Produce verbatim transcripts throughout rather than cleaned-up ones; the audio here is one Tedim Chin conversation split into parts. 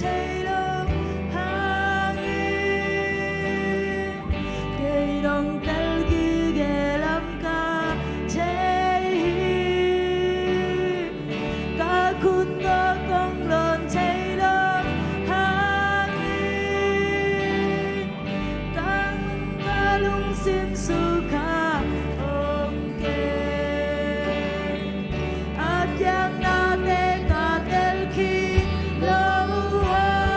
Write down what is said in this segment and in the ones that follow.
thei lo hangin, kei dong tel gige lam ka thei hi. Ka khut tawh kong lawn thei lo hangin, ka, ka lungsim sukha om kei. A piaknate ka telkhin lo hangin,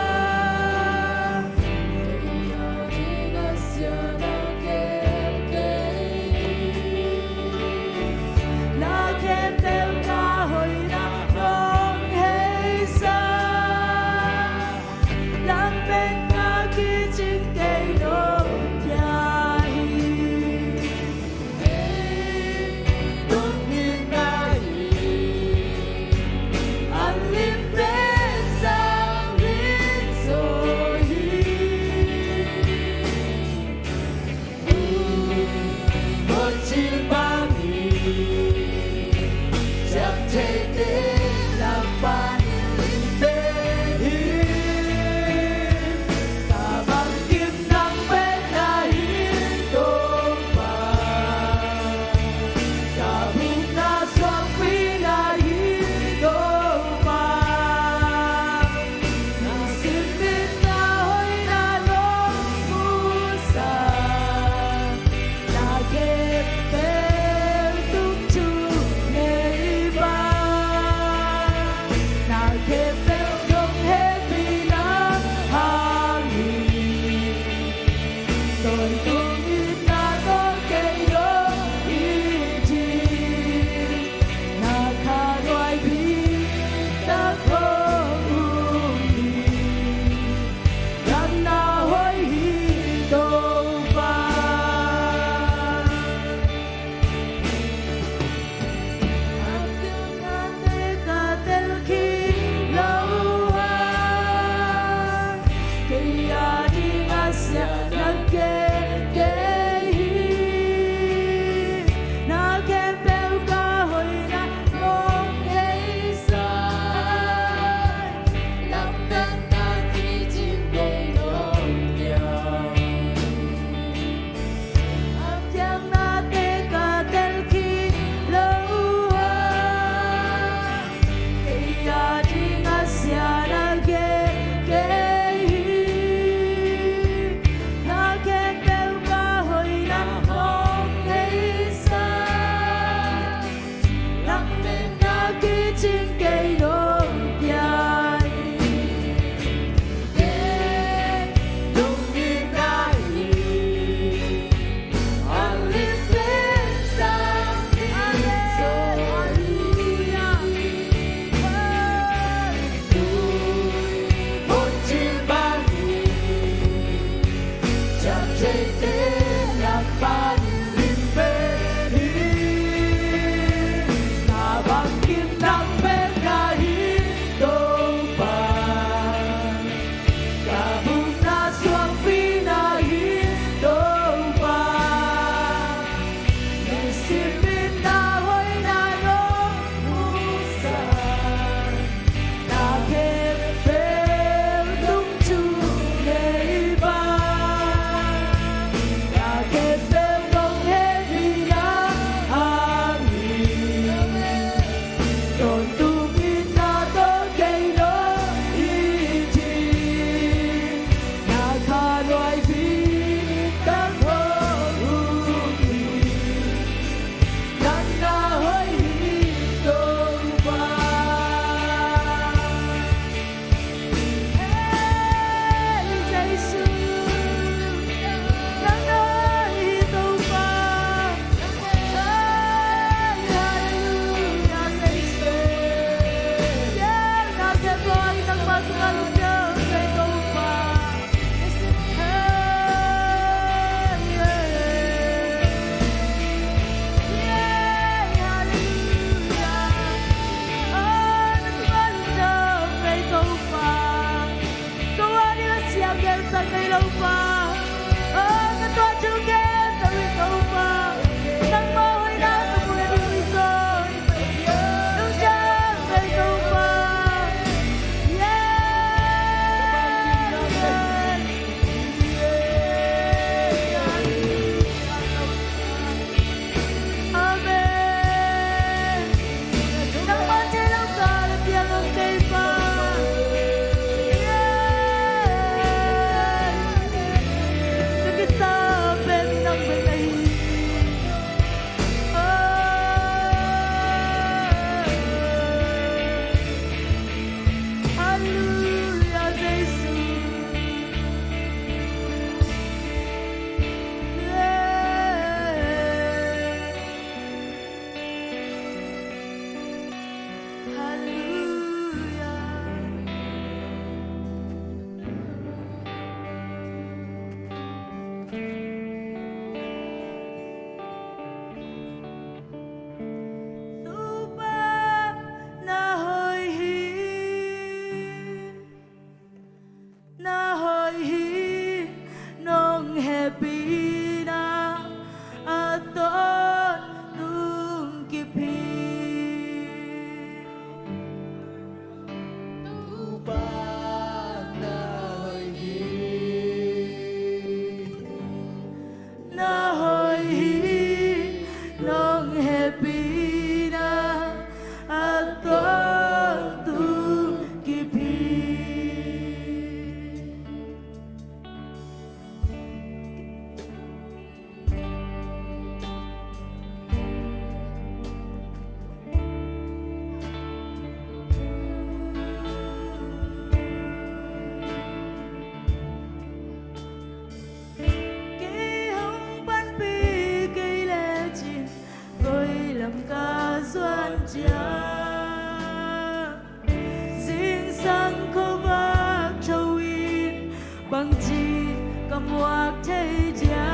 Bangci ka muak thei dia,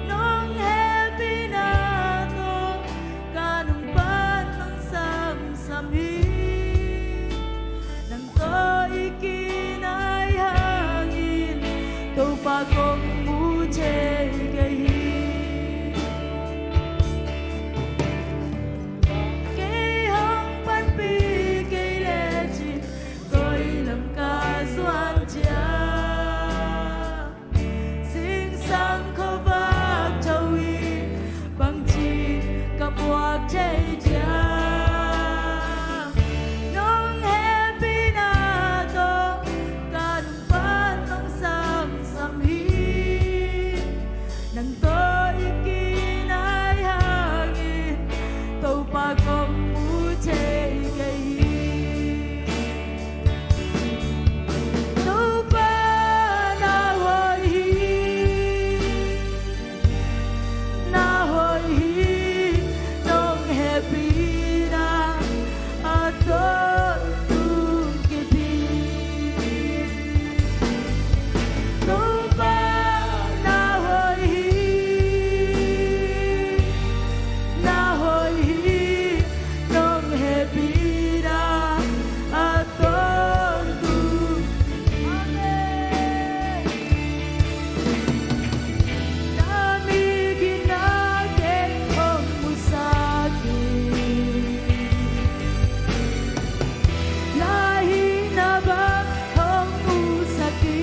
nong hehpihna tawh ka nung pan nong samsam hi. Nang tawh i kinai hangin Topa kong mu thei kei hi. Kei hong panpih kei lecin koi lam ka zuan dia, zingsang khuavak tho in bangci ka muak thei dia, nong hehpihna tawh ka nung pan nong samsam hi. Nang tawh i kinai hangin Topa kong mu thei kei hi. Topa na hoih hi, na hoih hi, nong hehpihna a tawntung kip hi. Topa na hoih hi, na hoih hi, nong hehpihna a tawntung. Amen. Na migitna kei hong musak hi. Na hihna bang hong musak hi.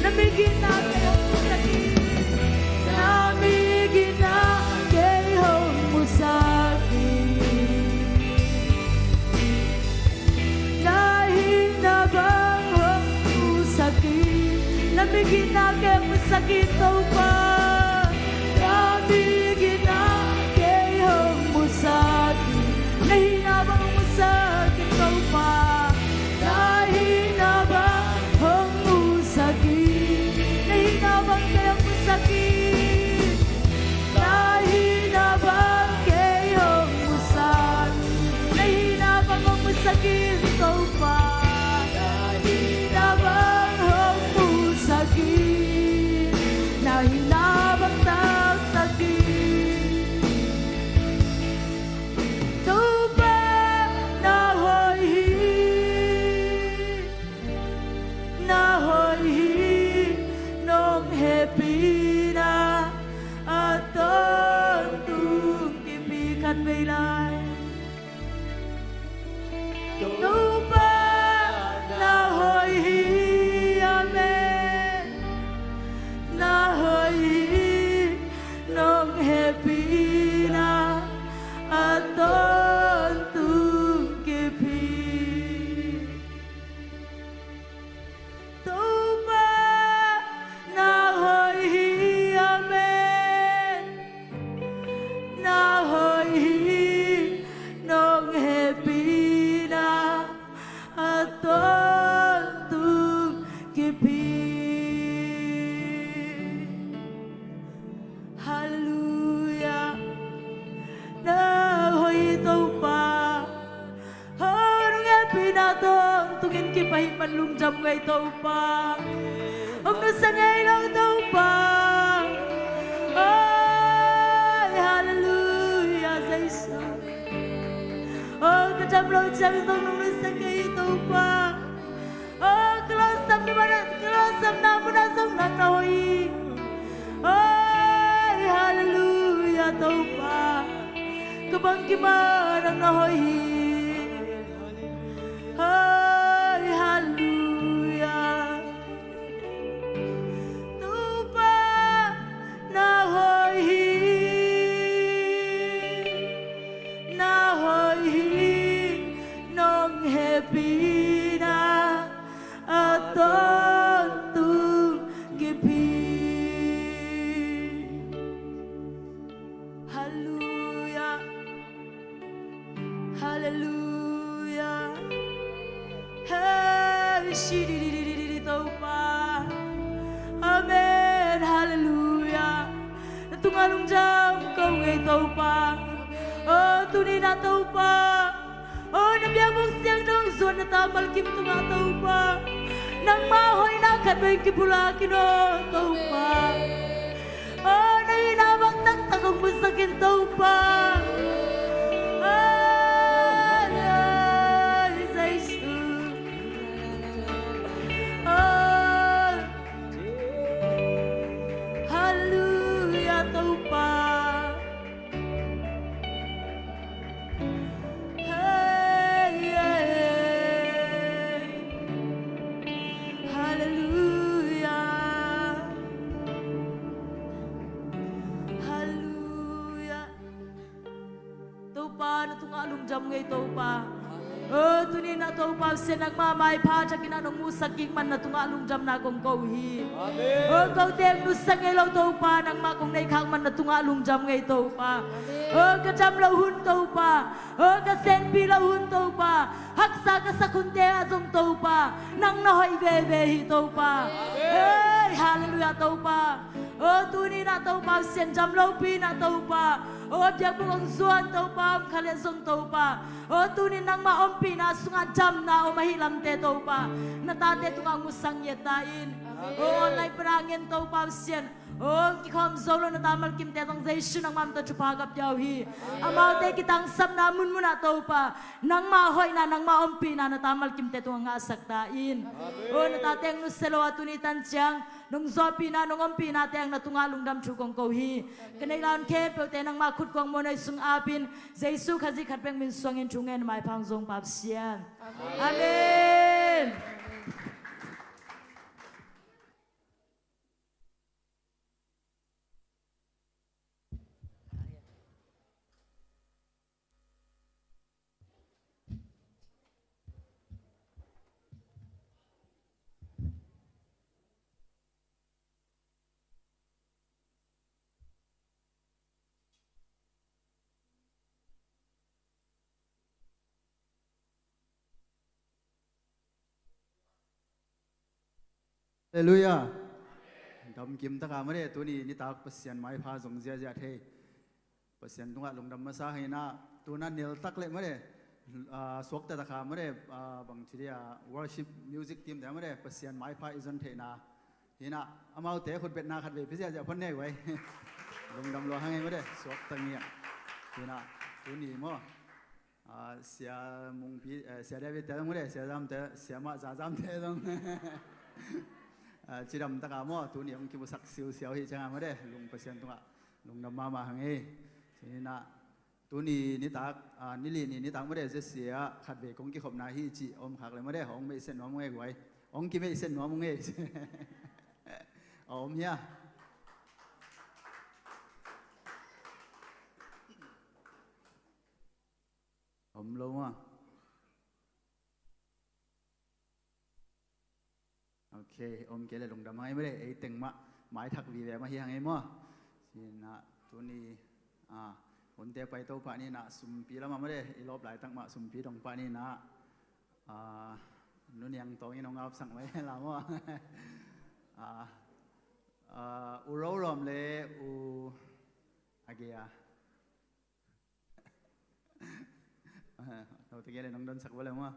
Na migitna kei hong musak hi. Na migitna kei hong musak hi. Na hihna bang hong musak hi. Na migitna kei hong musak hi Topa. Na migitna kei hong musak hi. Na hihna bang hong musak hi Topa. Na hihna bang hong musak hi. Na hihna bang kei hong musak hi. Na hihna bang kei hong musak, na hihna bang hong musak in Topa. Na hihna bang hong musak in, na hihna bang taktak in. Topa na hoih hi. Na hoih hi, nong hehpihna a tawntung kip hi. Khat vei lai. Topa na hoih hi, amen. Na hoih hi, nong hehpihna a tawntung kip hi. Topa na hoih hi, amen. Na hoih hi, nong hehpihna a tawntung kip hi. Halleluia. Na hoih hi Topa. Hong hehpihna tawh tungin kip ahih man lungdam ngei Topa. Hong nusia ngei lo Topa. Oi, halleluia, Jesu. Oh, ka dam lo ciang zong nong nusia ngei Topa. Oh, ka lawhsam ni mana, ka lawhsamna muna zong nang na hoih hi. Oi, halleluia, Topa. Ka bangkim ah nang na hoih hi. Oi, halleluia. Topa na hoih hi. Na hoih hi, nong hehpihna a tawntung kip hi. Halleluia. Halleluia. Hey, shi di di di di di di, Topa. Amen. Halleluia. Na tungah lungdam ko ngei Topa. Oh, tuni na Topa. Oh, na biakbuk siangtho Na tamalkim tungah Topa, nangma hoihna khat vei kipulak in aw Topa. Aw, na hihna bang taktak hong musak in Topa. Aw, Jesu. Aw, Halleluia Topa. Hey, hey, hey. Halleluia. Halleluia. Topa, na tungah lungdam ngei Topa. Amen. O, tuni-in ah Topa Pasian, nangma maipha thakin ah nong musak kik man na tungah lungdamna kong ko hi. Amen. O, kote nusia ngei lo Topa, nangma kong neih khak man na tungah lungdam ngei Topa. Amen. O, ka dam loh hun Topa, o, ka senpi loh hun Topa, haksa ka sak hunte ah zong Topa, nang na hoih veve hi Topa. Amen. Hey, halleluia Topa. O, tuni-in ah Topa Pasian, dam lopi-in ah Topa, o, biakbuk hong zuan Topa, om kha leh zong Topa, o, tuni-in nangma ompihna sungah damna om ahih lamte Topa, na tate tungah musak ngiat ta in. Amen. O, online pan a ngen Topa Pasian, o, kikhawm zo lo na tamalkimte zong Jesu nangma min tawh thupha ka pia uh hi. Amen. Amaute kitangsapna munmun ah Topa, nangma hoihna, nangma ompihna na tamalkimte tungah ngahsak ta in. Amen. O, na tate hong nusia lo a tuni tan ciang nong zawhpihna, nong ompihna teng na tungah lungdam thu kong ko hi. Ka neih lai hun khempeuhte nangma khut kuang muanhuai sung apin, Jesu Khazih khat bek min suangin thu ngen, maipha hong zong Pa Pasian. Amen. Amen. Halleluia. Damkim taka mare, tuni nitak Pasian maipha zong ziahziah thei. Pasian tungah lungdam masa hi na, tuna niltak le mare, ah, suakta taka mare, ah, bang ci dia, worship music team te mare, Pasian maipha i zon theihna hi na, amaute khutbetna khat vei pia ziahziah phot nei vai. Lungdam lua hang ei mare, suakta ngiah hi na, tuni maw. Ah, Sia Mungpi, eh, Sia David te zong mare, Sia Zam te, Sia Mah Za Zam te zong. Ah, cidam taka maw, tuni hong kimusak siusiau hi cianga mare, lung Pasian tungah lungdam mahmah hang ei. Ci na, tuni nitak, ah, nili ni nitak mare, Sia khat vei kong kikhopna hi ci om khak le mare, hong meihset nuam ung ei guai. Hong kimeihset nuam ung ei. A om hia? Om lo maw? Ok, om kei le lungdam hang ei mare, ei teng mah maithak vive mah hi hang ei maw. Ci na, tuni, ah, hunte pai to pah ni na, sumpi lamah mare, i lawp laitak mah sumpi dong pah ni na, ah, Nu Niang Tawng in hong apsak mai la maw. Ah, ah, U Ro Lawm le U Agea. Note gei le nong donsak vo le maw.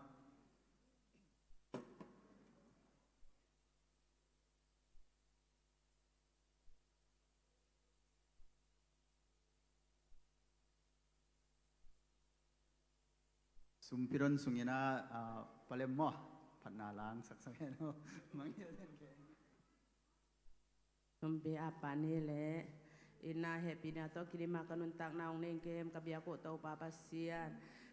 Sumpi don sungin a, ah, palem maw, phatna lang saksak hen. Mangngilh den ke. Sumpi a pa ni le, ina hehpihna tawh kidim a ka nuntakna hong nei kem ka biak uh Topa Pasian.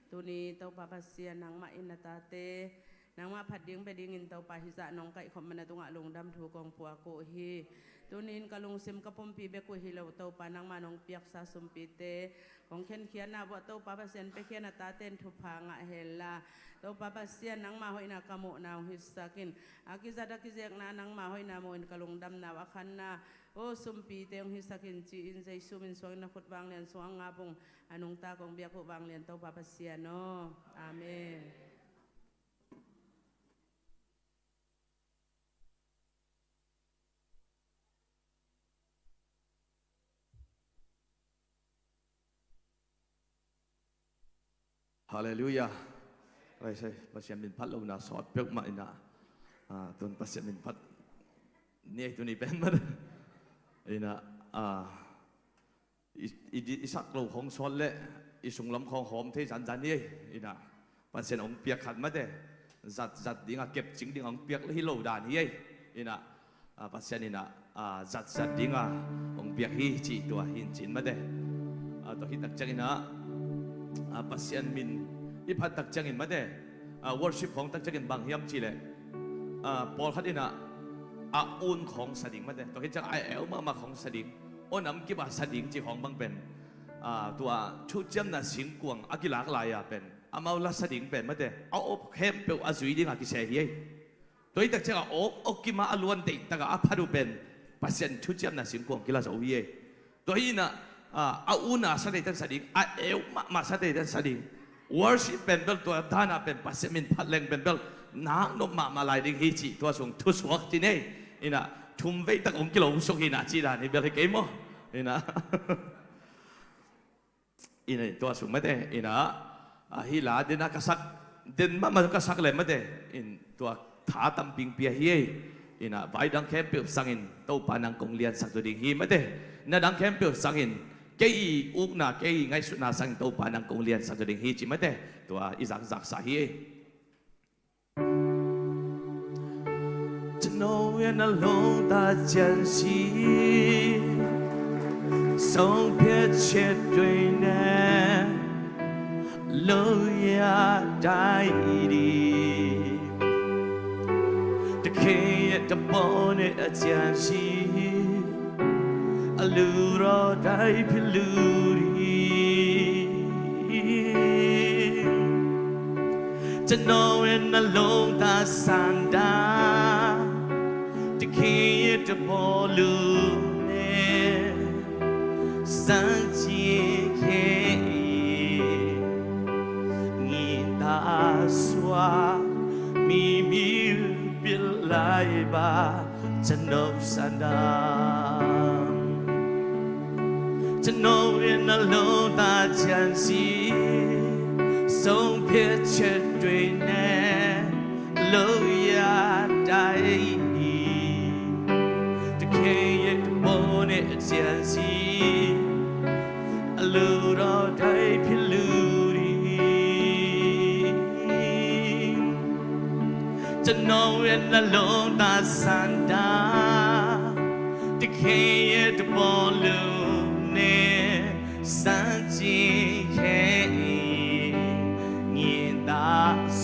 Tuni Topa Pasian nangmah in na tate, nangmah phat ding beh dingin Topa hih zah nong kaihkhop man na tungah lungdam thu kong puak uh hi. Tuni in ka lungsim ka pumpi bek uh hi lo Topa nangmah nong piaksa sumpite, kong khenkhiatna vuah Topa Pasian piakhia na tate in thupha ngah hen la. Topa Pasian nangmah hoihna ka muhna hong hisak in. A kizat a kizekna nangmah hoihna muhin ka lungdamna uh a khanna, o sumpite hong hisak in ci-in Jesu min suangin na khut vanglian sungah ngap ung. A nungta kong biak uh vanglian Topa Pasian aw. Amen. Halleluia. Ai, sai, Pasian min phat lohna sawt peuhmah inah, ah, tun Pasian min phat ni ei, tuni pen mah. Inah, ah, i, i, i sak lo khawng sawt leh i sunglam khawng hawm thei zanzan hi ei. Inah Pasian hong piak khat mate, zat, zat dinga kepcing ding hong piak hi lo dan hi ei. Inah, ah, Pasian inah, ah, zat, zat dinga hong piak hi cih tua hi in cin mate. Ah, tua hi tak ciangin ah, ah, Pasian min i phat tak ciangin mate, ah, worship khawng tak ciangin bang hiam cih leh, ah, pawlkhat inah a un khawng sa ding mate, tua hi ciang a eu mahmah khawng sa ding, aw nam kip a sa ding cih khawng bang pen, ah, tua thuciamna singkuang a kilak lai-a pen amau la sa ding pen mate, a awp khempeuh a zui dinga kisia hi ei. Tua hi tak ciang a awp, awp kim a a luan deihtak a a phat uh pen Pasian thuciamna singkuang kila zo hi ei. Tua hi inah, ah, a un a sa thei tan sa ding, a eu mahmah sa thei tan sa ding. Worship pen bel tua dan a pen Pasian min phat leng pen bel nak nop mahmah lai ding hi cih tua sung thusuak ci ni ei. Inah thum vei tak hong kilo suk hi inah cih dan hi bel hi kei maw. Inah Inah tua sung mate, inah, ah, hih la den a ka sak, den mahmah ka sak leh mate, in tua tha tamping pia hi ei. Inah vai dang khempeuh sangin Topa nang kong liansak zaw ding hi mate. Na dang khempeuh sangin, kei i ukna, kei i ngaihsutna sangin Topa nang kong liansak zaw ding hi ci mate. Tua i zakzak sa hi ei. ကျွန်တော်ရဲ့နှလုံးသားကြံစည်ဆုံးဖြတ်ချက်တွေနဲ့လို့ရတိုင်းဒီတခင်ရဲ့တပေါ်နဲ့အကြံစည် အလိုတော်တိုင်းဖြစ်လူဒီကျွန်တော်ရဲ့နှလုံးသားဆန္ဒတခင်ရဲ့တပေါ်လူနဲ့စံကျင်ခဲ့၏ညီသာစွာမိမိပြစ်လိုက်ပါ ကျွန်ုပ်ဆန္ဒကျွန်ုပ်ရဲ့နှလုံးသားကြံစည်ဆုံးဖြတ်ချက်တွေနဲ့လို့ရတိုင်းဒီတခင်ရဲ့တပေါ်နဲ့အကြံစည်အလိုတော်တိုင်းဖြစ်လူဒီ ကျွန်ုပ်ရဲ့နှလုံးသားဆန္ဒတခင်ရဲ့တပေါ်လူနဲ့စံကျင်ခဲ့၏ညီသာ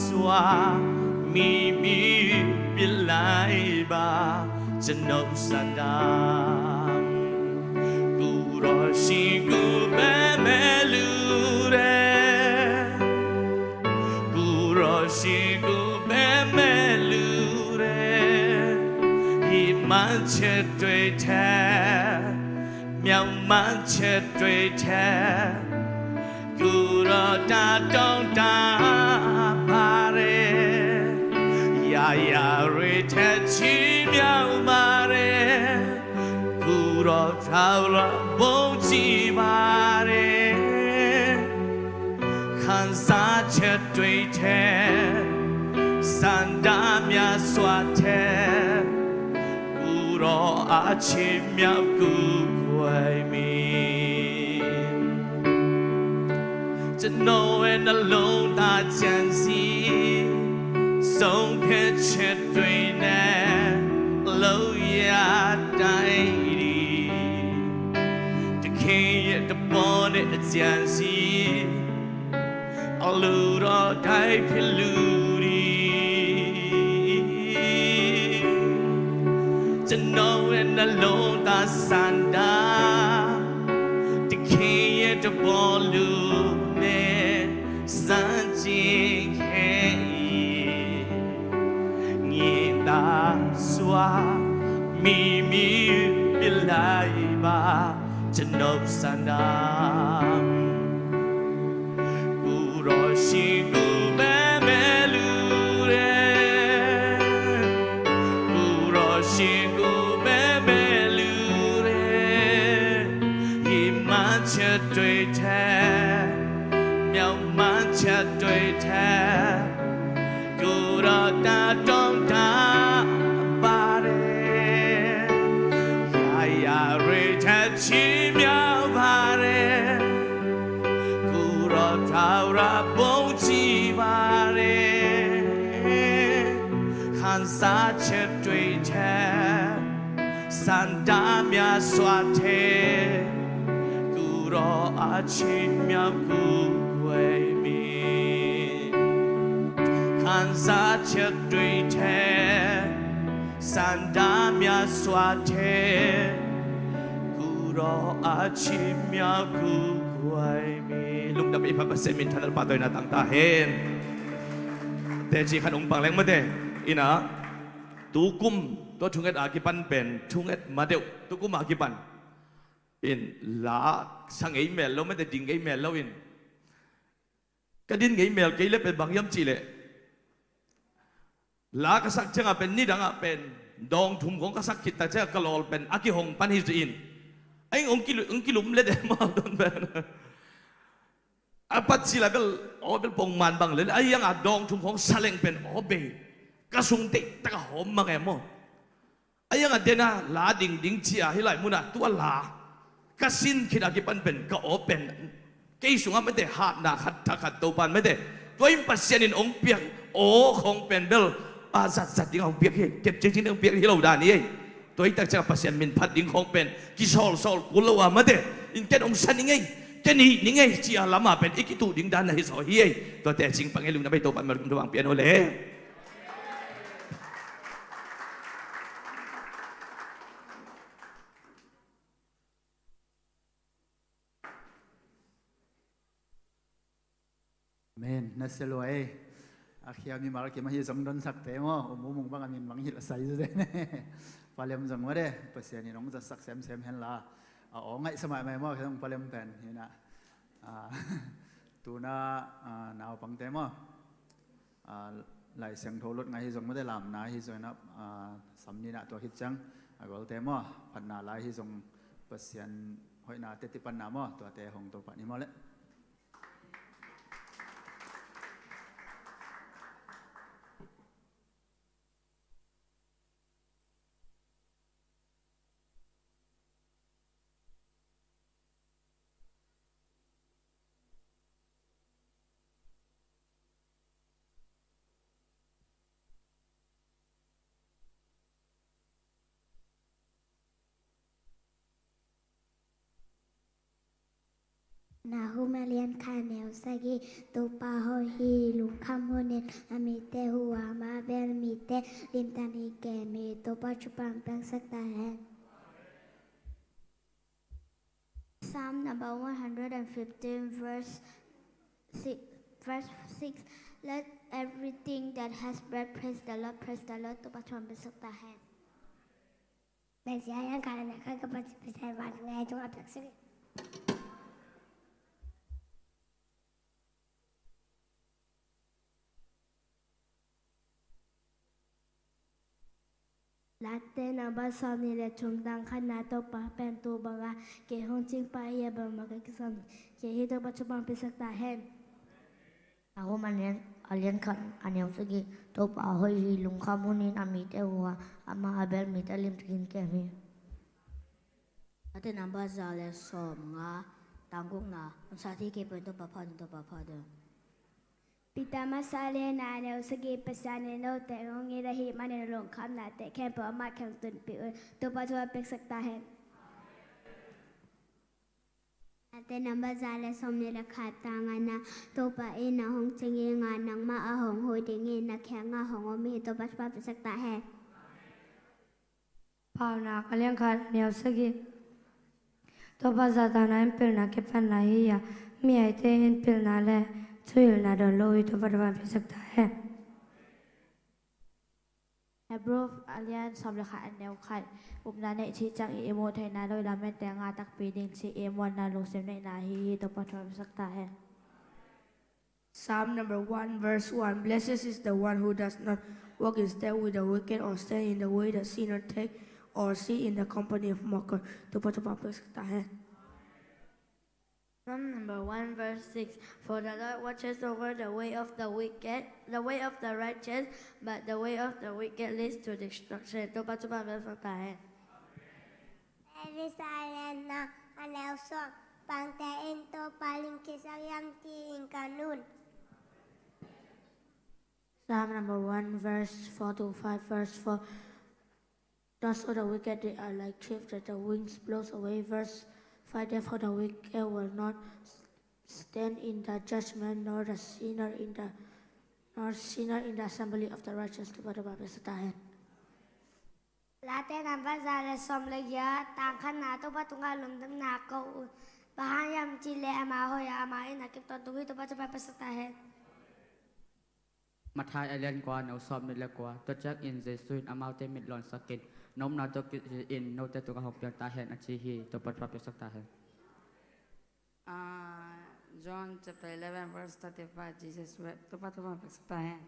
စွာမိမိပြစ်လိုက်ပါကျွန်ုပ်ဆန္ဒကိုယ်တော်ရှိကိုပဲမဲ့လူတယ် ကိုယ်တော်ရှိကိုပဲမဲ့လူတယ်ဒီမှန်ချက်တွေထဲမျောက်မှန်ချက်တွေထဲကိုယ်တော်တာတောင်းတပါတယ်ရာရာတွေထဲချီးမြှောက်ပါတယ်ကိုယ်တော်ထာဝရဘုန်းကြီးပါတယ် ခံစားချက်တွေထဲစန္ဒများစွာထဲကိုယ်တော်အချီးမြှောက်ကိုယ်ွယ်မီကျွန်တော်ရဲ့နှလုံးသားကြံစည်ဆုံးဖြတ်ချက်တွေနဲ့လို့ရတိုင်းဒီ တခင်ရဲ့တပေါ်နဲ့အကြံစီအလိုတော်တိုင်းဖြစ်လူဒီကျွန်တော်ရဲ့နှလုံးသားစန္ဒတခင်ရဲ့တပေါ်လူနဲ့စံကျင်ခဲ့၏ညီသာစွာမိမိပြစ်လိုက်ပါ ကျွန်ုပ်ဆန္ဒကိုယ်တော်ရှိကိုပဲမဲ့လူတယ်ကိုယ်တော်ရှိကိုပဲမဲ့လူတယ်ဒီမှန်ချက်တွေထဲမျောက်မှန်ချက်တွေထဲ တာတောင်းတပါတယ်။ ရာရာရိတ်ထက်ချီးမြှောက်ပါတယ်။ ကိုယ်တော်ထာဝရဘုန်းကြီးပါတယ်။ ခံစားချက်တွေထက် စံတမ်းများစွာထဲ ကိုယ်တော်အချီးမြှောက်ကိုယ်ကွယ်မည်။ ခံစားချက်တွေထဲ စံတမ်းများစွာထဲ ကိုယ်တော်အချီးမြှောက်ကိုယ်ကွယ်မည်။ Lungdam i pha Pasian minthanna pahtawi na tangta hen. Teci khat ong pang leng mate. Ina, tukum tua thunget a kipan pen thunget ma deuh tukum a kipan in la sa ngei mel lo mate, ding ngei mel lo in, ka din ngei mel kei le pen bang hiam cih leh la ka sak ciangah pen nidangah pen dawng thum khong ka sak khit tak ciangah ka lawl pen a kihong pan hi ci in, a ing ong kilu-, ong kilum le de mau don pen a pat sila bel aw bel pongman bang le a iangah dawng thum khong sa leng pen aw bei ka sung teitak a hawm mang e maw? A iangah dena la dingding cia hi lai munah tua la ka sin khit a kipan pen ka aw pen kei sungah mate hatna khat thak khat Topan mate tua in Pasian in ong piak aw khong pen bel a zatzat ding a ong piak hi, kep ciangciang ding ong piak hi lo dan hi ei. Tua hi tak ciangah Pasian min phat ding khong pen kisawlsawl kul lo a mate in ken ong sa ning ei, ken hih ning ei cia lamah pen i kituh ding dan na hi zaw hi ei. Tua tecing pang ei, lungdam ei, Topan malum tua bang pian aw le. Amen. Na sia lua ei. A khia mimal kim ahi zong donsakte maw, um um ung bang a min bang hilh a sai zute ne. Palem zong maw de, Pasian in hong zatsak semsem henla a aw ngaihsa maimai maw, khe zong palem pen hi na. A, tuna, a, naupangte maw, a, Lai Siangtho lut ngai hi zong mate, lamna hi zong na, a, sam nina tua khit ciang a golte maw, phatna lai hi zong Pasian hoihna teti panna maw, tuate hong to pah ni maw le. Nahum a lian khat a neu sagih. Topa hoih hi, lungkham hunin a mite huh a, amah a bel mite limtakin kem hi. Topa thupha piaksak ta hen. Psalm number one hundred and fifteen, verse six, verse six. Let everything that has breath praise the Lord, praise the Lord. Topa thupha piaksak ta hen. Messiah yang kala na khan ka Pasian, Pasian van ngai tung a piaksak. Late number sawmnih le thum, tang khatna. Topa pen tu banga kei hong cingpah hi a, bangmah ka kisam kei hi. Topa thupha piaksak ta hen. Nahum a lian, a lian khat a neu sagih. Topa hoih hi, lungkham hunin a mite huh a, amah a bel mite limtakin kem hi. Late number za le sawmnga, tang gukna. Nong sat hi kei pen Topa phat un, Topa phat un. Peter masa lian a neu sagih. Pasian in note hong it ahih manin lungkhamnate khempeuh amah kiang tunpih un. Topa thupha piaksak ta hen. Late number za le sawmnih le khat, tang ngana. Topa in na hong cing hi a, nangmah a hong huh dingin na kiangah hong om hi. Topa thupha piaksak ta hen. Paunak a lian khat a neu sagih. Topa zahtakna in pilna kipan lai hi a, mihingte in pilna le thuhilhna dawn lo hi. Topa thupha piaksak ta hen. Hebrew a lian sawm le khat a neu khat. Upna neih cih ciang i ihmu theihna lo i lamentte ngah takpi ding cih i muanna lungsim neihna ahi hi. Topa thupha piaksak ta hen. Psalm number one, verse one. Blessed is the one who does not walk in step with the wicked, or stand in the way that sinners take, or sit in the company of mockers. Topa thupha piaksak ta hen. Psalm number one, verse six. For the Lord watches over the way of the wicked, the way of the righteous, but the way of the wicked leads to destruction. Topa thupha pia sak ta hen. David Salm a neu sawm. Bangte in Topa lim kisa hiam ci-in ka nung. Psalm number one, verse four to five, verse four. Thus all the wicked, they are like chaff that the winds blows away. Verse five, therefore the wicked will not stand in the judgment, nor the sinner in the, nor sinner in the assembly of the righteous. Topa thupha pia sak ta hen. Late number za le sawm le giat, tang khatna. Topa tungah lungdamna ko un. Bang hang hiam cih leh ama hoih a, ama in a kip tawntung hi. Topa thupha pia sak ta hen. Matthai a lian kua, neu sawm nih le kua. Tua ciangin Jesu in amaute mit lawnsakin, na upna tawh kici in note tungah hong piang ta hen, a ci hi. Topa thupha pia sak ta hen. Ah, John chapter eleven, verse thirty-five, Jesus wept. Topa thupha pia sak ta hen.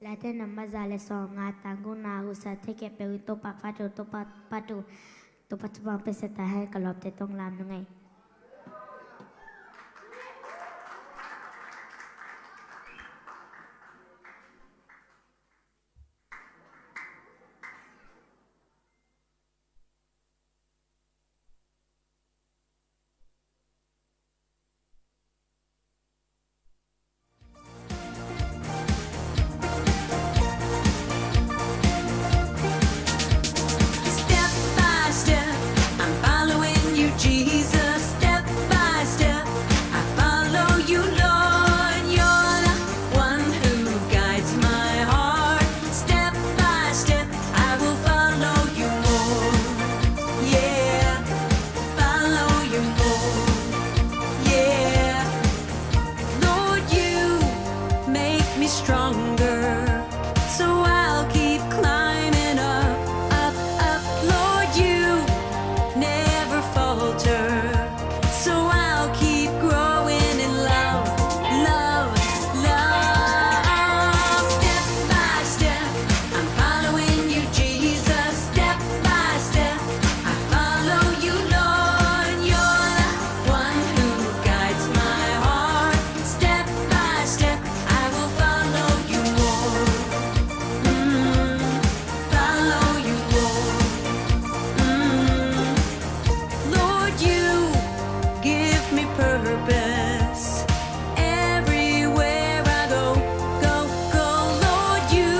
Late number za le sawm nga, tang gukna. Husa thei khempeuh in Topa phat un, Topa phat un. Topa thupha pia sak ta hen, ka lawmte tawh lam nung ei. Step by step, I'm following you, Jesus. Step by step, I follow you, Lord. You're the one who guides my heart. Step by step, I will follow you more. Yeah, follow you more. Yeah. Lord, you make me stronger, so I'll keep climbing up, up, up. Lord, you never falter, so I'll keep growing in love, love, love. Step by step, I'm following you, Jesus. Step by step, I follow you, Lord. You're the one who guides my heart. Step by step, I will follow you more. Mm, follow you more. Mm. Lord, you give me purpose. Everywhere I go, go, go, Lord, you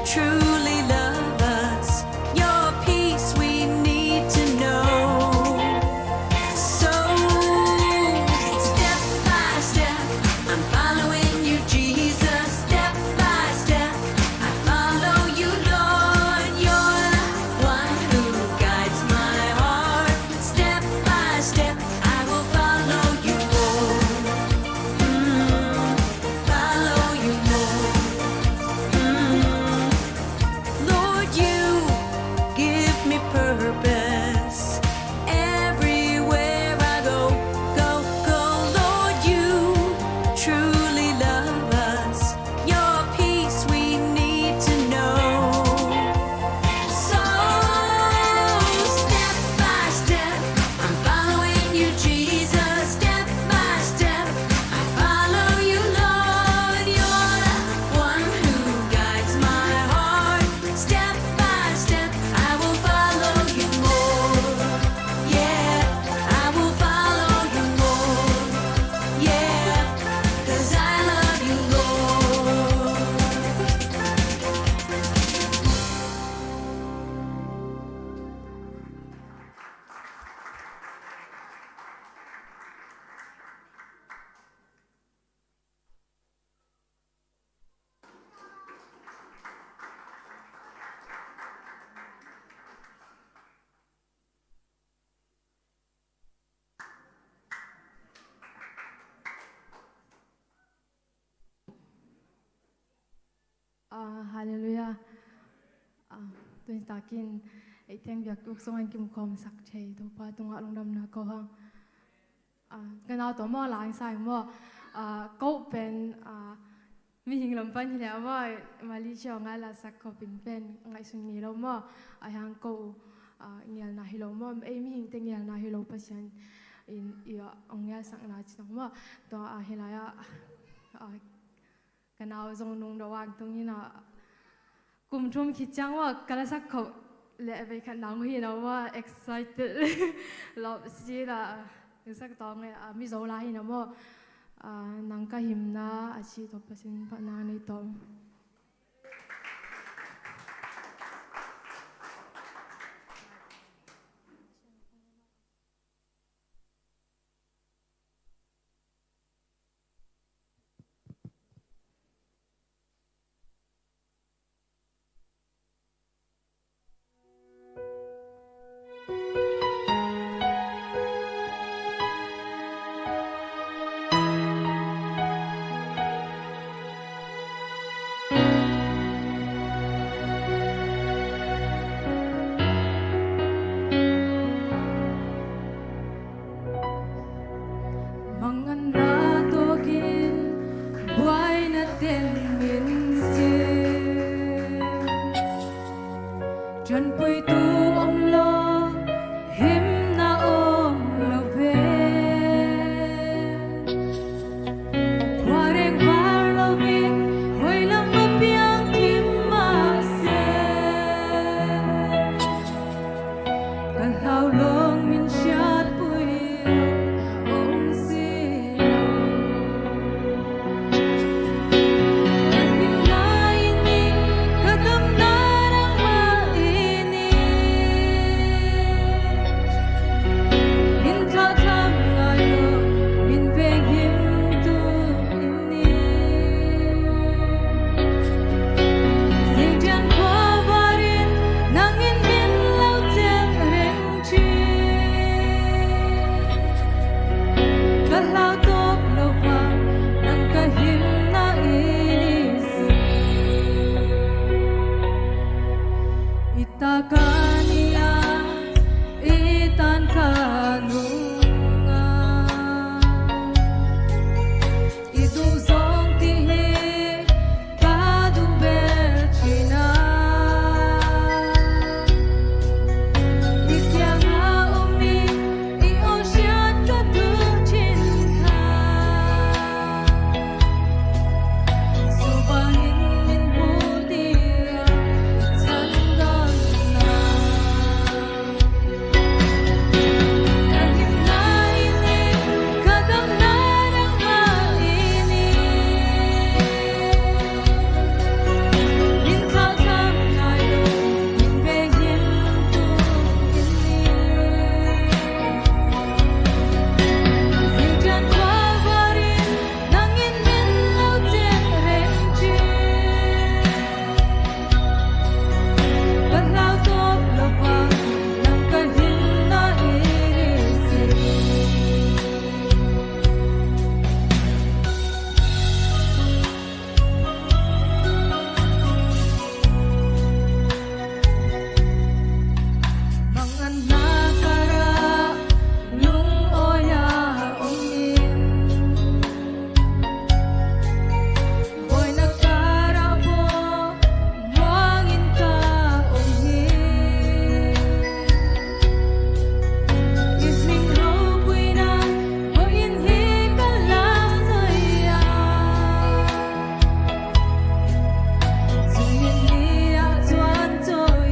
truly love us. Your peace we need to know. So, step by step, I'm following you, Jesus. Step by step, I follow you, Lord. You're the one who guides my heart. Step by step, I will follow you, Lord. Mm, follow you, Lord. Mm. Lord, you give me purpose. Everywhere I go, go, go, Lord, you truly love us. Your peace we need to know. So, step by step, I'm following you, Jesus. Step by step, I follow you, Lord. You're the one who guides my heart. Step by step, I will follow you more. Yeah, I will follow you more. Yeah, 'cause I love you, Lord. Ah, halleluiah. Ah, tuni takin ei teng biakbuk sungah kimukhawm sak thei Topa tungah lungdamna ko hang. Ah, ka nau tawh maw, la ing sa ing maw. Ah, ko pen, ah, mihing lam pan hi leh maw, Malaysia ngah la sak khawpin pen ngaihsun ngei lo maw. Ahi hang ko, ah, ngialna hi lo maw. Ei mihingte ngialna hi lo, Pasian in i ong ngialsakna ci nong maw. Tua a hi lai a, a, ka nau zong nung do wang tung in a, kum thum khit ciang maw ka la sak khop leh vei khat nang hi na maw, excited lop si la, sak tawng e, a, Mizo la hi na maw. A, nang ka himna a ci tawh Pasian phatna nei tawh. Manganna tawkin buaina ten min si. Ṭanpuitu om lo, himna om lo ve. Khua reng var loin hoih lam a piang kim mah se. Ka hlau lawng min siatpui lo om si lo. Ka himna i ni, ka damna nangmah i ni. Min thaltham ngai lo, min venghimtu i ni. Zingtian khua varin nangin min lo ceng reng ci. Ka hlau tawp lo vang nang ka himna i ni si. I taka ni a, i tanka nunga, i zuzong ti hi ka dubel cina. I kianga om i, i osiat ka tu cin kha. Zupa in min mu ti a, i candon na. Ka himna i ni, ka damna nangmah i ni. Min thaltham ngai lo, min venghimtu i ni. Zingtian khua varin nangin min lo ceng reng ci. Ka hlau tawp lo vang nang ka himna i ni si. Manganna karah lungawi a om in, buaina karah pua muangin ka om hi. I hming ropuina hoih in hi ka la soi a. Tuni ni ah cuan cawi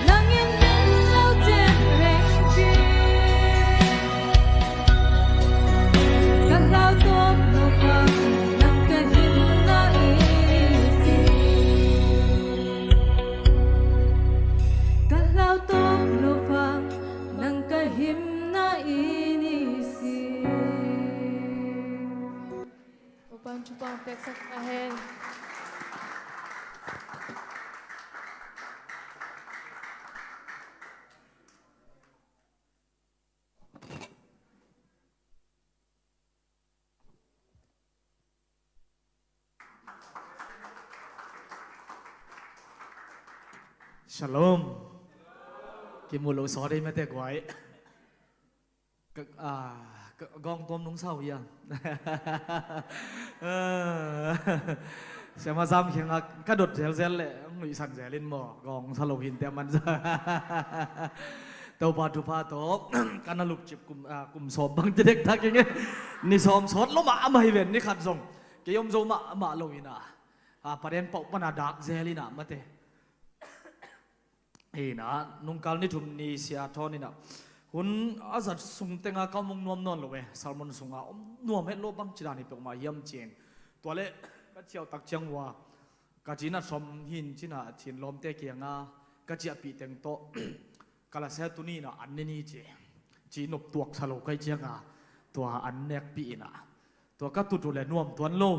Nangin min lo ceng reng ci. Ka hlau tawp lo vang nang ka himna i ni si. Ka hlau tawp lo vang nang ka himna i ni si. Upan thupha peksak a hen. Shalom. Kimu lo sawt ei mate guai. Ka, ah, ka, gawng tuam nung sau hia. Siama zam khianga ka dot zelzel le, ngui san zelin maw, gawng sa lo hin te man za. Topa thupha tawh, ka na lupcip kum, ah, kum sawm bang ti dek tak inge. Ni sawm sawt lo mah amah hi ven, ni khat zong. Kei om zo mah, mah lo ina. Ah, paren pauh pana dak zel ina mate. Ina, nungkal ni thum ni sia thawn ina. Hun a zat sung tenga ka mong nuam nawn lo e, sermon sunga om nuam het lo bang ci dan hi peuhmah hiam cin. Tua le, ka ciauh tak ciang ua, ka cina som hin cina cin lawmte kianga, ka ciahpih teng tawh, ka la sia tuni ina an ne ni ci. Ci nop tuak sa lo kai cianga, tua an nekpih ina. Tua ka tut uh le nuam tuan lo,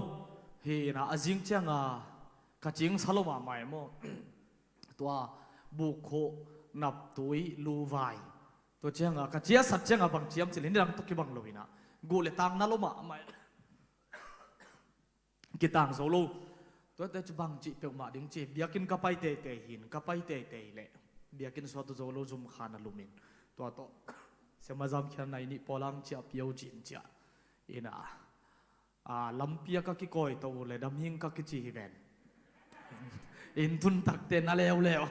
hi ina a zing cianga, ka cing sa lo mahmah e maw. Tua buk khuh, nap tui, lu vai. Tua cianga, ka ciahsat cianga bang ciam cil, hi ni dang tawh kibang lo ina. Guh le tang na lo mahmah e. Kitang zo lo. Tuate ci bang cih peuhmah ding ci. Biakinn ka pai teitei hin, ka pai teitei le. Biakinn suatu zo lo zum khan a lumin. Tua tawh. Siama zam khian nai nih pawlang ciah piau cin ciah. Ina. Ah, lampia ka kikawi to uh le damhing ka kici hi ven. In tun takte na leuleu.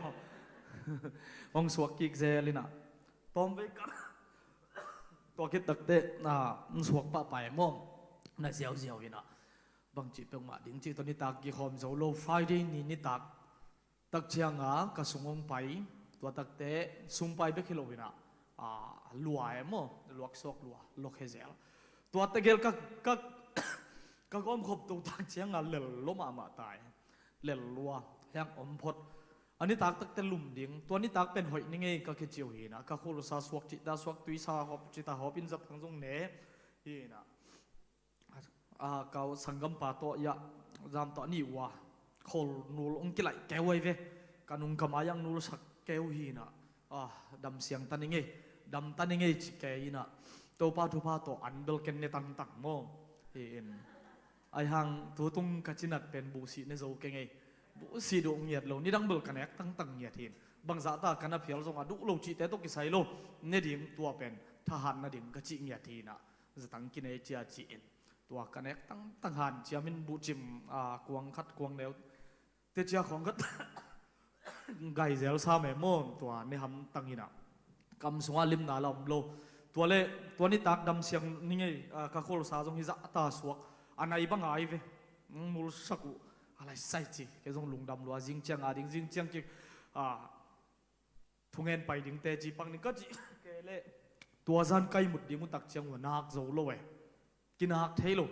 Hong suak kik zel ina. Tawm vei ka. Tua khit takte, ah, hong suak pahpah e maw. Na ziauziau ina. Bang cih peuhmah ding cih tawh nitak kikhawm zo lo Friday ni nitak. Tak cianga ka sung hong pai, tua takte sung pai bek hi lo ina, a, lua e maw, luak suak lua, lok he zel. Tua tegel ka, ka, ka gawm khop to tak cianga lel lo mahmah ta e. Lel lua, hiang om phot. A nitak takte lum ding, tua nitak pen hoih ni ngei ka kici uh hi ina, ka khulsa suak cihta suak tuisa hop cihta hop in zat kang zong ne hi ina. A, ka sanggampa tawh, ia, zam tawh ni ua. Khol nul ong kilaih keu ai ve. Ka nung ka mai ang nul sak keu hi ina. A, dam siang ta ni ngei. Dam ta ni ngei ci kei ina. Topa thupha tawh an bel ken ne tangtang maw. Hi in. Ai hang tu tung ka cinat pen buhsih ne zo kei ngei. Buhsih duh ngiat lo. Ni dang bel ka nek tangtang ngiat hi in. Bangzah ta ka na phial zong a duh lo cihte tawh kisai lo. Ne ding tua pen. Thahat na ding ka cih ngiat hi ina. Zatang kinei cia ci in. Tua ka nek tangtang han ciamin buhcim, a, kuang khat kuang neu. Te cia kuang khat gai zel sa me maw tua ne hamtang ina. Kam sunga limna la om lo. Tua le, tua nitak dam siang ni ngei, a, ka khol sa zong hi zah ta suak. A nai bang ai ve. Nul sak uh. A lai sai ci. Kei zong lungdam lua zing ciang a ding zing ciang kik. A, thungen pai dingte ci pang ding ka ci. Kei le tua zan kai mut ding uh tak ciang uh a nak zo lo e. Kinak thei lo.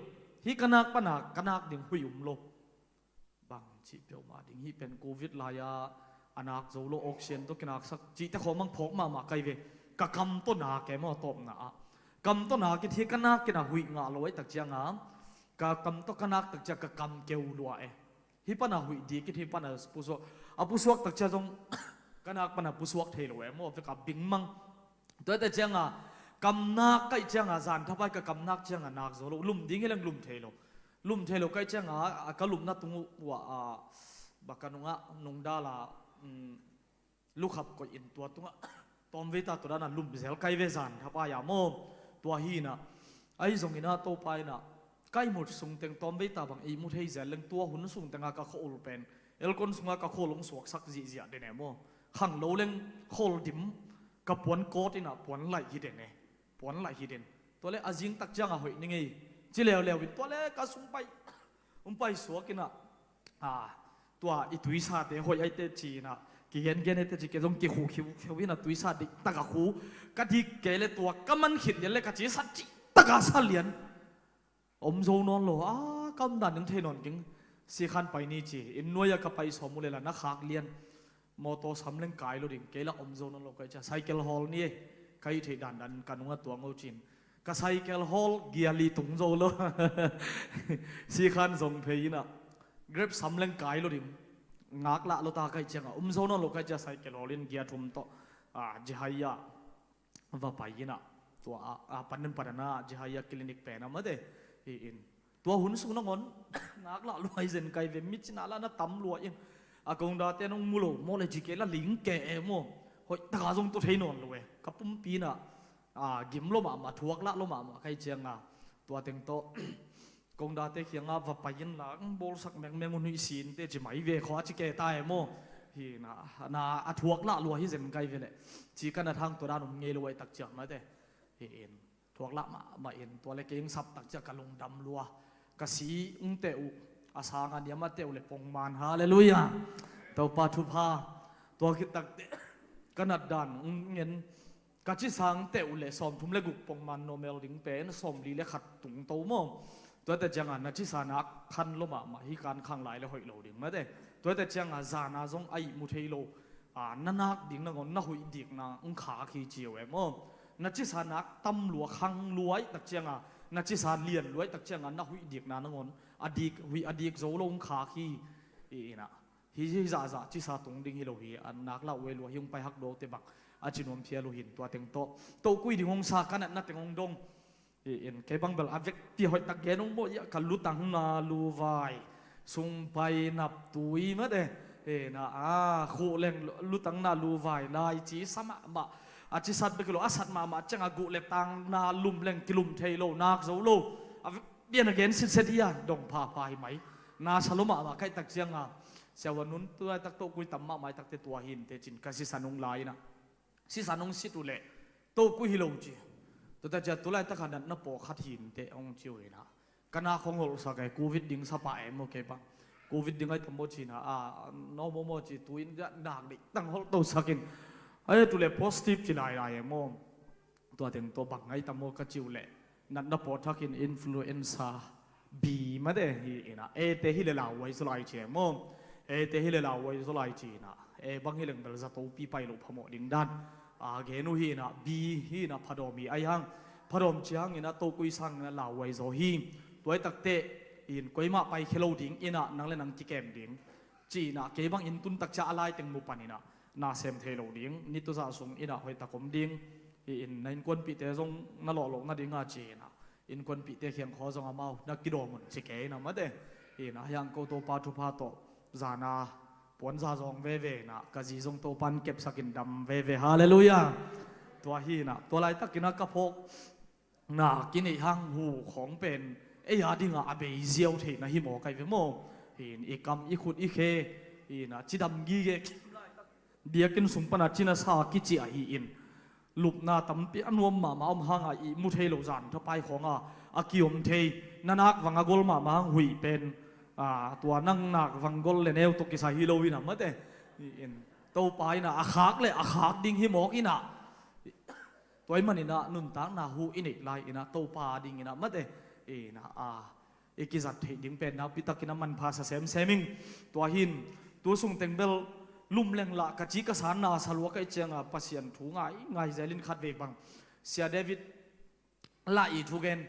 Hi ka nak pana ka nak ding hui um lo. Bang cih peuhmah ding hi pen covid lai-a a nak zo lo oxygen tawh kinaksak cihte khawm ang phawk mahmah kai ve. Ka kam tawh nak e maw tawpna ah. Kam tawh nak in hi ka nak in a huih ngah lo ai tak cianga. Ka kam tawh ka nak tak ciang ka kam keu lua e. Hi pana huih dik in hi pana pusuak. A pusuak tak cia zong ka nak pana pusuak thei lo e maw vek a bingmang. Tuate cianga kam nak kaih cianga zan thapai ka kam nak cianga nak zo lo. Lum ding hi leng lum thei lo. Lum thei lo kaih cianga a ka lumna tung uh a, a, ba ka nungah nungdala, um, lukhap koih in tua tungah tawmvei ta tua dana lum zel kai ve zan thapai a maw. Tua hi ina. Ahi zong ina Topa ina. Kai mut sung teng tawmvei ta bang ei mut hei zel leng tua hun sung tenga ka khawl pen. Elkon sunga ka khawl hong suaksak zihziah den e maw. Khang lo leng khawl dim ka puan kawt ina puan laih hi den e. Puan laih hi den. Tua le a zing tak cianga hoih ni ngei. Ci leuleu in tua le ka sung pai. Hong pai suak ina. A, tua i tuisate hoih aite ci ina. Kigengen aite ci kei zong kikhu khiukhiu ina tuisa dik taka khu. Ka dik kei le tua ka man khit lian le ka ci sat cih taka sa lian. Om zo nawn lo, a, kam dan in thei nawn keng. Sikhan pai ni ci, inn nuai-a ka pai sawm uh le la na khak lian. Mawtaw sam leng kai lo ding, kei la om zo nawn lo kai cia. Cycle hawl ni e, ka hih theih dandan ka nungah tuang o cin. Ka cycle hawl gia li tung zo lo. Sikhan zong phei ina. Grab sam leng kai lo ding. Ngak lah lo ta kai cianga, om zo nawn lo kai cia cycle hawl in gia thum tawh. A, Jihaya. Va pai ina. Tua a, a panin padana Jihaya clinic pen a mate. Hi in. Tua hun sung nangon. Ngak lah luai zen kai ve mi cina lah na tam lua in. A kongdate nong mu lo maw le ci kei la ling kei e maw. Hoih taka zong tu thei nawn lo e. Ka pumpi inah a gim lo mahmah, thuak lah lo mahmah ka hih cianga tua teng tawh kongdate kiangah va pai inla ang bawlsak mengmeng un, huih sinte ci mai ve khaw a ci kei ta e maw. Hi na, na a thuak lah lua hi zen kai ve leh ci ka na thang tua dan om ngei lo ahih tak ciang mate. Hi in thuak lah mahmah in tua le kei ing sap tak ciang ka lungdam lua. Ka si ung teh uh, a sanga niam a teh uh le pongman, halleluiah. Topa thupha. Tua khit tak teh ka nat dan ung ngen. Ka ci sang teh uh le sawmthum le guk pongman normal ding pen sawmli le khat tung to maw. Tuate cianga na ci sa nak khan lo mahmah hi, kan khang lai le hoih lo ding mate. Tuate cianga zana zong a ihmu thei lo. A, na nak ding nangawn na huih dikna ung khak hi ci uh e maw. Na ci sa nak tam lua, khang lua ahih tak cianga, na ci sa lian lua ahih tak cianga na huih dikna nangawn a dik, huih a dik zo lo ung khak hi. Hi inah hi, hi zahzah ci sa tung ding hi lo hi, a nak lah uh e lua hi ung pai hak dua uh teh bang a ci nuam phial uh hin tua teng tawh. Tohkui ding hong sa ka natna teng hong dong. Hi in kei bang bel a vekpi hoih tak gen hong bawh ia ka lutangna luvai sungpai naptui mate. Hi na a khuh leng lutangna luvai lai ci sa mahmah. A ci sat bek hi lo, a sat mahmah cianga guh le tangna lum leng kilum thei lo, nak zo lo. A vekpi a na gen sitset hi a dong phapha hi mai. Na sa lo mahmah ka hih tak cianga siavuan nun tu laitak tohkui tam mahmah ahih tak teh tua hinte cin ka sisan ung lai inah. Sisan ung sit uh leh tohkui hi lo ci. Tuate ciang tu laitak a natna pawh khat hinte ung ci uh inah. Ka nak hong holhsak e, covid ding sa pah e maw kei bang. Covid ding ahih tam maw ci inah, a, no maw maw ci tu in nak deihtang holh tosak in. Ai tu le positive ci lailai e maw. Tua teng tua bang ngai tam maw ka ci uh leh natna pawh thakin influenza B mate hi inah, A te hi le lauhuai zaw lai ci e maw. A te hi le lauhuai zaw lai ci inah, A bang hi leng bel zatopi pai loh phamawh ding dan a gen uh hi inah, B hi inah phadawm hi, ahi hang phadawm ci hang inah tohkui sang inah lauhuai zaw hi. Tua ahih tak teh in koimah paikhia lo ding inah, nang le nang kikem ding. Ci inah kei bang inn tun tak ciang a lai teng mu pan inah na sem thei lo ding, ni tuzah sung inah hoih tak om ding. Hi in na innkuanpihte zong na lawh loh nadinga ci inah innkuanpihte kiang khaw zong amau na kidawm un ci kei inah mate. Hi inah hiang ko Topa thupha tawh zana puanza zawng veve inah ka zi zong Topan kepsak in dam veve, halleluiah. Tua hi inah tua laitak inah ka phawk na kineih hang hu khawng pen ei a dinga a bei ziau theihna hi maw kai ve maw. Hi in i kam i khut i khe hi inah cidam gige, biakinn sung pana cina sa kici ahi in lupna tampi a nuam mahmah om hanga ihmu thei lo zan thapai khawnga a kiom thei, na nak vang a gol mahmah hang huih pen, a, tua nang nak vang gol le neu tawh kisa hi lo inah mate. Hi in Topa inah a khak le a khak ding hi mawk inah. Tua ahih man inah nuntakna hu i neih lai inah Topa ding inah mate inah a i kizat theih ding pen nakpi takin a manpha sa semsem ing. Tua hin tu sung teng bel lum leng lah ka ci ka sa na sa lua ka hih cianga Pasian thu ngai ngai zelin khat vei bang Sia David lah i thugen.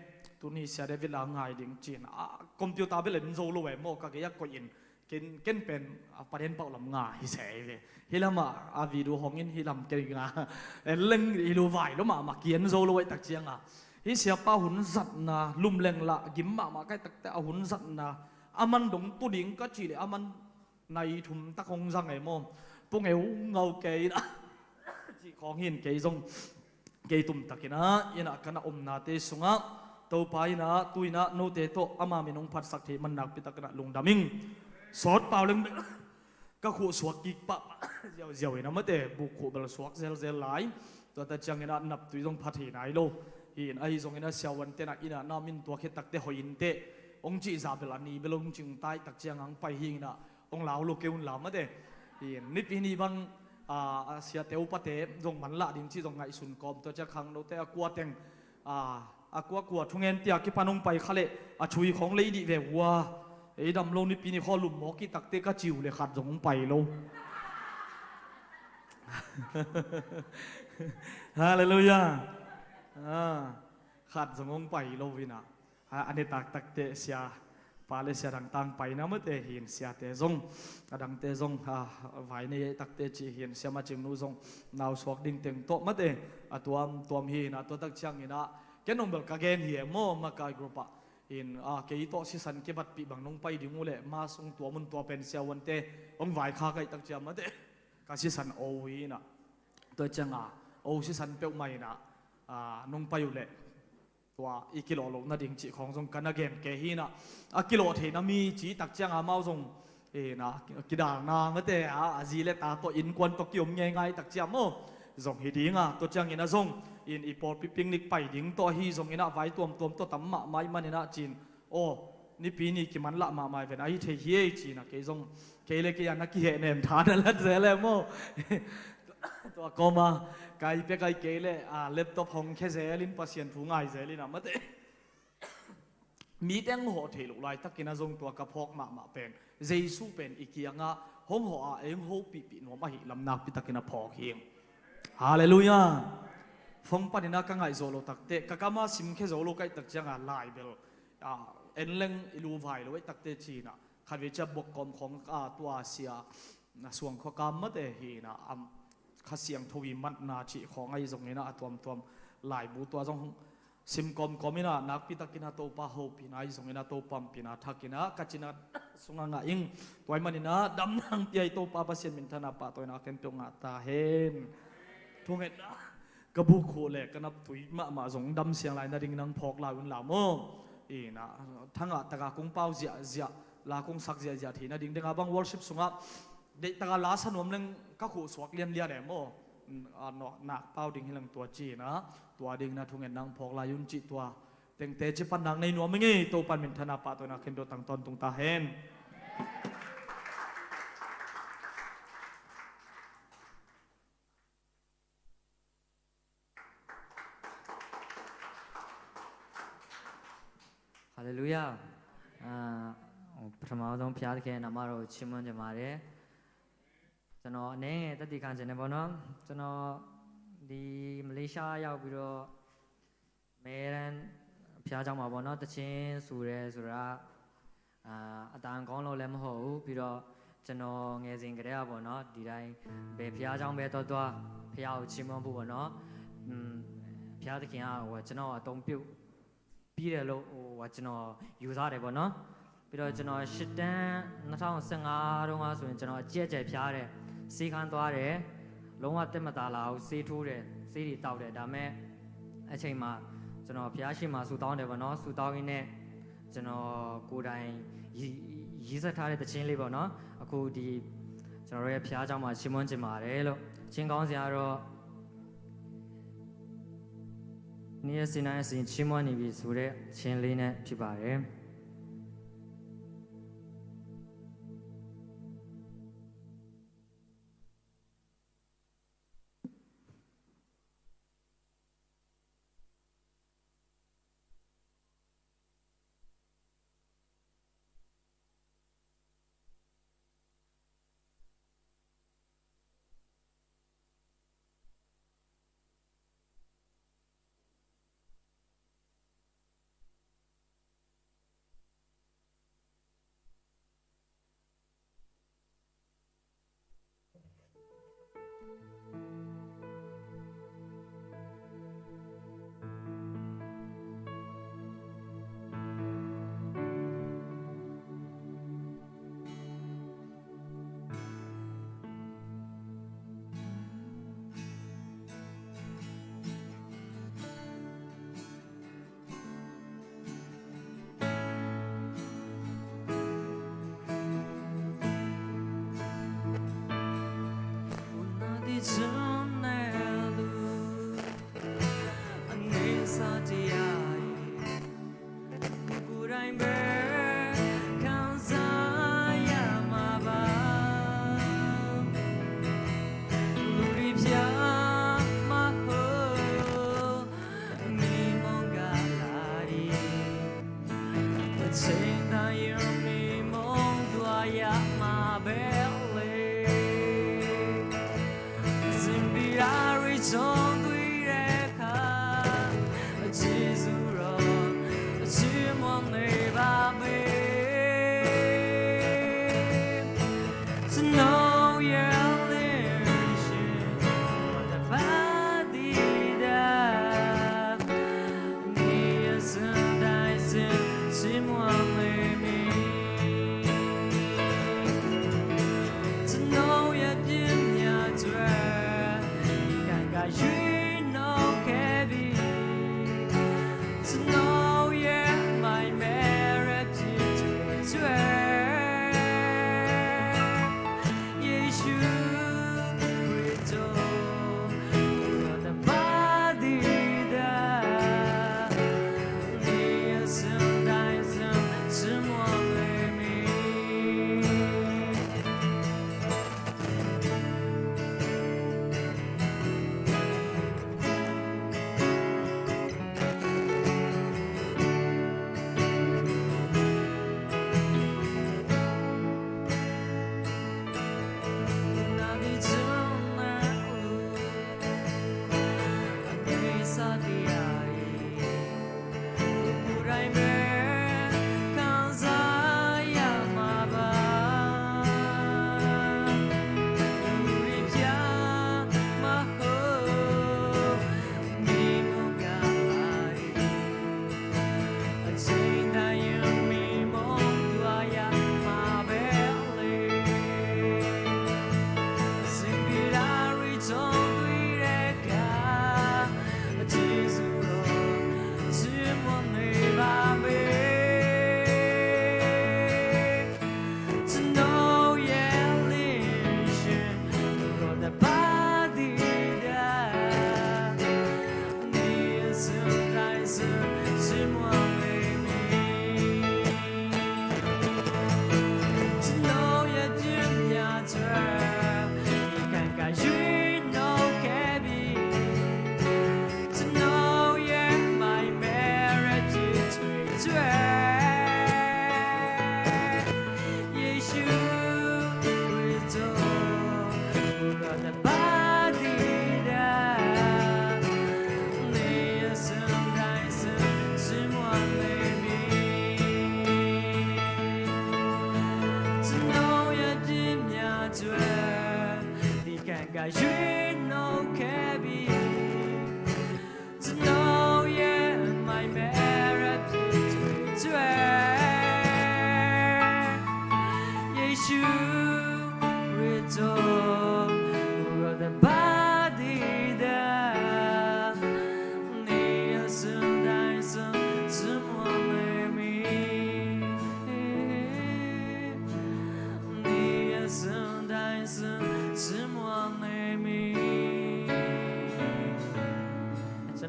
Tuni Sia David lah ngai ding ci inah, a, computer bel en zo lo e maw, ka gei a koih in ken, ken pen a paden pauh lam nga hi se ve. Hi lamah a video hong in hi lam kei nga en leng hi lo vai lo mahmah, ki en zo lo ahih tak cianga hi siapa hun zatna lum leng lah gim mahmah ka hih tak teh a hun zatna a man dong tu ding ka ci le a man nai thum tak hong zang e maw. Pung e ung ngau kei inah ci khawng hin kei zong kei tumtak inah inah ka na omnate sungah Topa inah tu inah note tawh ama min hong phatsak theih man nakpi tak inah lungdam ing. Sawt pau leng bel ka khuh suak kik pahpah ziauziau inah mate, buk khuh bel suak zelzel lai. Tuate ciang inah naptui zong pha thei nai lo. Hi in ahi zong inah siavuante inah inah na min tua khit tak teh hoih in teh hong cih zah bel a ni bel hong cing ta ahih tak cianga hong pai hi inah hong lau lo kei un la mate. Hi in nipi ni bang, a, a siate upate zong manlah ding cih zong ngaihsun kawm, tua ciang khangnote a kua teng, a, a kuakua thungen tia kipan hong pai kha leh a chui khawng lei dih ve ua. Ei dam lo nipi ni khaw lum mawk i tak teh ka ci uh le khat zong hong pai lo. Halleluiah. A, khat zong hong pai lo inah. A, a netak tak teh sia pa le sia dangtang paina mate hi in siate zong, a dangte zong, a, vai nei ahih tak teh ci hi in sia Macing nu zong nau suak ding teng tawh mate. A tuamtuam hi inah tua tak ciang inah ken hong bel ka gen hi e maw, makai group ah In, a, kei tawh sisan kibatpih bang nong pai ding uh leh, ma sung tua mun tua pen siavuante hong vaikhak ahih tak ciang mate, ka sisan o hi inah. Tua ciangah o sisan peuhmah inah, a, nong pai uh leh tua i kilawh loh nading cih khawng zong ka na gen kei hi inah. A kilawh theihna mi cih tak ciangah amau zong, inah, kidalna mate, a, a zi le ta tawh innkuan tawh kiom ngeingai tak ciang maw, zong hi ding a, tua ciangin a zong in i pawlpi picnic pai ding tawh ahi zongin ah vai tuamtuam tawh tam mahmah ahih manin ah cin, aw, nipi ni kimanlah mahmah hi ven, ahi thei hi ei, cin ah kei zong, kei le kei a na kihehnem tha na la zel e maw. Tua kawma kai pek ai kei le, a, laptop hong khia zelin Pasian thu ngai zelin ah mate. Mite hong hawh theih loh laitakin a zong tua ka phawk mahmah pen Jesu pen i kiangah hong hawh a, ei hong hopihpih nuam ahih lam nakpi takin a phawk hi. Halleluiah. Phone panin a ka ngaih zawh loh takteh, ka kam a simkhia zo lo ka hih tak ciangah lai bel, a, en leng i luvai lo ahih takteh cin ah, khatvei ciah bok kawm khawng, a, tua sia, na suang khua kam mate hi inah, am, Kha Siangtho i matna cih khawng ahi zongin ah a tuamtuam laibu tua zong sim kawmkawm inah, nakpi takin a Topa hopihna ahi zongin a Topa ompihna thakin ah ka cina sungah ngah ing. Tua ahih manin ah damna hong pia i Topa Pasian minthanna pahtawina khempeuh ngah ta hen. Thungetna ka buk khuh le ka naptui mahmah zong damsiang lai nading nang phawk lai un la maw. Inah, thangah taka kong pau ziahziah, la kong sak ziahziah theih nading dingah bang worship sungah deih taka la sa nuam leng ka khuh suak lianlian e maw. A, nawh, nak pau ding hi leng tua cin ah, tua dingin a thungetna hong phawk lai un cih tua tengte ci pan nang nei nuam ing ei. Topa minthanna pahtawina khempeuh tang tawntung ta hen. Halleluiah. အာ၊ ပထမဆုံး ဘုရားသခင်နာမတော်ကို ချီးမွမ်းချင်ပါတယ်။ ကျွန်တော် အနည်းငယ် သက်သေခံချင်တယ်ပေါ့နော်။ ကျွန်တော် ဒီ မလေးရှား ရောက်ပြီးတော့ အမြဲတမ်း ဘုရားကျောင်းမှာပေါ့နော်၊ သီချင်းဆိုတယ်ဆိုတာ အာ၊ အသံကောင်းလို့လည်း မဟုတ်ဘူး။ ပြီးတော့ ကျွန်တော် ငယ်စဉ်ကတည်းကပေါ့နော်၊ ဒီတိုင်း ဘယ်ဘုရားကျောင်းပဲသွားသွား ဘုရားကို ချီးမွမ်းဖို့ပေါ့နော်၊ อืม၊ ဘုရားသခင်က ဟို၊ ကျွန်တော်ကို အသုံးပြုပြီးတယ်လို့ ဟို၊ ကျွန်တော် ယူဆတယ်ပေါ့နော်။ ပြီးတော့ ကျွန်တော် ရှစ်တန်း နှစ်ထောင်ဆယ့်ငါး တုန်းကဆိုရင် ကျွန်တော် အကျဲကျဲဖျားတယ်။ ဆေးခန်းသွားတယ်။ လုံးဝ သက်မသာလာဘူး။ ဆေးထိုးတယ်။ ဆေးတွေသောက်တယ်။ ဒါပေမဲ့ အချိန်မှာ ကျွန်တော် ဘုရားရှေ့မှာ ဆုတောင်းတယ်ပေါ့နော်။ ဆုတောင်းရင်းနဲ့ ကျွန်တော် ကိုယ်တိုင် ရည်၊ ရည်စက်ထားတဲ့ သီချင်းလေးပေါ့နော်။ အခု ဒီ ကျွန်တော်တို့ရဲ့ ဘုရားကျောင်းမှာ ချီးမွမ်းချင်ပါတယ်လို့။ သီချင်းခေါင်းစဉ်ကတော့ နေ့ရက်စဉ်တိုင်း အစဉ် ချီးမွမ်းနေပြီဆိုတဲ့ သီချင်းလေးနဲ့ ဖြစ်ပါတယ်။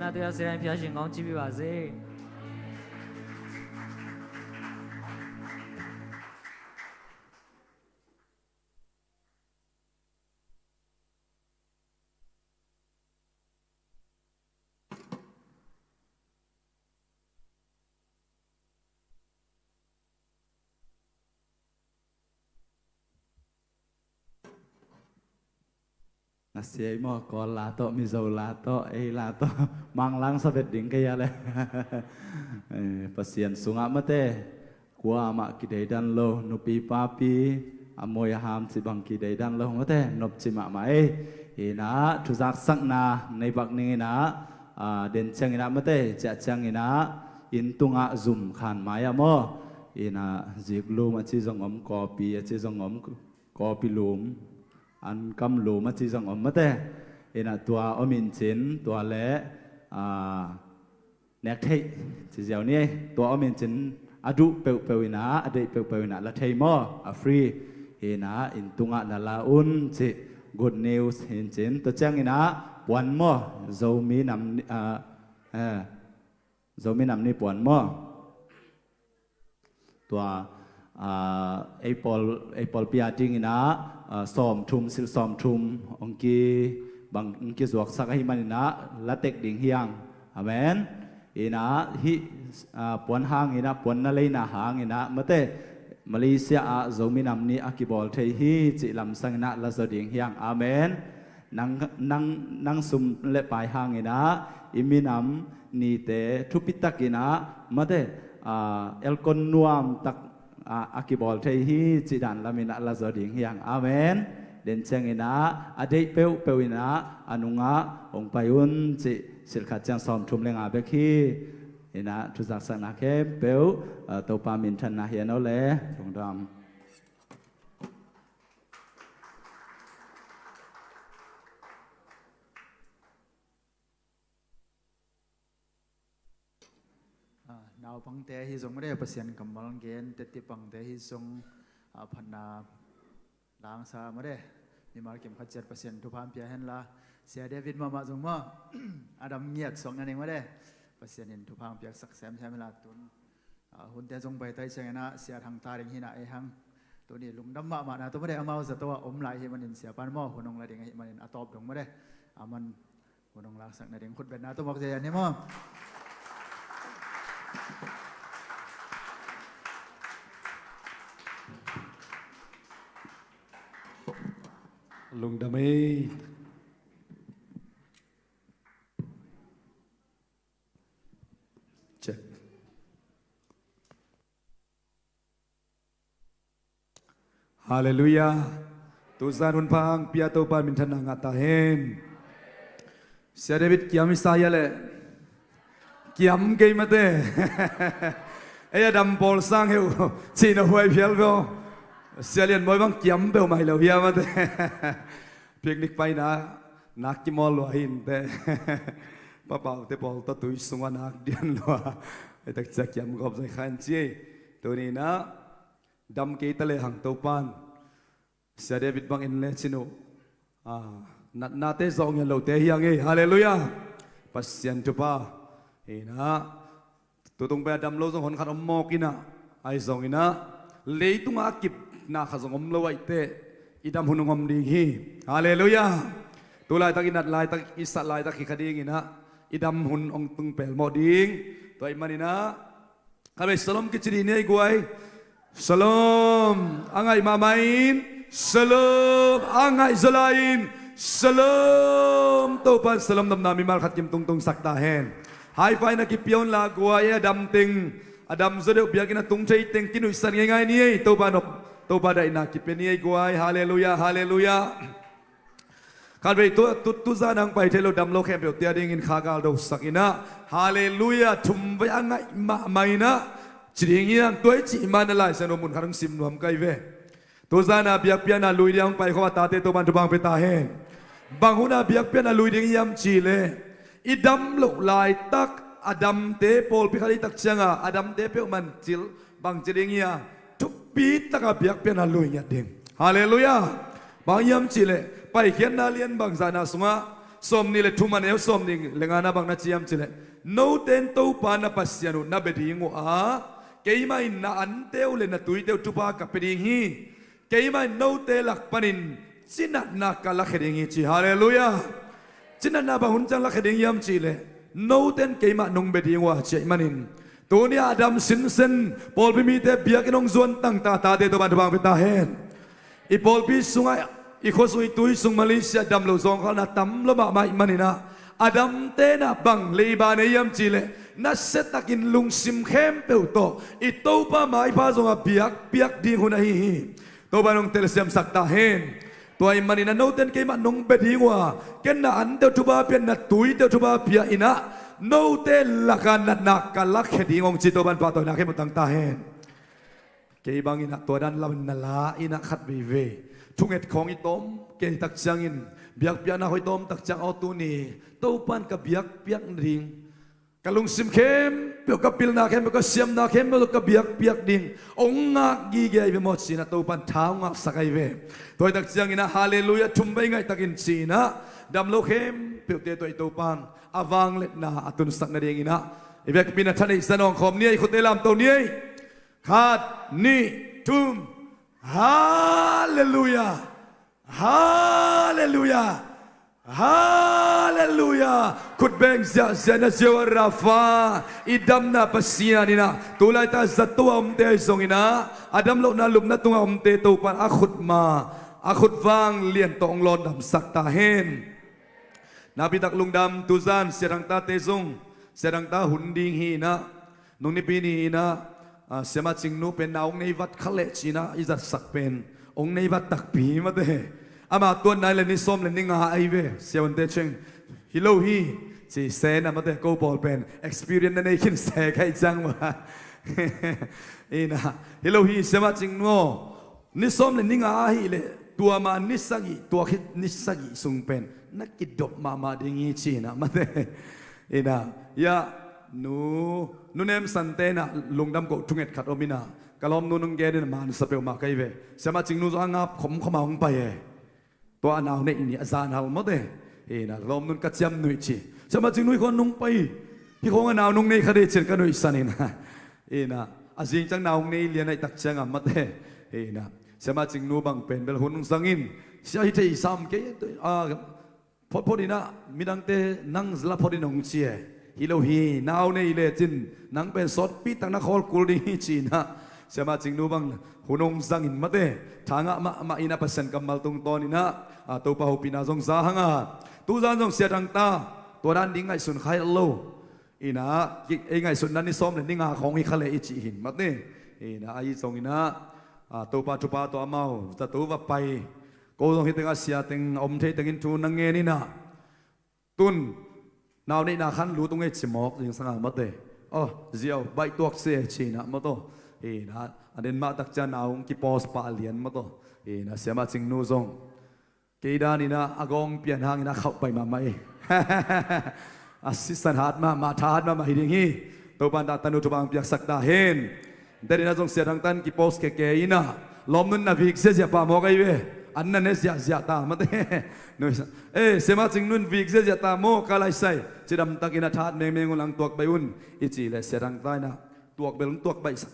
Atu ya siran pia sing kong cipi ba si. Na sia i maw, Kawl la tawh, Mizo la tawh, ei la tawh, Manglang sa vet ding kei a le. Eh, Pasian sungah mate, kuamah kideidan lo, nupi papi, a moi a ham cih bang kideidan lo mate, nopci mahmah ei. Inah, thuzaksakna, nei bak ning inah, ah, den ciang inah mate, ciah ciang inah, inn tungah zum khan mai ah maw. Inah, zik lum a ci zong om, kawpi a ci zong om, kawpi lum, an kam lum a ci zong om mate. Inah tua om in cin, tua le, ah, nek theih ci ziau ni ei. Tua om in cin a duh peuhpeuh inah, a deih peuhpeuh inah la thei maw, a free. Inah inn tungah na la un cih good news hi in cin. Tua ciang inah puan maw, Zomi nam ni, ah, eh, Zomi nam ni puan maw. Tua, ah, ei pawl, ei pawlpi a ding inah, ah, sawmthum, sil sawmthum, ong ki, bang, ong kizuaksak ahih man inah, la tek ding hi hang. Amen. Inah, hih, ah, puan hang inah, puan na leina hang inah, mate, Malaysia ah Zomi nam ni a kibawl thei hi, cih lamsang inah, la zaw ding hi hang. Amen. Nang, nang, nang sum le pai hang inah, i minam nite thupi tak inah, mate, ah, elkon nuam tak, ah, a kibawl thei hi, cih dan lam inah la zaw ding hi hang. Amen. Den ciang inah, a deih peuhpeuh inah, a nungah hong pai un cih silh khat ciang sawmthum le nga bek hi. Inah, thuzaksakna khempeuh, ah, Topa minthanna hi a no le, lungdam. Ah, naupangte ahi zong mate, Pasian kammal gen, teti pangte ahi zong, ah, phatna langsa mate. Mimal kim khat ciat Pasian thupha pia hen la. Sia David mahmah zong maw, a dam ngiat suak nading mate, Pasian in thupha piaksak semsem hen la tun. Ah, hunte zong pai tai ciang inah, sia thang ta ding hi inah ei hang. Tuni lungdam mahmahna tawh mate, amau zato ah om lai hi manin, sia pan maw, hun hong la ding ahih manin, a tawp dong mate, a man hun hong laksak nading khutbetna tawh mawk zia ni maw. Lungdam ei. Check. Halleluiah. Tuzan hun pha hong pia Topa minthanna ngah ta hen. Sia David kiam i sa hia leh? Kiam kei mate. Ei a dam pawl sang heu. Cihna huai phial beo. Sia Lian Bawi bang kiam peuhmah hi lo hia mate. Picnic paina nak kimawl lua hi inteh. Papaute pawl tawh tui sungah nak dian lua. Ei takcia kiam gawp zai kha in ci ei. Tuni inah dam kei ta lehang Topan Sia David bangin le cin uh, ah, natnate zawh ngiat lote hi hang ei. Halleluiah. Pasian thupha. Inah tutung pen a dam lo zong hon khat om mawk inah, ahi zong inah, leitungah a kipna khat zong om lo ahih teh i dam hun hong om ding hi. Halleluiah. Tu laitak i nat laitak, i sah laitak hi kha ding inah, i dam hun hong tung pelmawh ding. Tua ahih man inah khatvei shalom kici dih ni ei guai. Shalom. A ngaih mahmah in shalom. A ngaih zaw lai in shalom. Topan shalom nopna mimal khat kim tungtungsak ta hen. High five na kipia un la guai, a dam teng, a dam zaw deuh biakinn a tung thei teng kinuihsan ngeingai ni ei. Topa nop, Topa daihna kipia ni ei guai. Halleluiah, halleluiah. Khatvei tu, tu, tuzan hong pai thei lo dam lo khempeuhte a dingin kha gal dosak inah, halleluiah, thumvei a ngaih mahmah inah ci ding hi hang. Tua i cih man a Lai Siangtho mun khat hong sim nuam ka hi ve. Tuzan a biakpiakna lui ding hong paikhawm a tate Topan thupha hong pia ta hen. Bang hun a biakpiakna lui ding hiam cih leh, i dam loh laitak a damte pawlpi khat i tak ciangah a damte peuhmah in cil bang ci ding hiam? Thupi taka biakpiakna lui ngiat ding. Halleluiah. Bang hiam cih leh, Paikhiatna lian bangzahna sungah Sawmnih le thum a neu sawmnih le ngana bang na ci hiam cih leh, note in Topa na Pasian uh na bia ding uh a, keimah in na ante uh le na tuite uh thupha ka pia ding hi. Keimah in note lak panin cinatna ka lakhia ding hi ci. Halleluiah. Cinatna bang hun ciang lakhia ding hiam cih leh, note in keimah nong bia ding uh a ci ahih manin, tuni-ah a dam sinsen pawlpi mite biakinn hong zuan tangtang tate Topa'n thupha hong pia ta hen. I pawlpi sungah, i khua sung, i tui sung Malaysia dam loh zawngkhalna tam lua mahmah ahih manin ah, a damte in ah bang leiba nei hiam cih leh, nasiatakin lungsim khempeuh tawh i Topa maipha zongah biakpiak ding hun ahi hi. Topa'n hong telsiamsak ta hen. Tua ahih manin ah note in keimah nong bia ding uh a, ken na ante uh thupha pia, na tuite uh thupha pia in ah, note lakah natna ka lakhia ding hong ci. Topa'n pahtawina khempeuh tang ta hen. Kei bangin ah tua dan lam na la in ah khat veivei thunget khawng i tawm kei tak ciangin, biakpiakna khawng i tawm tak ciang, aw tuni Topa'n ka biakpiak ding, ka lungsim khempeuh, ka pilna khempeuh, ka siamna khempeuh ka biakpiak ding, hong ngak gige hi ve maw ci-in ah Topa'n tha hong ngahsak ahi ve. Tua hi tak ciangin ah halleluiah thum vei ngaihtakin ci-in ah, dam lo khempeuhte tawh i Topa'n a vangliatna a tunsak nadingin ah, i vekpi-in ah thanei sa nawngkhawm ni ei, i khutte lamto ni ei. Khat, nih, thum. Halleluiah. Halleluiah. Halleluiah. Khut beng ziahziah na Jehovah Rapha, i damna Pasian in ah, tu laitak zato a omte ahi zongin ah, a dam lohna lupna tungah omte Topa'n a khutma, a khut vanglian tawh hong lawndamsak ta hen. Nakpitak lungdam, tuzan Sia Thang Tate zong, Sia Thang Ta hun ding hi in ah, nung Nipi ni hi in ah, ah, Siamah Cingnu pen na hong nei vat kha leh ci-in ah i zatsak pen hong nei vat takpi hi mate. Ama tuanna hi leh ni sawm le ni nga ahi ve, Sia Van Te Cheng. Hi lo hi, ci sen ah mate, ko pawl pen experience na nei khin se ka hih ciang maw. Hi in ah, hi lo hi Siamah Cingnu aw, ni sawm le ni nga ahih leh, tua ma ni sagih, tua khit ni sagih sung pen na kidop mahmah ding hi ci-in ah mate. Hi in ah, ya, nu, Nu Nem Sante in ah lungdam koh thunget khat om in ah, ka lawmnu'n hong gen in ah, mansa peuhmah ka hi ve. Siamah Cingnu zong a ngap khomkhom a hong pai e. Tua a nau neih ni a zan hal mate. Hi in ah, lawmnu'n ka ciamnuih ci. Siamah Cingnu hi khawng nong pai, hi khawng a nau nong nei kha ding ci-in ka nuihsan in ah. Hi in ah, a zing ciang nau hong nei lian ahih tak ciang ah mate. Hi in ah, Siamah Cingnu bang pen bel hun hong zang in, sia hi thei sam kei, a, photphot in ah midangte nang la phot in hong ci e. Hi lo hi, nau nei lecin nang pen sawtpi tak na khawl kul ding hi ci-in ah, Siamah Cingnu bang hun hong zang in mate, tha ngah mahmah in ah Pasian kammal tungtawn in ah, a, Topa hopihna zong za hang a, tuzan zong Sia Thang Ta, tua dan ding ngaihsun kha hi lo. Hi in ah, ki-, ei ngaihsutna ni sawm le ni nga khawng hi kha leh i cih hi in mate. Hi in ah, ahi zongin ah, a, Topa thupha tawh amau zato va pai. Ko zong hi teng ah sia teng a om thei tengin thu na ngen in ah, tun nau neihna khan lut ung ei ci mawk zingsang a mate. Aw, ziau baih tuak se ci-in ah mate. Hi in ah, a den mah tak ciang nau hong kipost pah lian mate. Hi in ah, Siamah Cingnu zong kei dan in ah a gawng pian hangin a khauh pai mahmah hi. A sisan hat mahmah, tha hat mahmah hi ding hi. Topa'n tua tanu thupha hong piaksak ta hen. Deri na zong Sia Thang Ta'n kipost keke in ah, lawmnu'n na vik ziahziah pah mawk ahi ve. An na ne ziahziah ta mate. Nuihsan, eh, Siamah Cingnu'n vik ziahziah ta maw, ka laisai, cidam takin ah tha hat mengmeng un, lang tuak baih un, i cih leh Sia Thang Ta in ah tuak bel hong tuak baihsak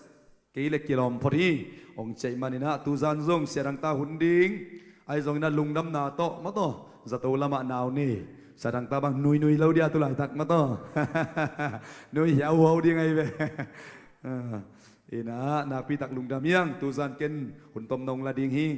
kei leh kilawm phot hi, hong ci ahih manin ah, tuzan zong Sia Thang Ta hun ding, ahi zongin ah lungdamna tawh mate, zato lamah nau nei. Sia Thang Ta bang nuinui lo dia tu laitak mate. Nui hiauhuau ding ahi ve. Ah, hi in ah, nakpitak lungdam hi ing, tuzan ken hun tomno hong la ding hi.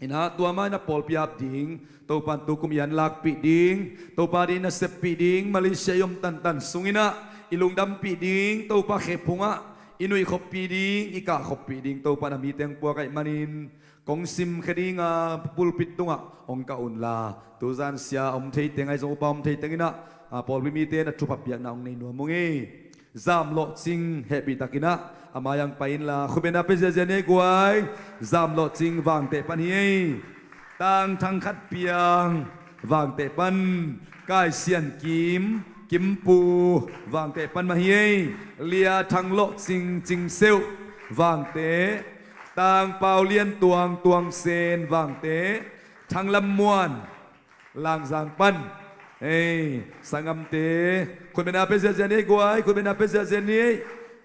Hi in ah, tua mah in ah pawlpi ap ding, Topa'n tukum i an lakpih ding, Topa adingin i seppih ding, Malaysia i om tantan sungin ah i lungdampih ding, Topa khephung ah i nuihkhoppih ding, i kahkhoppih ding, Topa'n a mite hong puak ahih manin, kong simkhia ding a, pulpit tungah hong kah unla, tuzan sia om thei teng, ahi zong upa om thei tengin ah, a, pawlpi mite na thupha piakna hong nei nuam ung ei. Zam Lawh Cing hehpih takin ah a mai-ah hong pai inla, khut bengna pia ziahziah ni ei guai. Zam Lawh Cing, Vangteh pan hi ei. Tang Thang Khat Piang, Vangteh pan. Kai Sian Kim, Kimpu, Vangteh pan mah hi ei. Lia Thang Lawh Cing, Cing Seuh, Vangteh. Tang Pau Lian Tuang, Tuang Sen, Vangteh. Thang Lam Muan, Langzang pan. Ei, sanggamte, khutbetna pia ziahziah ni ei guai, khutbetna pia ziahziah ni ei.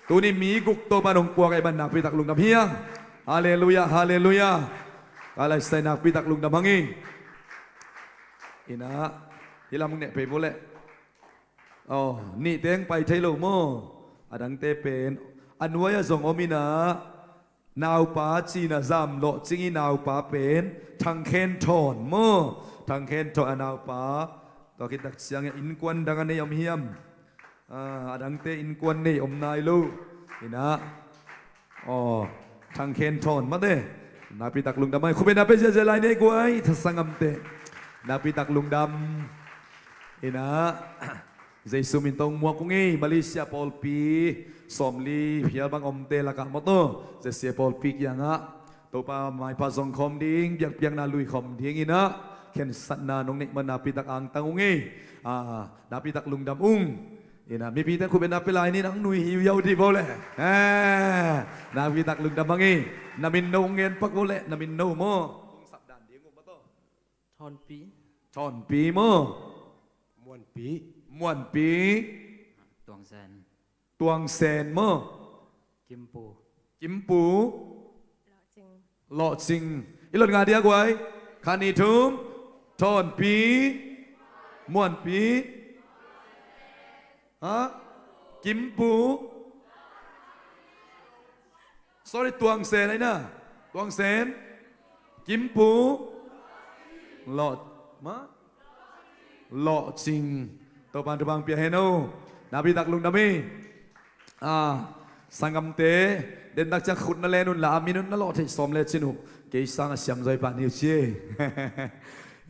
Tuni mi guk Topa nong puak ahih man nakpi tak lungdam hi hang. Halleluiah, halleluiah. Ka laisai nakpi tak lungdam hang hi. Ina, hi lam neh pei bo leh. Aw, nih teng pai thei lo maw? A dangte pen a nuai-ah zong om ina, naupa cina zam lawh cing i naupa pen Thang Khen Thawn maw? Thang Khen Thawn a naupa. Tua khit tak ciangin innkuan dang a nei om hiam? A, a dangte innkuan nei om nai lo. Ina. Aw, Thang Khen Thawn mate. Nakpi tak lungdam ai. Khutbetna pia ziahziah lai ni ei guai, tha sanggamte. Nakpi tak lungdam. Ina, Jesu min tawh muak ung ei, Malaysia pawlpi sawmli phial bang omte lakah maw taw, Jesu pawlpi kiangah Topa maipha zong khawm ding, biakpiakna lui khawm ding ina, khensatna nong neih man nakpi tak angtang ung ei. A, nakpi tak lungdam ung. Ina, mipite khutbetna pia lai ni, nang nui hi uh hiau dih bo leh. Eh, nakpi tak lungdam hang ei. Na min no ong ngen pak bo leh, na min no maw? Ong sap dan ding uh maw taw. Thawnpi. Thawnpi maw? Muanpi. Muanpi. Tuang Sen. Tuang Sen maw? Kimpu. Kimpu. Lawh Cing. I lot nga dia guai. Khat nih thum. Thawnpi. Muanpi. Ha? Kimpu. Sorry, Tuang Sen ai na. Tuang Sen. Kimpu. Lawh. Ma? Lawh Cing. Topa'n thupha pia hen aw. Nakpi tak lungdam hi. A, sanggamte, den tak ciang khut na len un la, a min un na lawh theih sawm le cin uh. Kei sang a siam zaw hi pah ni uh ci ei.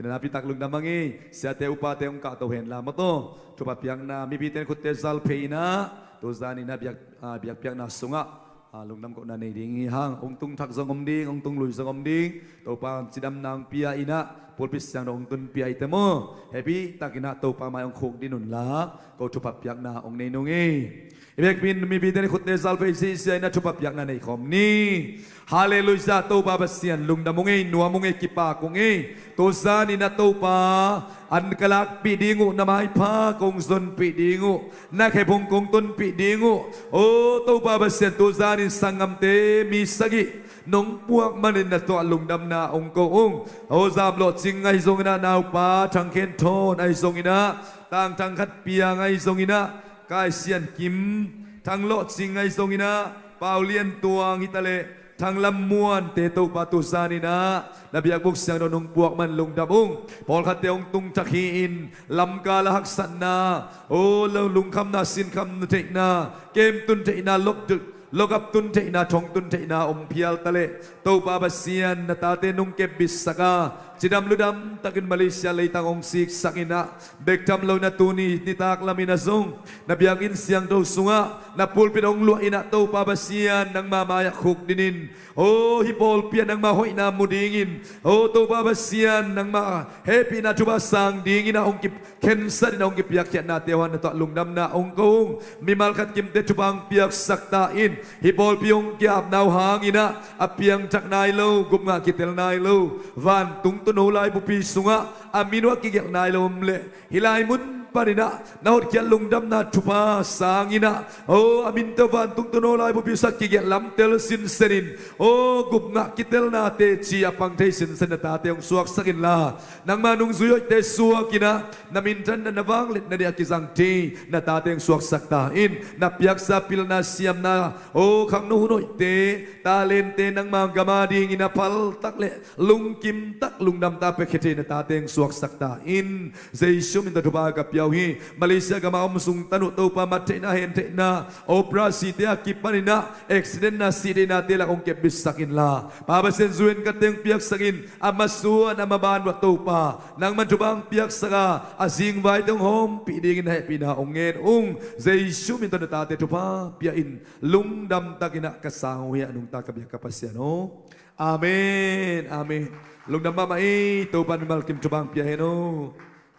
Ina, nakpi tak lungdam hang ei. Siate upate hong kahto hen la maw taw. Thupha piakna, mipite in khutte zal phei ina, tuzan ina biak, a, biakpiakna sungah, a, lungdam kohna nei ding hi hang. Hong tung thak zong om ding, hong tung lui zong om ding. Topa cidamna hong pia ina, pulpit siangtho hong tun pia i te maw. Happy tak ina Topa mai hong khukdin un la, ko thupha piakna hong nei nung ei. I biakpiakna mipite in khutte zal phei sisia ina thupha piakna nei khawm ni. Halleluiah, Topa Pasian lungdam ung ei, nuam ung ei, kipak ung ei. Tuzan ina Topa an ka lakpih ding uh, na maipha kong zonpih ding uh, na khephung kong tonpih ding uh. O Topa Pasian, tuzan in sanggamte mi sagih nong puak manin na tuah lungdamna hong ko ung. O Zam Lawh Cing ahi zong ina, naupa Thang Khen Thawn ahi zong ina, Tang Thang Khat Piang ahi zong ina, Kai Sian Kim, Thang Lawh Cing ahi zong ina, Pau Lian Tuang hi ta leh, Thang Lam Muan te Topa tuzan ina, na biakbuk siangtho nong puak man lungdam ung. Pawlkhatte hong tung thak hi in, lamkal a haksatna, o lo lungkhamna, sinkhamna theihna, kem tun theihna, lok duk, lokap tun theihna, thong tun theihna om phial ta leh, Topa Pasian na tate nong kepbitsak a, cidam ludam takin Malaysia leitang hong siksak ina, bek tham lo ina tuni nitak lam ina zong na biakinn siangtho sungah na pulpit hong luah ina, Topa Pasian nangma mai-ah khukdin in. O hih pawlpi ah nangma hoihna mu dingin, o Topa Pasian nangma hehpihna thupha sang ding ina hong kip khensat ina hong kipiakkhiatnate uh hang na tuah lungdamna hong ko ung. Mimal khat kimte thupha hong piaksak ta in. Hih pawlpi hong ki-apna uh hang ina a piangthak nai lo, gupngah kitel nai lo vantung tuuno laibupi sungah a min uh a kigelh nai lo om leh, hih lai mun pan ina na hotkhiat lungdamna thupha sang ina, o a minte uh vantung tuuno laibupi sungah kigelh lamtel sinsen in, o gupngah kitelna teci a pang thei sinsen na tate hong suaksak in la, nangma nungzui hoihte suak ina, na minthanna, na vangliatna ding a kizang thei na tate hong suaksak ta in. Na piaksa pilna, siamna, o khangno hun hoihte, talente nangma gam a ding ina phal tak leh lungkim tak lungdam tak piakhia thei na tate hong suaksak ta in. Jesu min tawh thupha ka pia uh hi. Malaysia gam a om sung tan uh Topa mat theihna, hen theihna, operasi te a kipan ina accident na sih theihnate lak hong kepbitsak in la, Pa Pasian, zu-en ka teng piaksak in, a masuan a maban uh ah Topa nangman thupha hong piaksak a, a zingvaite hong hawmpih dingin na hehpihna hong ngen ung. Jesu min tawh na tate thupha pia in, lungdam tak ina ka sang uh hi a, nungta ka biak ka Pasian aw. Amen, amen. Lungdam mahmah ei, Topa mimal kim thupha hong pia hen aw.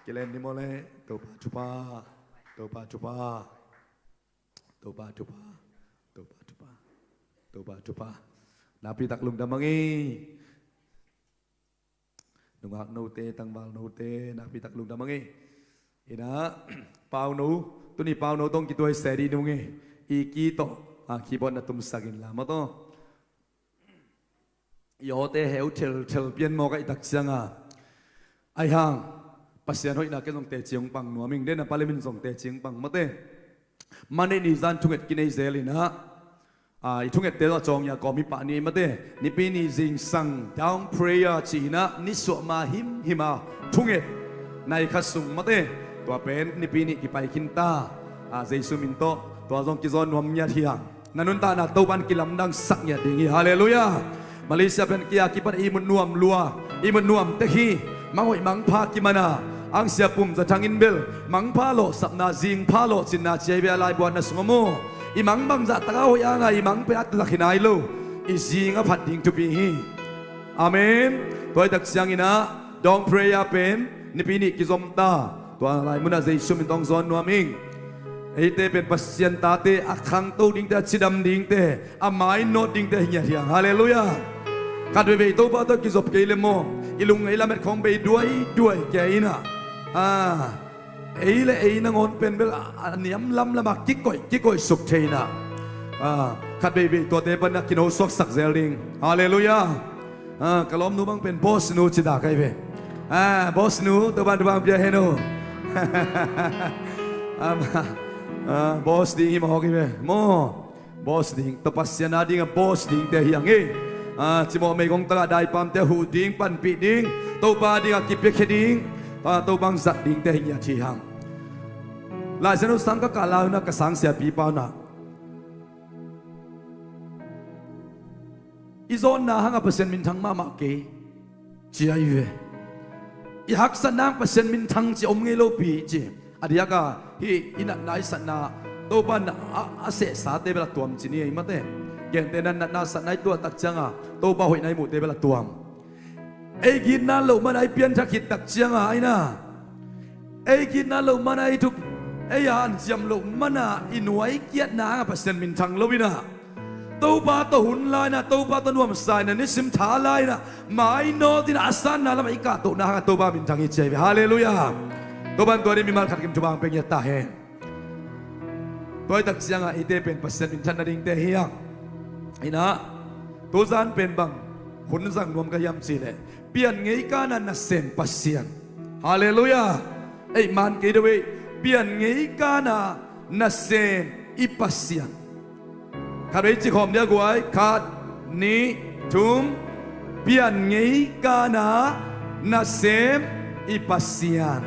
Kilen ni maw leh, Topa thupha, Topa thupha. Topa thupha. Topa thupha. Topa thupha. Nakpi tak lungdam hang ei. Nungak note, tangval note, nakpi tak lungdam hang ei. Ina, pauno, tuni pauno tawh kituai se dih nung e. I ki tawh, a, keyboard na tumsak inla maw taw. I awte heu thelthel pian mawk ahih tak cianga, ahi hang Pasian hoihna ken zong teci hong pang nuam ing. Den a palemin zong teci hong pang mate. Monday ni zan thunget kinei zel ina, a, i thungette tawh a cawng ia kawm hi pah ni mate. Nipi ni zingsang dawn prayer ci ina, ni suah ma himhim a thunget nai khat sung mate. Tua pen nipi nih kipai khin ta. A, Jesu min tawh tua zong kizawn nuam ngiat hi hang. Na nuntakna Topan kilamdangsak ngiat ding hi. Halleluiah. Malaysia pen kia kipan ihmut nuam lua, ihmut nuam tek hi. Manghoih mangpha kimana, ang Sia Pum Za Thang in bel mangpha lawhsapna, zingpha lawhcinna ci ahi ve a laibuatna sungah maw. I mang bangzah taka hoih anga i mang pen a taktak hi nai lo. I zing a phat ding thupi hi. Amen. Tua hi tak ciangina dawn prayer pen nipi nih kizom ta. Tua lai munah Jesu min tawh hong zawn nuam ing. Eite pen Pasian tate, a khangto dingte, a cidam dingte, a mainawt dingte hi ngiat hi hang. Halleluiah. Khat veivei Topa tawh kizop kei le maw, i lung ei lamet khawng bei duaiduai kei ina, a, ei le ei nangawn pen bel a, a niam lamlam a kikoih kikoih suk thei ina, a, khat veivei tuate pan a kino suaksak zel ding. Halleluiah. A, ka lawmnu bang pen boss nu ci dak ahi ve. A, boss nu, Topan thupha pia hen o. A, boss ding hi mawk hi ve maw. Boss ding, Topa Pasian a dinga boss dingte hi hang e. A, cimawh meigong takah daipamte huh ding, panpih ding, Topa dinga kipiakhia ding, a, Topa hong zat dingte hi ngiat hi hang. Laisiangtho sang ka kah lai unah ka sang siapipa unah i zawnna hangah Pasian minthang mahmah kei ci ahi ve. I haksatna hang Pasian minthang ci om ngei lopi ci. A diaka hih i natna i satna Topa na a, a sehsate bel a tuam ci ni ei mate. Gente na natna satna i tuah tak cianga Topa hoihna i muhte bel a tuam. Ei gitna loh mana i pianthak khit tak cianga aina, ei gitna loh mana i thup, ei a hanciam loh mana i nuai kiatna hanga Pasian minthang lo ina, Topa tawh hun laina, Topa tawh nuamsa ina, nisim tha laina, mainawt ina a sanna lamah i kahtohna hanga Topa minthang hi ci ahi ve. Halleluiah. Topan tua ding mimal khat kim thupha hong pia ngiat ta hen. Tua hi tak cianga eite pen Pasian minthan nadingte hi hang. Ina, tuzan pen bang hun zang nuam ka hiam cihleh, pian ngeikana nasem Pasian. Halleluiah. Ei man kei deuh ei, pian ngeikana nasem i Pasian. Khat vei ci khawm dia guai, khat, nih, thum. Pian ngeikana nasem i Pasian.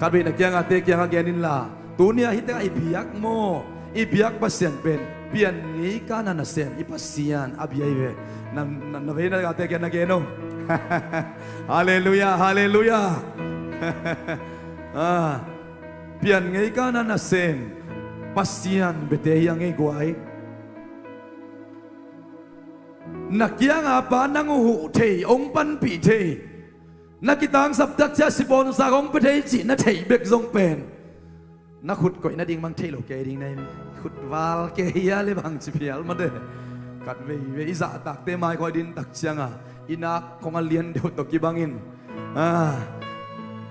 Khat vei na kiangate kiangah gen inla, tunia hih tengah i biak maw, i biak Pasian pen pian ngeikana nasem i Pasian a bia hi ve. Na, na, na vei na gate kiangah na gen o. Halleluiah, halleluiah. A, pian ngeikana nasem Pasian biate hi a ngei guai. Na kianga pa nang uh huh thei, hong panpih thei, na kitangsap tak ciah sipawnsa hong pia thei cih na theih bek zong pen na khut koih nading bang theih lo kei ding na hi. Khut val kei hia le bang ci phial mate. Khat veivei i zahtakte mai koi din tak cianga i nak khong a lian deuh tawh kibangin, a,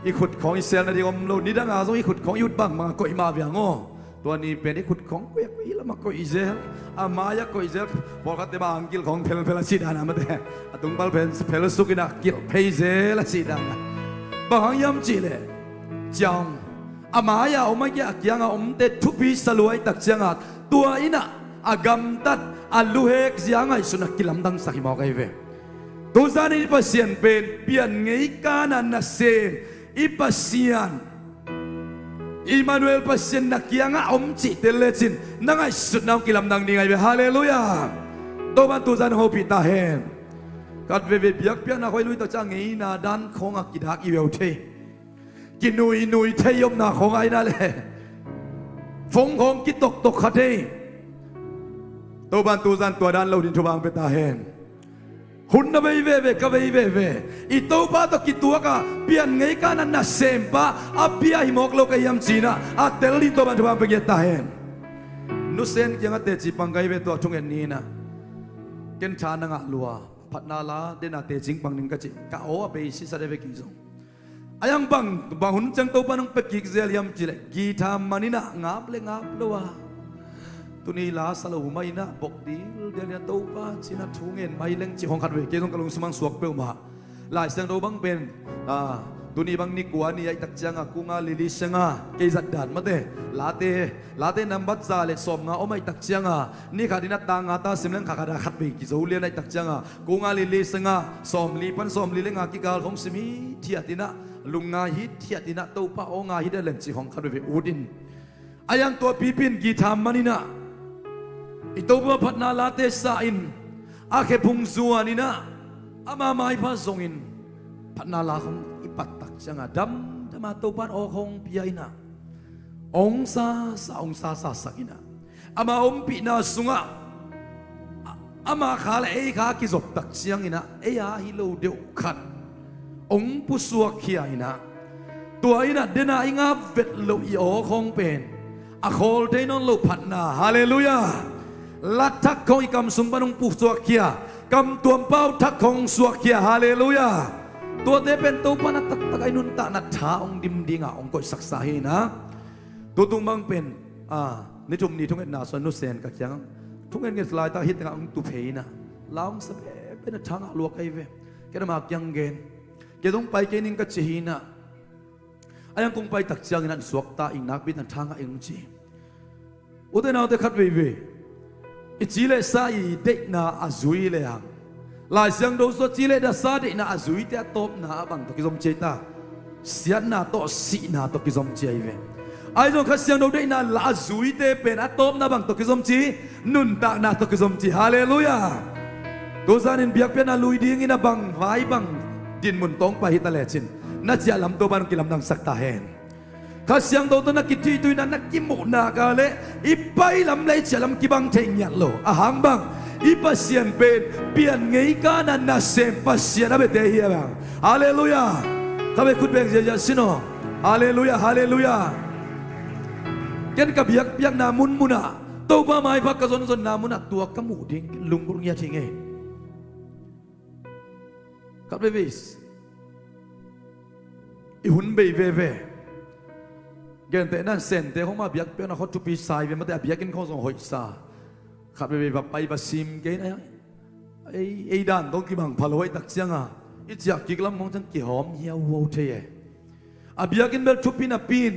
i khut khawng i sel nading om lo. Nidanga zong i khut khawng i ut bangbanga koih mah viang aw. Tua ni pen i khut khawng koih a koih lamah koih zel. A mai-ah koih zel. Pawlkhatte mah angkil khawng phelphel a cih dana mate, a tungpal pen phel sukin a kilh phei zel a cih dana. Bang hang hiam cihleh, ciang, a mai-a om a kia a kianga omte thupi sa lua i tak cianga tua innah a gamtat a luhek zia ngaihsutna kilamdangsak hi mawk ahi ve. Tuzan i Pasian pen pian ngeikana nasem i Pasian, Emmanuel Pasian na kiangah om cihte lecin na ngaihsutna hong kilamdang ding ahi ve. Halleluiah. Topan tuzan hopih ta hen. Khat veivei biakpiakna khawng i lui tak ciang ngeina dan khawngah kidak i veu thei, kinuinui thei i omna khawngah inah le phone khawng kitoktok kha thei. Topan tuzan tua dan lo din thupha hong pia ta hen. Hun na bei veve, ka bei veve, i Topa tawh kituaka pian ngeikana nasempa a pia hi mawk lo ka hiam cinah a tel ding Topan thupha hong pia ngiat ta hen. Nusen kiangah teci pang ka hi ve tua thunget ni inah. Ken tha na ngah lua, phatna la dena tecing pang ning ka cih, ka aw a bei sisa de ve kei zong. A iang bang, bang hun ciang Topa nong pia kik zel hiam cih leh, guitar man in ah ngap le ngap lo a, tuni la sa lo mah in ah bok dildel in ah Topa ci-in ah thu ngen mai leng cih khawng khat vei kei zong ka lungsim ah suak peuhmah. Lai Siangtho bang pen, ah, tuni bang ni kua ni ahih tak ciang a, kua nga li li seng a, kei zat dan mate, late, late nambat za le sawmnga om ahih tak ciang a, ni khat in ah ta nga ta sim leng khat khat a khat vei kizo lian ahih tak ciang a, kua nga li li seng a, sawmli pan sawmli le nga kikal khawng sim hithiat in ah, lungngai hithiat in ah, Topa aw ngai hithiat leng cih khawng khat vei vei ut in. A iang tua pipi in guitar man in ah, i Topa phatna late sa in, a khephung zuan in ah, ama maipha zongin phatna la khawng i pat tak ciang a, damdam a Topa in aw khawng pia in ah, ong sa sa, ong sa sa sak in ah, ama ompihna sungah, a, ama kha le ei kha kizop tak ciang in ah, ei a hi lo deuh khat ong pusuakkhia in ah, tua in ah den a i ngap vet loh i aw khawng pen a khawl thei nawn lo phatna. Halleluiah. Lat thak khawng i kam sung pan ong pusuakkhia, kam tuam pau thak khawng ong suakkhia. Halleluiah. Tuate pen Topa in a taktak a i nuntakna tha ong dim ding a ong koihsaksa hi in ah. Tutung bang pen, ah, ni thum ni thungetna sung ah Nu Sen ka kiang ah, thungetnget laitak hih teng ah ong tu phei in ah, la ong sa pen pen a tha ngah lua ka hi ve. Kei na ma kiang gen, kei zong pai kei ning ka ci hi in ah, a iang kong pai tak ciang in ah suakta ing, nakpi tak tha ngah ing ci. Ute naute, khat veivei i ci le sa i deihna a zui le hang, Lai Siangtho sung a ci le da sa deihna a zuite a tawpna ah bang tawh kizom ci a hi ta? Siatna tawh sihna tawh kizom ci a hi ve. Ahi zong Kha Siangtho deihna la a zuite pen a tawpna bang tawh kizom ci? Nuntakna tawh kizom ci. Halleluiah. Tuzan in biakpiakna lui ding in a bang vai bang dinmun tawh pai hi ta lecin, na ciah lam Topa in ong kilamdangsak ta hen. Kha Siangtho tawh na kici tui in ah, na kimuh nak leh i pai lam le i ciah lam kibang thei ngiat lo. A hang bang, i Pasian pen pian ngei ka na nasem Pasian a biate hi a bang. Halleluiah. Kha vei khut beng ziahziah sin aw. Halleluiah, halleluiah. Ken ka biakpiakna munmun ah, Topa maipha ka zonzonna mun ah tua ka muh ding lunggulh ngiat hi ing ei. Khat veivei i hun bei veve. Gentehna in Sente khawng mah biakpiakna khawng thupi sa hi ve, mate, a biakinn khawng zong hoih sa. Khat veivei va pai va sim kei in a, ei, ei dan tawh kibang pha lo ahih tak ciang a, i ciah kik lam khawng ciang kihawm hiauhiau thei e. A biakinn bel thupi napi in,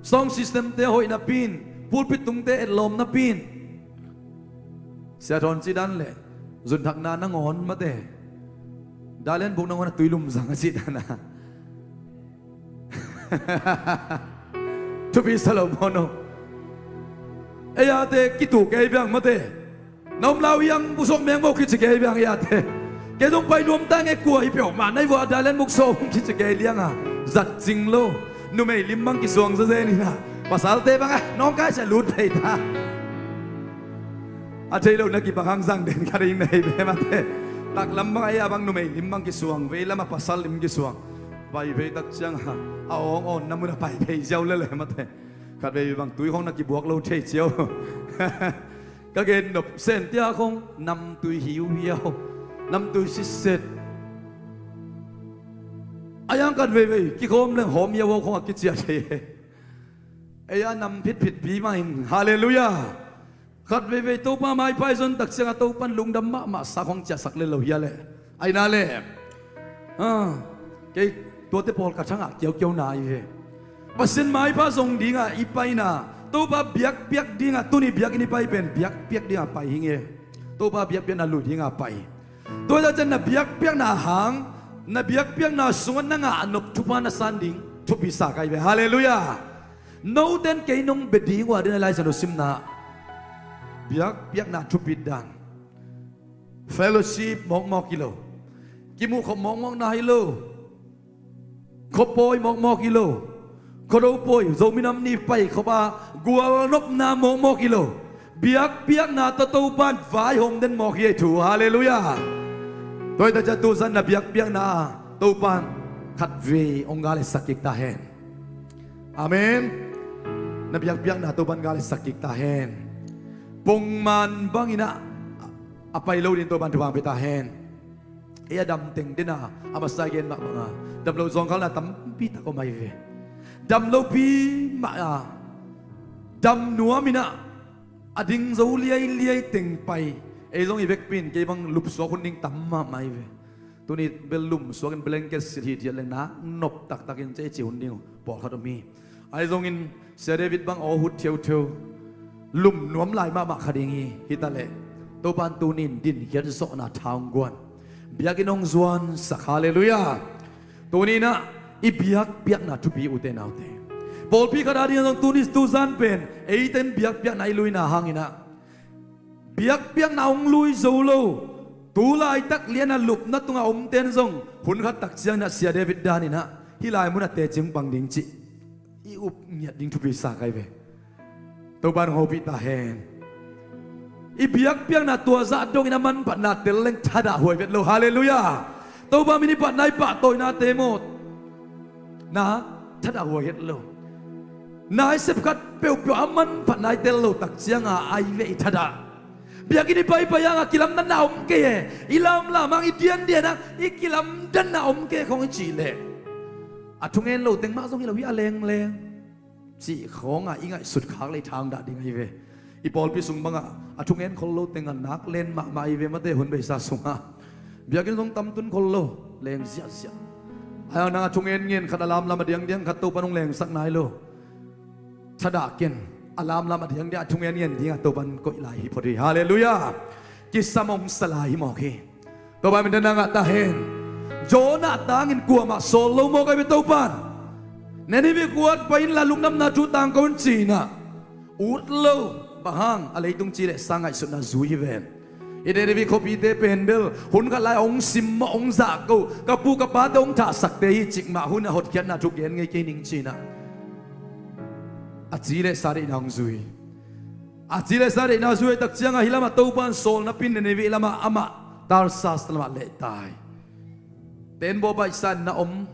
sound system te hoih napi in, pulpit tungte etlawm napi in, Sia Thawn cih dan leh zunthakna nangawn, mate, Dalian buk nangawn a tuilum zang a cih dan a, thupi sa lo maw no? Ei ate kituk ei viang, mate. Na um lau hiang, busuak meng maw kici kei viang ei ate. Kei zong pai nuam ta ing e, kua hi peuhmah na hi vua, Dalian buk sawm kici kei liang a, zat cing lo. Numei lim bang kisuang zazen in a, pasalte bang a nawngkai sia lut phei ta. A thei lo na kipak hang zang den kha ding na hi ve, mate. Taklam bang a, ei a bang numei lim bang kisuang, veilam a pasal lim kisuang. Pai phei tak ciang a, a awng awnna mun a pai phei ziau lel e, mate. Khat vei bang tui khawng na kibuak lo thei ciau. Ka gen nop, Sente khawng namtui hiuhiau, namtui sitset. A iang khat veivei kikhawm leng hawm hiauhiau khawng a kiciah thei e. Ei a nam phitphit pi mah in. Halleluiah. Khat veivei Topa maipha i zon tak ciang a, Topa in lungdam mahmah sa khawng ciahsak lel lo hi a leh. Ahi na leh, ah, kei tuate pawl ka thangah kiaukiauna ahi ve. Pasian maipha zong ding a i paina, Topa biakpiak ding a tuni biakinn i pai pen biakpiak ding a pai hi ing e. Topa biakpiakna lui ding a pai. Tua hi tak ciang na biakpiakna hang, na biakpiakna sungah na ngah nop thupha na san ding thupi sa ka hi ve. Halleluiah. Note in kei nong bia ding uh a, den a Lai Siangtho simna, biakpiakna thupit dan. Fellowship mawkmawk hi lo. Kimuhkhop mawkmawkna hi lo. Khuapawi mawkmawk hi lo. Khuado pawi, Zomi Nam Ni paikhop a gualnopna mawkmawk hi lo. Biakpiakna tawh Topa in vaihawm den mawk hi ei thu. Halleluiah. Tua hi tak ciang tuzan na biakpiakna ah Topa in khatvei hong gal sak kik ta hen. Amen. Na biakpiakna Topa in gal sak kik ta hen. Pongman bangin a, a pai lo ding Topa in thupha pia ta hen. Ei a dam teng den a, a masa gen mah bang a, dam lo zawngkhalna tam pi tak om ahi ve. Dam lopi mah a, dam nuam in ah, a ding zo liailiai teng pai. Ei zong i vekpi in kei bang lupsuak hun ding tam mahmah ahi ve. Tuni bel lum suakin blanket silh hithiat leng nak nop taktakin cei ci hun ding uh pawlkhat om hi. Ahi zongin Sia David bang aw hut theutheu, lum nuam lai mahmah kha ding hi. Hi taleh Topan tunin dinkhiat zawhna tha hong guan, biakinn hong zuansak. Halleluiah. Tuninah i biakpiakna thupi, ute naute. Pawlpi khat ading zong tuni tuzan pen eite in biakpiakna i luina hanginah biakpiakna hong lui zo lo. Tu laitak liana lupna tunga omten zong hun khat tak cianginah Sia David daninah hih lai munah teci hong pang ding cih i up ngiat ding thupi sa kai ve. Topa in hong hopih ta hen. I biakpiakna tua zah dongin a manphatna tel leng thadah huai vet lo. Halleluiah. Topa min i phatna i pahtawinate maw, na thadah huai het lo. Na i sepkhat peuhpeuh a manphatna i tel lo tak cianga ai ve i thadah. Biakinn i paipai hanga kilamdanna om kei e. I lamlam hang, i diandian hang i kilamdanna om kei khong i cih leh a thungen lo teng mah zong hi lo hi a lengleng cih khawnga i ngaihsut khak lei thang dah ding ahi ve. I pawlpi sung bangah a thungen khol lo teng a nak len mahmah ahi ve, mate hun beisa sungah. Biakinn zong tam tun khol lo, leng ziahziah. Ai nang a thungen ngen khat a lamlam a diangdiang khat Topan hong lengsak nai lo. Thadah ken, a lamlam a diangdiang a thungen ngen dingah Topan koih lai hi phot hi. Halleluiah. Kisam hong sa lai hi mawk hi. Topa min thanna ngah ta hen. Jonah tangin kuamah sawl lo mawk ahi ve Topan. Nineveh khua pai inla lungdamna thu tangko in ci-inah ut lo. Bang hang? A leitung ci leh sa ngaihsutna zui hi ven. I Nineveh khuapite pen bel hun khat lai hong simmawh, hong zahko, ka pu ka pate hong thahsakte hi cikmah hun a hotkhiatna thu gen ngei kei ning ci-inah a ci leh sa deihna hong zui. A ci leh sa deihna zui tak cianga hih lamah Topan sawl napi-in Nineveh lamah amah Tarsas lamah lehtai. Tenbaw baihsa-in na om,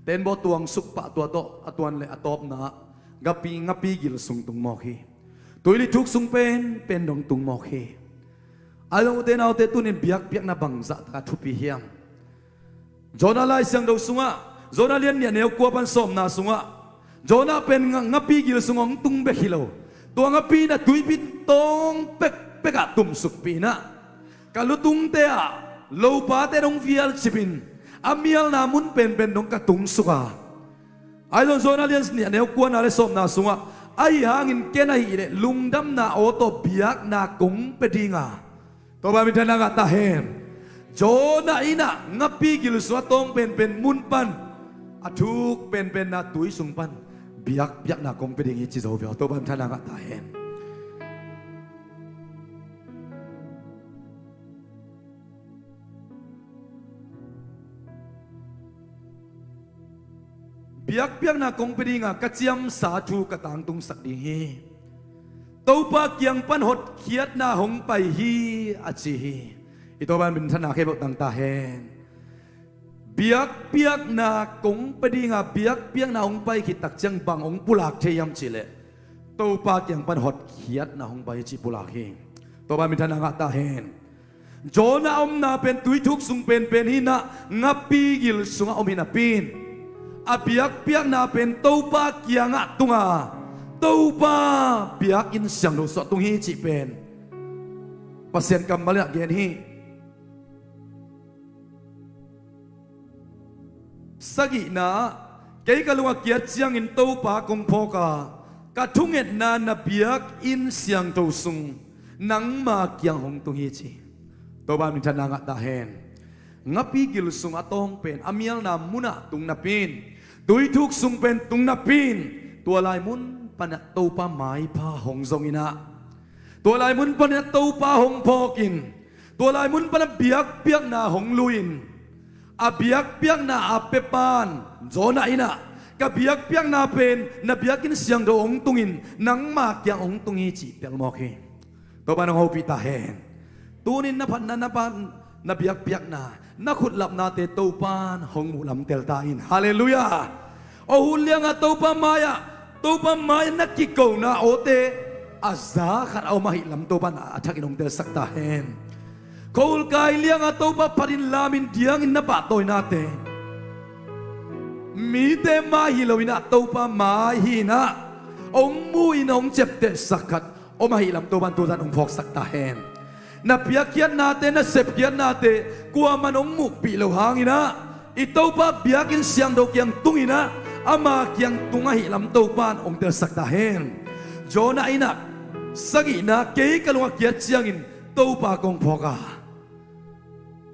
tenbaw tuangsuk pah tua tawh a tuan le a tawpna ngapi, ngapi gil sung tung mawk hi. Tuili thuk sung pen pen dong tung mawk hi. Ahi zong ute naute, tunin biakpiakna bangzah taka thupi hiam? Jonah Lai Siangtho sungah, Jonah lian nih a neu kua pan sawmna sungah Jonah pen nga, ngapi gil sungah hong tung bek hi lo. Tua ngapi in a tuipi tawng pekpekah tumsukpih inah ka lutungte ah lopate dong vialcipin a mialna mun penpen dong ka tungsuk a. Ahi zong Jonah lian nih a neu kuana le sawmna sungah, ahi hangin ken ahih leh lungdamna aw tawh biakna kong pia dinga. Topa min thanna ngah ta hen. Jonah inah ngapi gil sungah tawng penpen mun pan a thuk penpenna tui sung pan biakpiakna kong pia ding hi ci zo ve aw. Topa min thanna ngah ta hen. Biakpiakna kong pia dinga ka ciamsa thu ka tangtungsak ding hi. Topa kiang pan hotkhiatna hong pai hi, a ci hi. I Topa in minthanna khempeuh tang ta hen. Biakpiakna kong pia dinga biakpiakna hong pai khit tak ciang bang hong pulak thei hiam cih leh Topa kiang pan hotkhiatna hong pai hi cih pulak hi. Topa in minthanna ngah ta hen. Jonah a omna pen tuithuk sung penpen hi inah ngapi gil sungah om hi napi in a biakpiakna pen Topa kiangah tunga Topa biakinn siangtho sungah tung hi cih pen Pasian kammal inah gen hi. Sagihna ah, kei ka lung a kiat ciangin Topa kong phawk a, ka thungetna na biakinn siangtho sung nangma kiang hong tung hi ci. Topa minthanna ngah ta hen. Ngapi gil sung a tawng pen a mialna munah tung napi in, tuithuk sung pen tung napi in, tua lai mun panah Topa maipha hong zong inah, tua lai mun panah Topa hong phawk in, tua lai mun panah biakpiakna hong lui in, a biakpiakna a pia pan Jonah inah, ka biakpiakna pen na biakinn siangtho hong tungin nangma kiang hong tung hi cih tel mawk hi. Topa in hong hopih ta hen. Tunin na phatna, na pan, na biakpiakna, na khutlapnate Topa in hong muhlamtel ta in. Halleluiah. Aw hun lianga Topa mai-ah, Topa mai-ah na kikona awte a za khat a om ahih lam Topa in a thakin hong telsak ta hen. Khuahulkai lianga Topa phatin lamin diangin na pahtawinate, Mite mai hi loinah Topa mai hinah hong mu-in hong ciaptehsak khat om ahih lam Topan tuzan hong phawksak ta hen. Na piakkhiatnate, na sepkhiatnate kuaman hong muhpih lo hanginah i Topa biakinn siangtho kiang tunginah ama kiang tung ahih lam Topan hong telsak ta hen. Jonah innah sagihna kei ka lung a kiat ciangin Topa kong phawk a,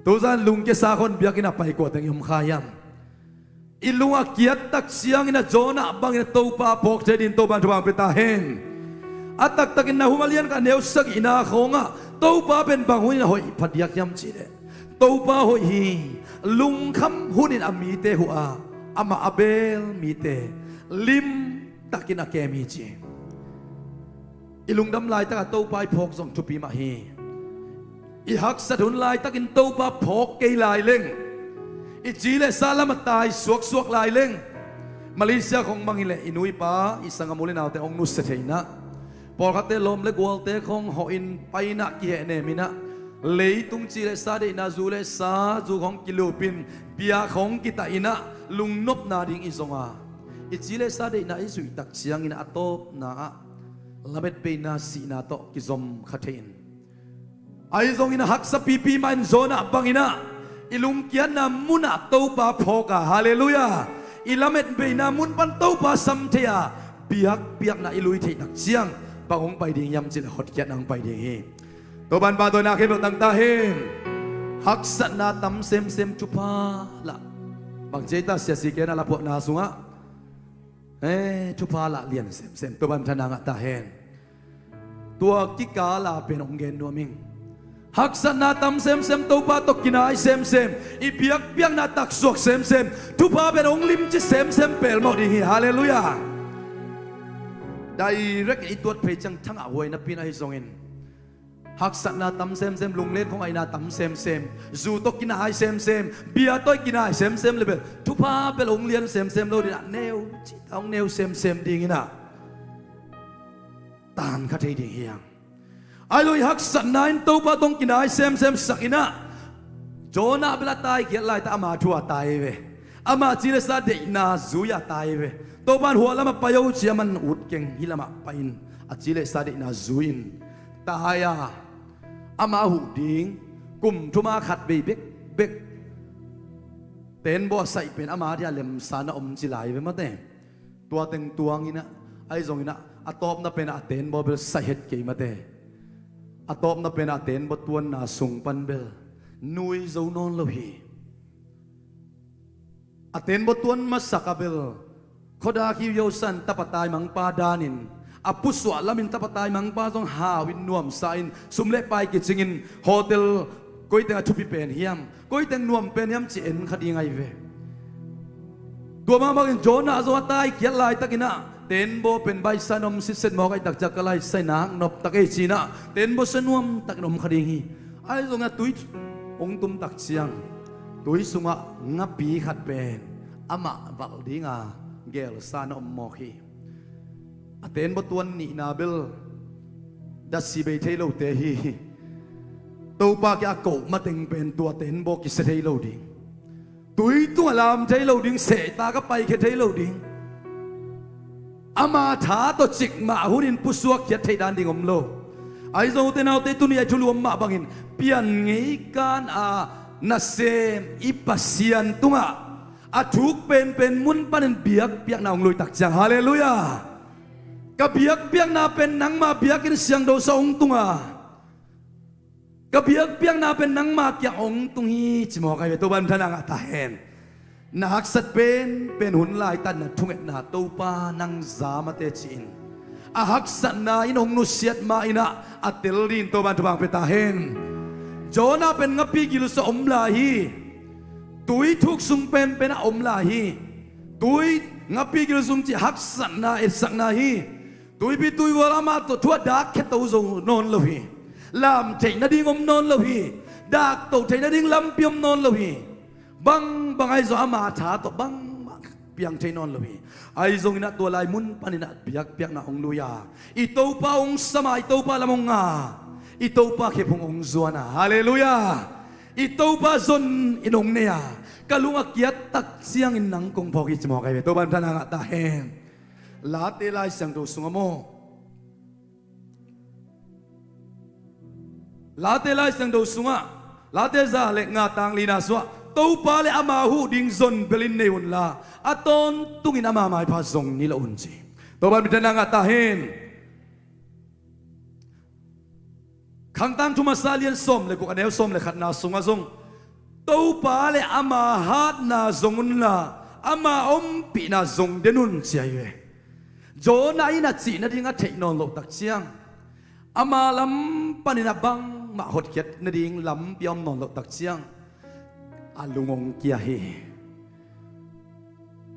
tuzan lungkiasa khon biakinn a pai kua teng i om kha hiam? I lung a kiat tak ciangin a Jonah bangin a Topa phawk thei din Topan thupha pia ta hen. A taktakin Nahum a lian khat neu sagihna khawngah Topa pen bang hunin a hoih phadiak hiam cihleh, Topa hoih hi. Lungkham hunin a mite huh a, amah a bel mite limtakin a kem hi ci. I lungdam laitakah Topa i phawk zong thupi mah hi. I haksat hun laitakin Topa phawk kei lai leng, i ci le sa lam a tai suaksuak lai leng, Malaysia khong bangin le i nu i pa, i sanggam u le naute hong nusia thei inah, pawlkhatte lawm le gualte khong hawhin painah kihehnem inah, leitung ci le sa deihna, zu le sa, zu khong kilupin, bia khong kitah inah lungnopna ding i zong a, i ci le sa deihna i zuih tak ciangin a tawpna ah lamet beina sihna tawh kizom kha thei in. Ahi zongin a haksa pipi mah in Jonah banginah i lungkiatna munah Topa phawk a, halleluiah, i lamet beina mun pan Topa sam thei a, biakpiakna i lui theih tak ciang bang hong pai ding hiam cihleh hotkhiatna hong pai ding hi. Topan pahtawina khempeuh tang ta hen. Haksatna tam semsem thupha lah. Bang ci ei ta, siasi kena laphuahna sungah, eh, thupha lah lian semsem. Topan thana ngah ta hen. Tua kikala pen hong gen nuam ing. Haksatna tam semsem, Topa tawh kinai semsem, i biakpiakna taksuak semsem, thupha pen hong limci semsem pelmawh ding hi, halleluiah. Direct i tuat phei ciang thangah huai napi in ahi zongin, haksatna tam semsem, lunglen khong aihna tam semsem, zu tawh kinai semsem, bia tawh kinai semsem le bel thupha bel hong lian semsem lo dinah neu cita hong neu semsem dinginah taan kha thei ding hi hang. Ahi lo i haksatna in Topa tawh kinai semsem sak inah, Jonah bel a taikhiat laita ama thu a tai ve. Ama ci le sa deihna zui a tai ve. Topan hua lamah pai o ci a man ut keng, hih lamah pai in a ci le sa deihna zui in tai a, ama huh ding kum thuma khat vei bekbek tenbaw a saih pen ama dia lemsa na om ci lai ve mate. Tua teng tuanginah, ahi zonginah a tawpna penah a tenbaw bel saih het kei mate. A tawpna penah a tenbaw tuanna sung pan bel nui zo nawn lo hi. A tenbaw tuan masak a bel khuadak hi uh, yosan tapa taimangpa danin a pusuah lamin tapa taimangpa zong hau in nuamsa in sum le pai kicingin hotel koi teng a thupi pen hiam, koi teng nuam pen hiam ci en kha ding ahi ve. Tua mahmah in Jonah zong a taikhiat laitakinah tenbaw pen baisa in om sitset mawk ahi tak ciang ka laisa in a hak nop tak ei cinah tenbaw sa nuam takin om kha ding hi. Ahi zongin a tui hong tum tak ciang tui sungah ngapi khat pen amah valh dinga gelsa na om mawk hi. A tenbaw tuan nihna bel datsi bei thei lote hi. Topa kiang a koh mateng pen tua tenbaw kisia thei lo ding, tui tungah lam thei lo ding, sehta ka paikhia thei lo ding. Ama tha tawh cikmah hunin pusuakkhiat theih dan ding om lo. Ahi zong ute naute, tuni a i thulu om mah bangin pian ngei kan a nasem i Pasian tungah a thuk penpen mun panin biakpiakna hong lui tak ciang, halleluiah. Ka biakpiakna pen nangma biakinn siangtho sa hong tunga, ka biakpiakna pen nangma kiang hong tung hi ci mawk ahi ve. Topan thana ngah ta hen. Na haksat penpen hun laitan na thungetna Topa nang za mate ci-in a haksatna in hong nusiat ma inah a tel din Topan thupha pia ta hen. Jonah pen ngapi gil sung om lai hi. Tui thuk sung penpen a om lai hi. Tui ngapi gil sung cih haksatna etsakna hi. Tuipi tuihual amah tawh thu a dak kheto zo nawn lo hi. Lam theih nading om nawn lo hi. Dak to theih nading lampi om nawn lo hi. Bangbang ahi zong ama tha tawh bangmah piang thei nawn lo hi. Ahi zonginah tua lai mun paninah biakpiakna hong lui a, i Topa hong sam a, i Topa lam hong nga, i Topa khephung hong zuan a, halleluiah. I Topa zon in hong nei a, ka lung a kiat tak ciangin nang kong phawk hi ci mawk ahi ve. Topa in thana ngah ta hen. Late Lai Siangtho sungah maw, Late Lai Siangtho sungah, Late za le nga tang lina sungah, Topa le ama huh ding zon belin nei unla, a tawntungin ama maipha zong ni lo un ci. Topa in thana ngah ta hen. Khangtang thu masa lian sawm le guk a neu sawm le khatna sungah zong, Topa le ama hatna zong unla, ama ompihna zong den un ci ahi ve. Jonah in a cih nading a theih nawn loh tak ciang, ama lam panin a bangmah hotkhiat nading lampi a om nawn loh tak ciang, a lung hong kia hi.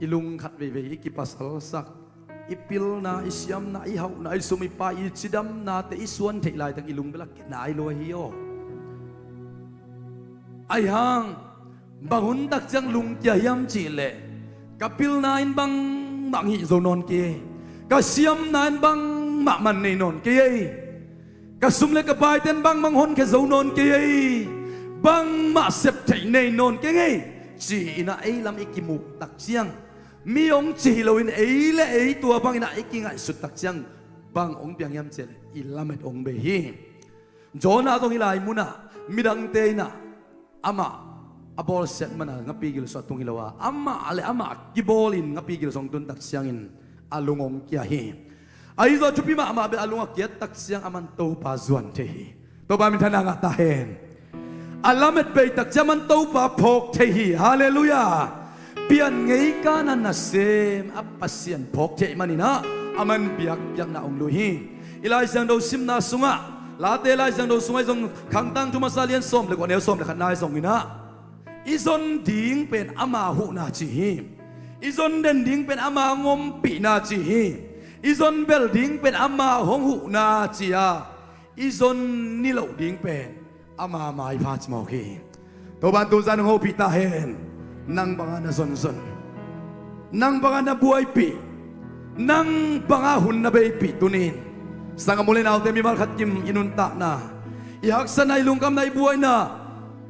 I lung khat veivei i kipasalsak, i pilna, i siamna, i hauhna, i sum i pai, i cidamnate i suan theih laitak i lung bel a kia nai lua hi aw. Ahi hang, bang hun tak ciang lung kia hiam cih leh, ka pilna in bangmah ngih zo nawn kei, ka siamna in bangmah man nei nawn kei ei. Ka sum le ka paite in bangmah hong honkhia zo nawn kei ei, bangmah sep theih nei nawn kei ngei, ci-in ah ei lam i kimuh tak ciang, mi hong ci hi loin ei le ei tua bangin ah i kingaihsut tak ciang, bang hong piang hiam cih leh i lamet hong bei hi. Jonah zong hih lai munah midangte in ah amah a bawlsiat mana ngapi gil sung a tung hi lo a, amah le amah kibawlin ngapi gil sung tun tak ciangin a lung hong kia hi. Ahi zong thupi mahmah bel a lung a kiat tak ciang aman Topa zuan thei hi. Topa min thana ngah ta hen. A lamet bei tak ciang aman Topa phawk thei hi. Halleluiah. Pian ngei kana nasem a Pasian phawk thei manin ah aman biakpiakna hong lui hi. I Lai Siangtho simna sungah, Late Lai Siangtho sungah i zong Khangtang thu masa lian sawm le kua neu sawm le khatna i zongin ah, i zon ding pen ama huhna ci hi. I zon den ding pen ama hong ompihna ci hi. I zon bel ding pen ama hong huhna ci a, i zon ni loh ding pen ama maipha ci mawk hi. Topa in tuzan hong hopih ta hen. Nang banga na zonzon, nang banga na buaipih, nang banga hun na beipih tunin, sanggam u le naute, mimal khat kim i nuntakna, i haksatna, i lungkhamna, i buaina,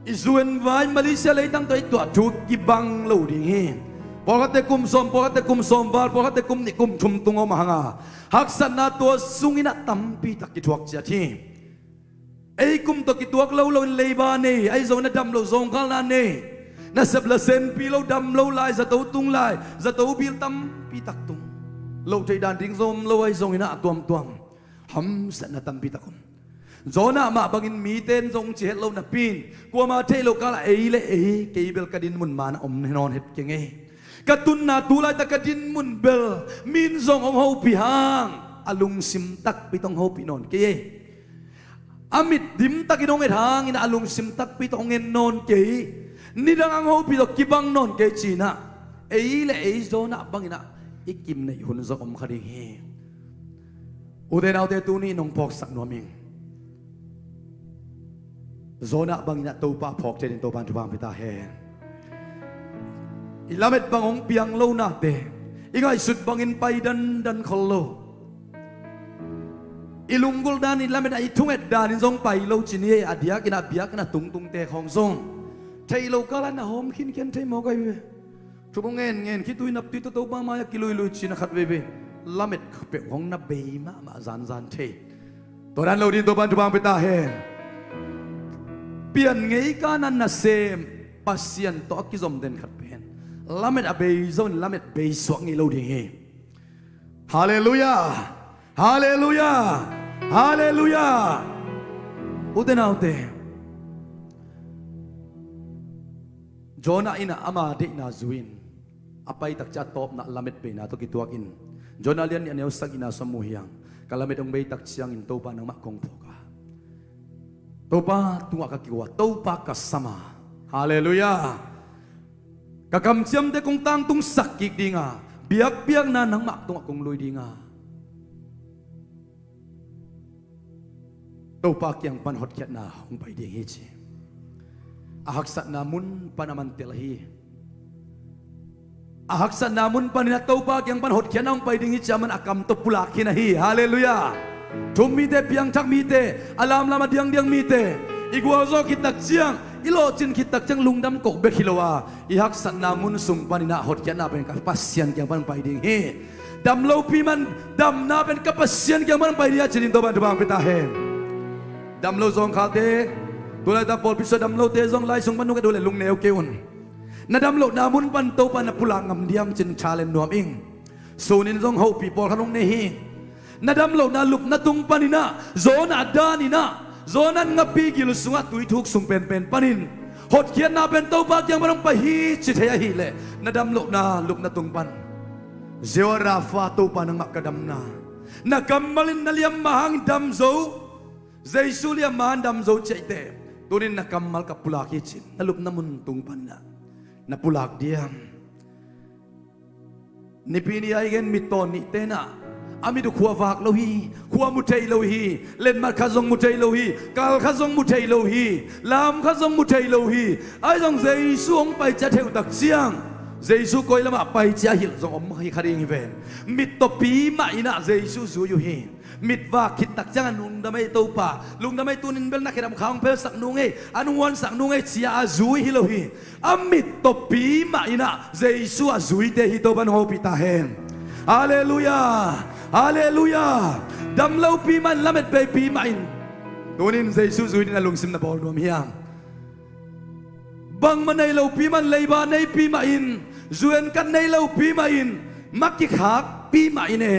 i zu in vai Malaysia leitang tawh i tuah thu kibang lo ding hi. Pawlkhatte kum sawm, pawlkhatte kum sawm val, pawlkhatte kum nih kum thum tung om a hanga, haksatna tua sungin ah tampi tak kithuak ciat hi. Ei kum tawh kituak lo loin leiba nei, ahi zongin a dam loh zawngkhalna nei, nasep la senpi lo, dam lo lai, zato tung lai, zato bil tampi tak tung, loh theih dan ding zong om lo, ahi zongin ah a tuamtuam hamsatna tampi tak om. Jonah mah bangin mite in zong ci het lo napi in, kuama theih loh kalah ei le ei, kei bel ka dinmun man a om nawn het keng ei. Ka tunna tu laitak ka dinmun bel mi in zong hong hopih hang, a lungsim takpi tawh hong hopih nawn kei ei. A mit dim takin hong et hangin a lungsim takpi tawh hong en nawn kei. Nidang hong hopih tawh kibang nawn kei ci-in ah, ei le ei Jonah bangin ah i kim neih hun zong om kha ding hi. Ute naute, tuni in hong phawksak nuam ing. Jonah bangin ah Topa phawk thei dingin Topa in thupha hong pia ta hen. I lamet bang hong piang lonate, i ngaihsut bangin pai dandan khol lo. I lunggulh dan, i lamet a i thunget danin zong pai lo ci ni ei, a diakin a biakna tungtungte khawng zong. Theih loh kalah na hawm khinkhian thei mawk ahi ve. Thu bang ngen ngen, khitui naptui tawh Topa mai-ah kiluilui cina khat veivei. Lamet peuh hong na bei mahmah zanzan thei. Tua dan lo dingin Topa in thupha hong pia ta hen. Pian ngei kana nasem Pasian tawh a kizom den khat pen, lamet a bei zongin lamet bei suak ngei lo ding hi. Halleluiah. Halleluiah. Halleluiah. Ute naute, Jonah in ah ama deihna zui-in a pai takciang a tawpna lamet beina tawh kituakin, Jonah lian nih a neu sagihna sung mu hiang, ka lamet hong bei takciangin Topa nangmah kong phawk a, Topa tungah ka kiko a, Topa ka sam a. Halleluiah. Ka kamciamte kong tangtungsak kik ding a, biakpiakna nangmah tungah kong lui ding a, Topa kiang pan hotkhiatna hong pai ding hi ci. A haksatna mun pan aman tel hi. A haksatna mun panin a Topa kiang pan hotkhiatna hong pai ding hi ci a, aman a kam tawh pulak khin ahi. Halleluiah. Thum mite, piangthak mite, a lamlam a diangdiang mite, i gualzo khit takciang I lawhcin khit tak ciang lungdam kok bek hi lo a, i haksatna mun sung panin ah hotkhiatna pen ka Pasian kiang pan pai ding hi. Dam lopi man, damna pen ka Pasian kiang pan pai ding a ci-in Topa'n thupha hong pia ta hen. Dam lo zawngkhalte, tu laitak pawlpi sung a dam lote zong lai sung pan nung ka duh leh lungneu kei un. Na dam lohna mun pan Topa na pulak ngam diam ci-in challenge nuam ing. Sunin zong hopih pawlkhat hong nei hi. Na dam lohna lupna tung panin ah, Jonah danin ah, Jonah ngapi gil sungah tui thuk sung penpen panin hotkhiatna pen Topa kiang pan hong pai hi ci thei ahih leh, na dam lohna lupna tung pan Jehovah Rapha, Topa nangmah ka damna. Na kammal in na liamma hangin dam zo, Jesu liamma hangin dam zo ci-a i teh, tunin na kammal ka pulak hi ci-in na lupna mun tung panin ah na pulak diam? Nipi ni a i gen mittaw nihte in ah, a mit uh khua vak lo hi, khua mu thei lo hi, letmat khat zong mu thei lo hi, kal khat zong mu thei lo hi, lam khat zong mu thei lo hi. Ahi zong Jesu hong pai ci-a thei uh tak ciang, Jesu koi lamah pai ci-a hilh zong om hi kha ding hi ven. Mittawpi mah in ah Jesu zui uh hi. Mit vak khit tak ciang a, lungdam ei Topa, lungdam ei, tunin bel na khedap kha hong phelsak nung ei, an huansak nung ei ci-a a zui hi lo hi. A mittawpi mah in ah Jesu a zuite hi. Topa'n hong hopih ta hen. Halleluiah. Halleluiah. Dam lopi mah in, lamet veipi mah in, tunin Jesu zui dingin a lungsim na bawl nuam hiam? Bangmah nei lopi mah in, leiba neipi mah in, zu-en kat nei lopi mah in, ma kikhakpi mah in e,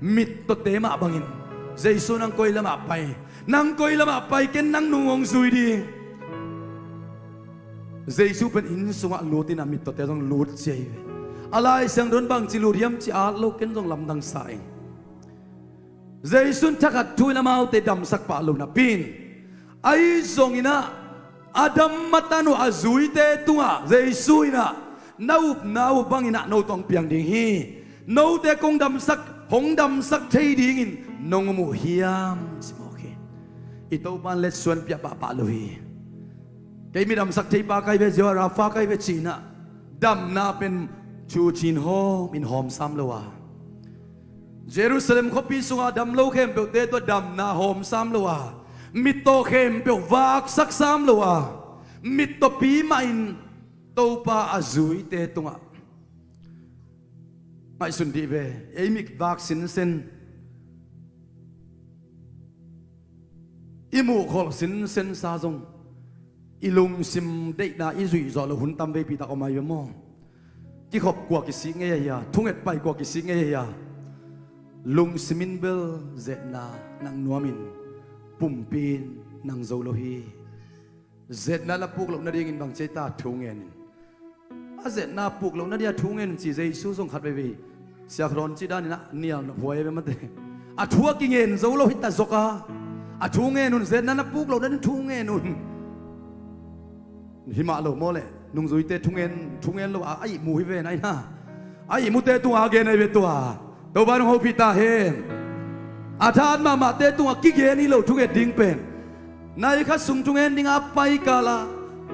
mittawte mah bangin Jesu nang koi lamah pai, nang koi lamah pai, ken nang nung hong zui ding. Jesu pen inn sungah lut in ah mittawte zong lut ci-a hi ve. A Lai Siangtho in bangci lut hiam cih at lo, ken zong lamdang sa ing. Jesu in thakhat thu in amaute damsak pah lo napi in, ahi zongin ah a dam matan uh a zuite tungah Jesu in ah, na upna uh bangin ah note hong piang ding hi. Note kong damsak, hong damsak thei dingin nong um uh hiam, ci mawk hi. I Topa'n letsuan pia pahpah lo hi. Kei mi damsak theipa ka hi ve, Jehovah Rapha ka hi ve ci-in ah damna pen thucin hawmin hawmsam lo a, Jerusalem khuapi sungah dam lo khempeuhte tungah damna hawmsam lo a, mittaw khempeuh vaksak sam lo a, mittawpi mah in Topa a zuite tungah, ngaihsun dih ve, ei mit vak sinsen, i muhkholh sinsen sa zong, i lungsim deihna i zuih zawh loh hun tam veipi tak om ahi ve maw? Kikhop kua kisik ngei ahi a, thunget pai kua kisik ngei ahi a, lungsim in bel ze-etna nang nuamin pumpi in nang zo lo hi. Ze-etna na puk loh nadingin bang ci ei ta, thu ngen in. A ze-etna puk loh nading a thu ngen un ci Jesu zong khat veivei, Sia Khaw Dawn cih danin ah nial nop huai ve mate. A thu a kingen zo lo hi ta zok a, a thu ngen un, ze-etna na puk loh nading thu ngen un. Hi mah lo maw leh, nungzuite thu ngen, thu ngen lo a, a ihmu hi ve na hi na. A ihmute tungah a gen ahi ve tua. Topa nong hopih ta hen. A thahat mahmahte tungah kigen hi lo thunget ding pen. Nai khat sung thungen ding a pai kal a,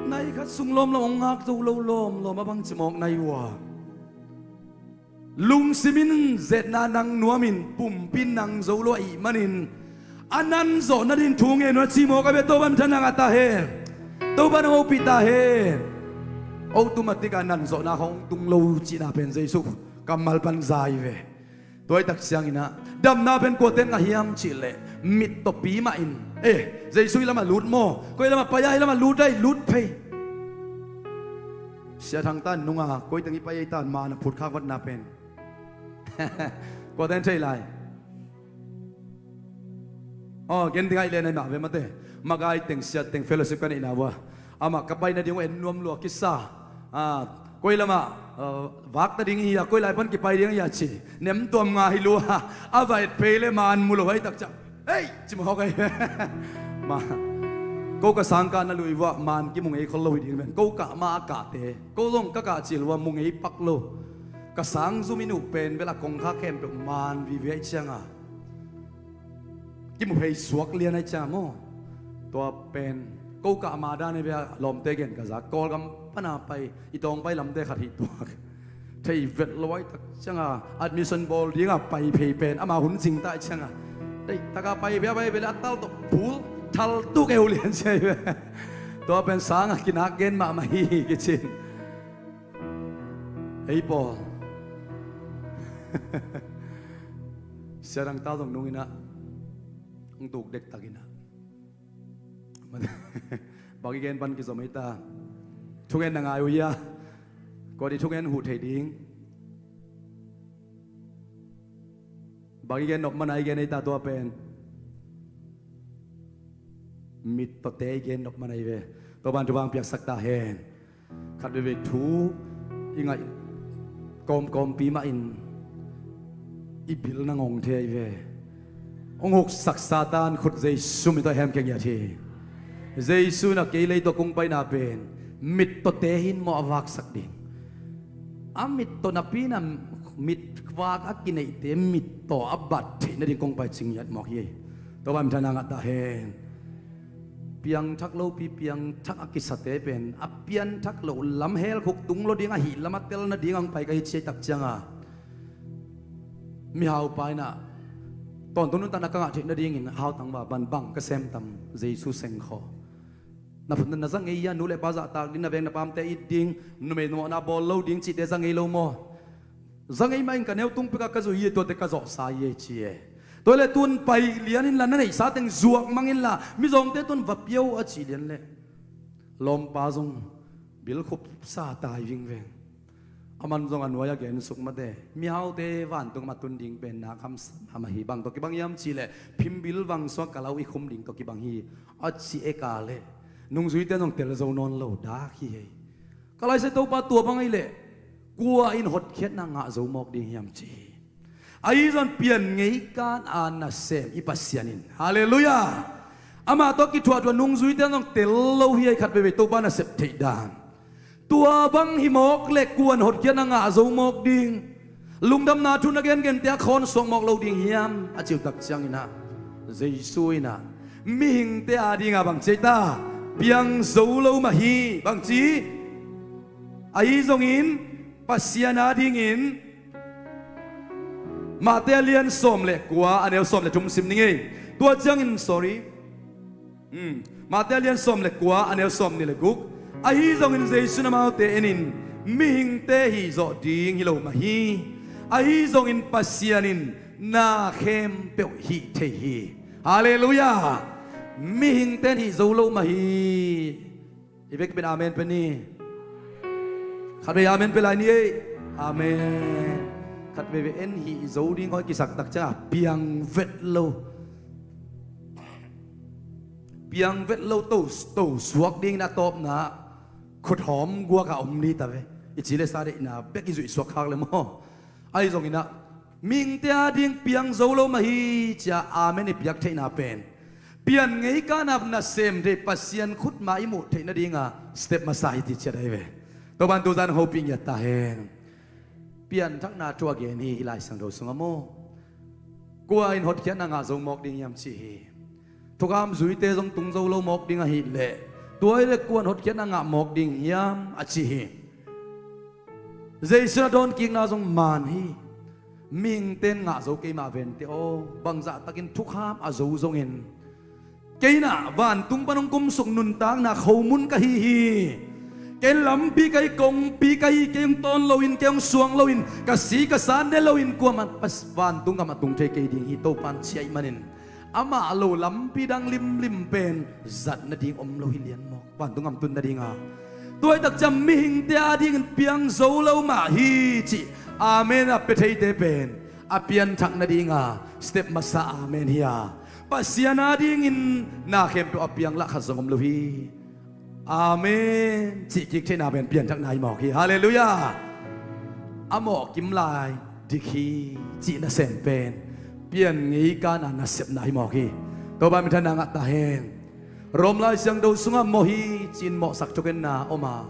nai khat sung lawmlawm hong ngak zo lo lawmlawm a bangci mawk na hi uh a, lungsim in ze-etna nang nuamin pumpi in nang zo lo ahih manin, a nan zawh nading thu ngen un a ci mawk a ve. Topa min thanna ngah ta hen. Topa nong hopih ta hen. Automatic a nan zawhna khawng tung lo cihna pen Jesu kammal pan za hi ve. Tua hi tak ciangin ah, damna pen kuate in ngah hiam cih leh, mittawpi mah in, eh, Jesu hih lamah lut maw, koi lamah pai a, hih lamah lut a, hih lut phei. Sia Thang ta in nung a, koi teng i pai ei ta in, man a phutkhak vatna pen. Kuate in thei lai. Aw, gen ding ahih leh na hi mah ve mate. Makai teng, Sia teng fellowship ka neihna uh a, amah ka pai nading uh en nuam lua kisa. Ah, koi lamah, ah, vak ta ding hi a, koi lai pan kipai ding hi a ci. Nem tuam nga hi lua. A va et phei leh man mu lo hi tak ciang, "Hei!" ci mawk ahi. Ma, ko ka sang kah na lui uh ah man kimu ngei khol lo hi ding ven. Ko kah ma a kahte, ko zong ka kah cil uh ah mu ngei pak lo. Ka sang zum in uh pen bel a kongkhak khempeuh man vive ahih ciang a, kimu phei suak lian ahih ciang maw. Tua pen ko kah ma dan hi ve a, lawmte gen ka za, Kawlgam pan a pai, i tawng pai lamte khat hih tuak. Thei vet lo ahih tak ciang a, admission bawl ding a pai phei pen ama hun cing ta ahih ciang a, deih tak a pai ve a, pai ve leh a tal tawh phul thal tuk eu lian ci hi ve. Tua pen sanga kinak gen mahmah hi kicin. Ei pawl. Siadang tau zong nunginah ang tuk dektakinah bagi gen pan kizom ei ta. Thugen na ngai uh hia? Kua di thugen huh thei ding? Bagi gen nop mana i gen ei ta tua pen. Mittawte i gen nop mana i ve. Tua ban thu bang piaksak ta hen. Khat veve thu i ngaih kawmkawmpi mahin i bil na ngong thei ve. Hong huksak Satan khut Jesu min tawh hemkhia ngiat hi. Jesu in a kei lei tua kong paina pen mittawte hin maw a vaksak ding. A mittaw napi na mitvak a kineihte mittaw a bat theih nading kong pai cing ngiat mawk hi. Tua ban min thanna ngah ta hen. Piangthak lopi piangthak a kisate pen a pianthak loh lam hel khuk tung lo ding ahi lam a tel nading ang pai ka hi ciai tak cianga mihaupa inah tawntung nuntakna ka ngah theih nadingin hautang va ban bang ka sem tam Jesu sengkhaw. Na phun na za ngei a nu le pa zahtak ding na veng na pamte it ding numei nuamna bawl lo ding cihte za ngei lo maw? Za ngei mah in ka neu tung peka ka zui hi tuate ka zawhsa hi ei ci e. Tua le tun pai lian inla na neihsa teng zuak mang inla mizawngte tun va pia uh a cih lian le lawmpa zong bil khupsa tai vingveng. A man zong a nuai a gen suk mate mihaute vantung mah tun ding pen nak hamsa mah hi bang tawh kibang hiam cih leh phimbil vangsuak kalau i khum ding tawh kibang hi a ci e ka le nungzuite zong tel zo nawn lo dak hi hei. Ka laise Topa tua bang ei leh kua in hotkhiatna ngah zo mawk ding hiam ci hi. Ahi zong pian ngei kan a nasem i Pasian in halleluiah amah tawh kithuahthuah nungzuite zong tel lo hi ei khat veivei Topa nasep theih dan. Tua bang hi mawk le kuan hotkhiatna ngah zo mawk ding. Lungdamna thu na gengente a khawn suak mawk lo ding hiam a ciu tak cianginah Jesu inah mihingte adinga bang ci ei ta? Piang zo lo mah hi bang ci. Ahi zongin Pasian adingin Mate a lian sawm le kua a neu sawm le thum sim ning ei. Tua ciangin sorry. Mate a lian sawm le kua a neu sawm nih le guk. Ahi zongin Jesu in amaute enin mihingte hih zawh ding hi lo mah hi. Ahi zongin Pasian in na khempeuh hih thei hi. Halleluiah. Mihingte in hih zo lo mah hi. I vekpi in amen pe ni. Khatvei amen pe lai ni ei. Amen. Khatvei ve en hih zo ding hoi kisak tak ciangah piang vet lo. Piang vet lo to, to suak dingin a tawpna khuthawm guak a om ni ta ve. I ci le sa deihna bek i zuih suak khak le maw? Ahi zonginah mihingte ading piang zo lo mah hi cia amen i piak theihna pen pian ngei kana nasem thei Pasian khutma i muh theih nadinga step masa hi ti ciat ahi ve. Tua ban tuzan hopih ngiat ta hen. Pianthakna thu a gen hi hih Lai Siangtho sungah maw? Kua in hotkhiatna ngah zo mawk ding hiam ci hi. Thukham zuite zong tung zo lo mawk ding ahih leh tua hi leh kua in hotkhiatna ngah mawk ding hiam a ci hi. Jesu in a dawnkikna zong maan hi. Mihingte in ngah zo keimah vente aw, bangzahtakin thukham a zo zongin kei inah vantung pan hong kumsuk nuntakna khomun ka hi hi. Kei in lampi ka hi, kongpi ka hi, kei hong tawn loin, kei hong suang loin, ka si ka san ne loin kuamah vantung kamah tung thei kei ding hi Topa in ci ahih manin amah lo lampi dang limlim pen zat nading om lo hi lian mawk vantung gam tun nadinga. Tua hi tak ciang mihingte adingin piang zo lo mah hi cih amen a pia theite pen a pianthak nadinga step masa amen hi a, Pasian adingin na khempeuh a piang lah khat zong om lo hi. Amen cih kik theihna pen pianthakna hi mawk hi. Halleluiah. A mawh kim lai dik hi cih nasem pen pian ngei kana nasepna hi mawk hi. Topa minthanna ngah ta hen. Rom Lai Siangtho sungah mawh hi ci-in mawhsak thugenna om a,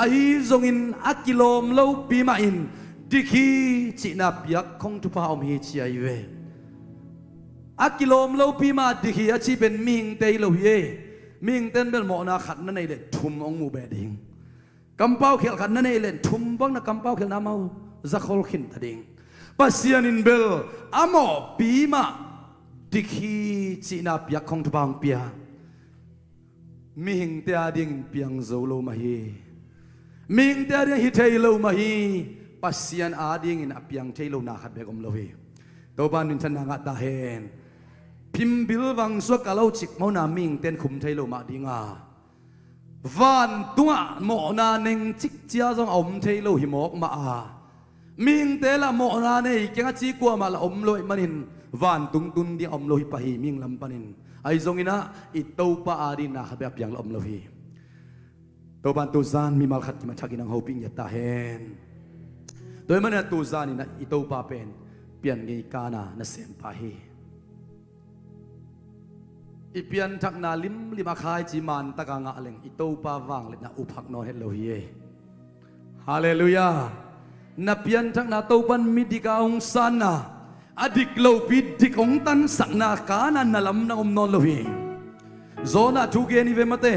ahi zongin a kilawm lopi mahin dik hi cihna piak khong thupha om hi ci ahi ve. A kilawm lopi mah dik hi a ci pen mihingte hi lo hi e. Mihingte in bel mawhna khat na neih leh thum hong muh beh ding. Kampau khialh khat na neih leh thum bang na kampau khialhna mau zakhol khin ta ding. Pasian in bel a mawhpi mah dik hi cihna piak khong thupha hong pia. Mihingte adingin piang zo lo mah hi. Mihingte adingin hi thei lo mah hi. Pasian adingin a piang thei lo na khat bek om lo hi. Topa in minthanna ngah ta hen. Phimbil vang suak ka lo cik mawhna mihingte in khum thei lo mah dinga, vantungah mawhna neng cikcia zong a om thei lo hi mawk mah a, mihingte lah mawhna nei keng a ci kuamah lah om lo ahih manin, vantung tun ding a om lo hi pah hi, mihing lam panin. Ahi zongin ah i Topa adingin na khat bek a piang lah om lo hi. Topa in tuzan mimal khat kim a thakin hong hopih ngiat ta hen. Tua ahih manin ah tuzan in ah i Topa pen pian ngei kana nasempa hi. I pianthakna limlim a khaici man taka ngah leng i Topa vangliatna uphak nawn het lo hi. Halleluiah. Na pianthakna Topa in midika hong sanna, a dik lopi dik hong tansakna kana na lamdang om nawn lo hi. Jonah thu gen hi ve mate.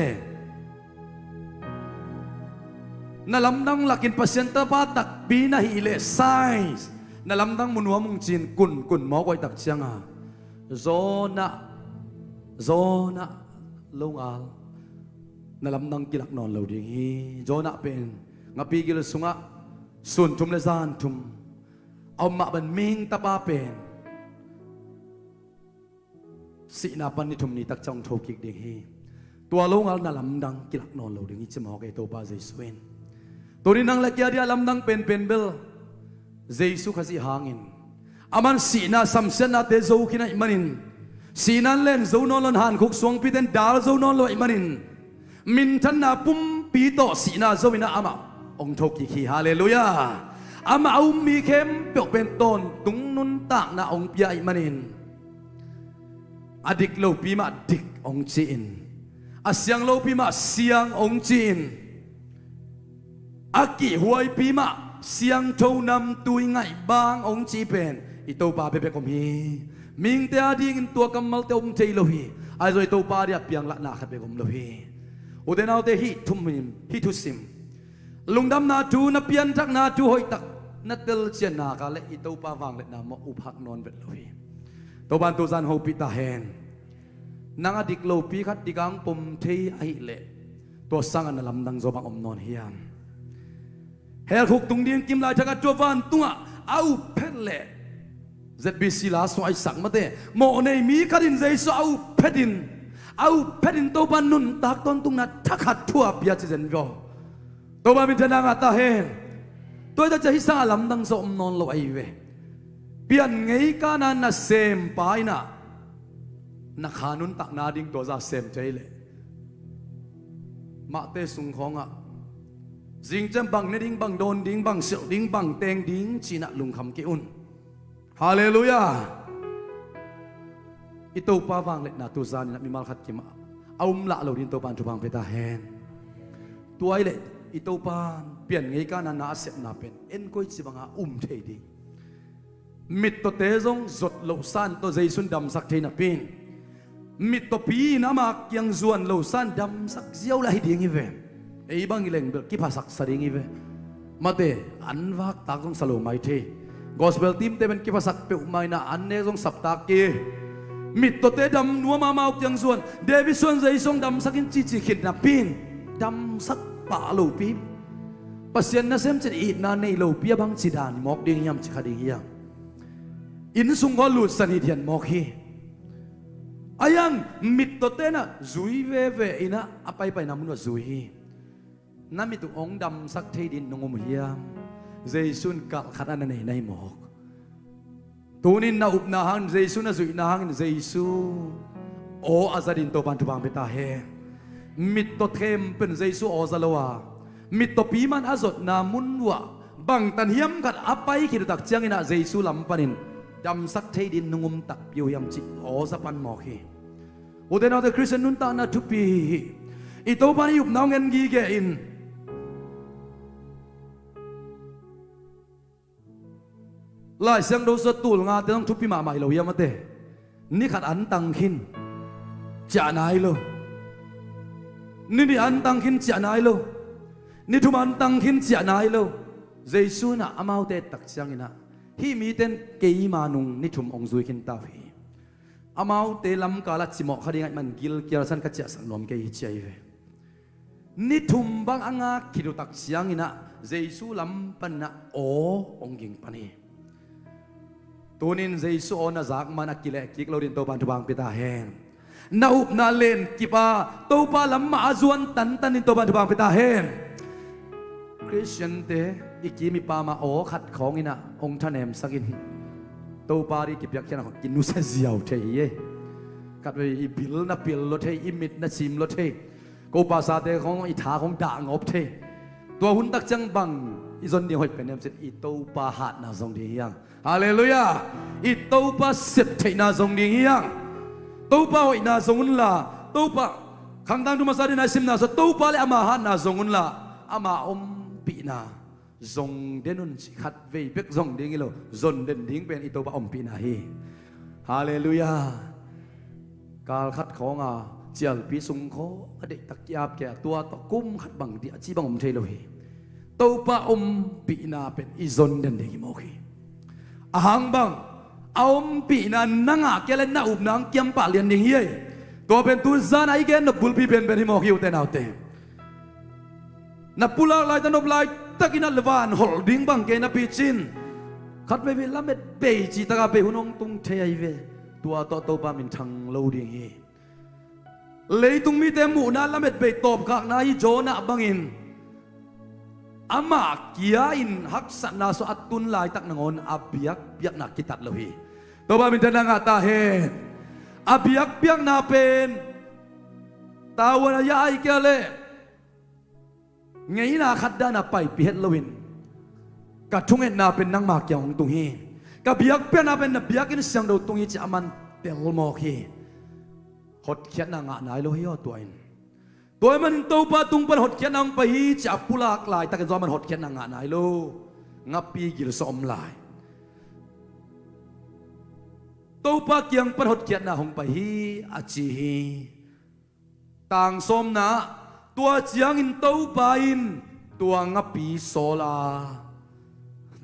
Na lamdang lakin Pasian tapa takpi na hih leh, size, na lamdang mu nuam ung ci-in kun kun mawk uh ahih tak cianga, Jonah, Jonah, longal, na lamdang kilak nawn lo ding hi. Jonah pen ngapi gil sungah sun thum le zan thum a om mah bangin mihing tapa pen sihna pan ni thum ni tak ciang hong thokik ding hi. Tua longal na lamdang kilak nawn lo ding hi ci mawk ei Topa Jesu in. Tuni nang le kei a dia lamdang penpen bel Jesu Khazih hangin, aman sihna samsiatnate zo khin ahih manin, sihna in len zo nawn lo in, hankhuk suangpite in dal zo nawn lo ahih manin, minthanna pumpi tawh sihna zo in ah amah hong thokik hi. Halleluiah. Amah a um mi khempeuh pen tawntung nuntakna hong pia ahih manin, a dik lopi mah dik hong ci-in, a siang lopi mah siang hong ci-in, a kihhuaipi mah siangtho namtui ngaih bang hong ci pen i Topa bekbek om hi. Mihingte adingin tua kammalte om thei lo hi. Ahi zong i Topa adia piang lah na khat bek om lo hi. Ute naute, hih thusim, hih thusim, lungdamna thu, na pianthakna thu hoihtak na telcianna ka le i Topa vangliatna mawh uphak nawn vet lo hi. Topa in tuzan hopih ta hen. Nang a dik lopi khat dik a hong pom thei ahih leh, tua sangah na lamdang zaw bang om nawn hiam? Hell khuk tung ding kim laithak a tua vantungah a up phet leh, Z B C la sung a i sak mate, mawh nei mi khat in Jesu a up phet in, a up phet in Topa nuntak tawntungna thakhat thu a pia ci zen vua. Topa minthanna ngah ta hen. Tua hi ta ciang hih sangah lamdang zaw om nawn lo ahi ve. Pian ngei kana nasempa in ah na kha nuntakna ding tua zah sem thei leh, mahte sung khawngah zing ciang bang ne ding, bang dawn ding, bang silh ding, bang teng ding ci-in ah lungkham kei un. Halleluiah. I Topa vangliatna tuzan in ah mimal khat kim a um lah lo dingin Topa in thupha hong pia ta hen. Tua ahih leh i Topa pian ngei kana na a sepna pen en koici banga um thei ding. Mittawte zong zot loh san tawh Jesu in damsak thei napi in, mittawpi in ama kiang zuan lo san damsak ziau lah hi ding hi ve. Ei bang hi leng bel kiphasaksa ding hi ve. Mate, an vaktak zong sa lo mai thei. Gospel teamte pen kiphasak peuhmah in ah an nek zong saptak kei. Mittawte dam nuam a amau kiang zuan, David suan Jesu hong damsak in cici khit napi in, damsak pah lopi, Pasian nasem cin itna nei lopi a bangci dan mawk ding hiam, ci kha ding hiam? Inn sung khawng lutsan hithiat mawk hi. A hiang mittawte in ah zui veve in ah a paipaina mun uah zui hi. Na mit uh hong damsak thei dingin nong um hiam? Jesu in kalh khat a na nei na hi mawk. Tuni-in na upna hangin, Jesu na zuihna hangin Jesu aw a za dingin Topa in thupha hong pia ta hen. Mittaw khempeuh in Jesu aw za lo a, mittawpi mah in a zotna mun uah bangtan hiam khat a pai khit uh tak ciangin ah Jesu lam panin damsak thei dingin nong um takpi uh hiam cih aw za pan mawk hi. Ute naute, Khristian nuntakna thupi hi. I Topa in i upna hong en gige in. Lai Siangtho sung tul ngate zong thupi mahmah hi lo hiam, a te? Ni khat an tang khin, ciah nai lo. Ni nih an tang khin, ciah nai lo. Ni thum an tang khin, ciah nai lo. Jesu in ah amaute et tak ciangin ah, hih mite in keima nung ni thum hong zui khin ta uh hi. Amaute lamkal ah cimawh kha ding ahih man gilkial san ka ciahsak nuam kei hi, ci ahi ve. Ni thum bang a ngak khit uh tak ciangin ah Jesu lam panin ah aw hong ging pan hi. Tunin Jesu aw na zak man a kileh kik lo din Topa'n thupha hong pia ta hen. Na upna len kip a Topa lam mah a zuan tantan din Topa'n thupha hong pia ta hen. Khristiante i kim i pam ah aw khat khawngin ah hong thanemsak in Topa ading kipiakkhiatna khawng kinusia ziau thei hi ei. Khatvei i bil na pil lua thei, i mit na sim lua thei. Ko pasate khawng i tha khawng dah ngawp thei. Tua hun tak ciang bang i zon ding hoih pen hiam cih leh i Topa hatna zong ding hi hang. Halleluiah. I Topa sep theihna zong ding hi hang. Topa hoihna zong unla, Topa, Khang Tangthu masa dingin a i simna sung Topa le ama hatna zong unla, ama ompihna zong den un ci. Khatvei bek zong ding hi lo, zon den ding pen i Topa ompihna hi. Halleluiah. Kal khat khawng a cialpi sung khawng a deihtak ki-ap kei a, tua tawh kum khat bang ding a ci bang om thei lo hi. Topa ompihna pen i zon den ding hi mawk hi. A hang bang, a ompihna na ngah kei leh na upna hong kiam pah lian ding hi ei. Tua pen tu zan a i gen nop bulpi penpen hi mawk hi, ute naute. Na pulak laitak, nop laitakin a le van holh ding bang kei napi cin, khatveivei lametbei cih tak a bei hun hong tung thei ahi ve. Tua tawh Topa minthang lo ding hi. Leitung mite muhna lametbei tawpkhakna hi. Jonah bangin amah kia-in haksatna sung a tun laitak nangawn a biakpiakna kitat lo hi. Topa minthanna ngah ta hen. A biakpiakna pen tavuan a ya ai kia leh ngeina khat dan a paipih het loin, ka thungetna pen nangma kiang hong tung hi. Ka biakpiakna pen na biakinn siangtho tung hi ci-a aman tel mawk hi. Hotkhiatna ngah nai lo hi aw tua in. Tua ahih manin Topa tung pan hotkhiatna hong pai hi ci-a pulak laitakin zong aman hotkhiatna ngah nai lo. Ngapi gil sung om lai. Topa kiang pan hotkhiatna hong pai hi a ci hi. Tang sawmna, tua ciangin Topa in tua ngapi sawl a,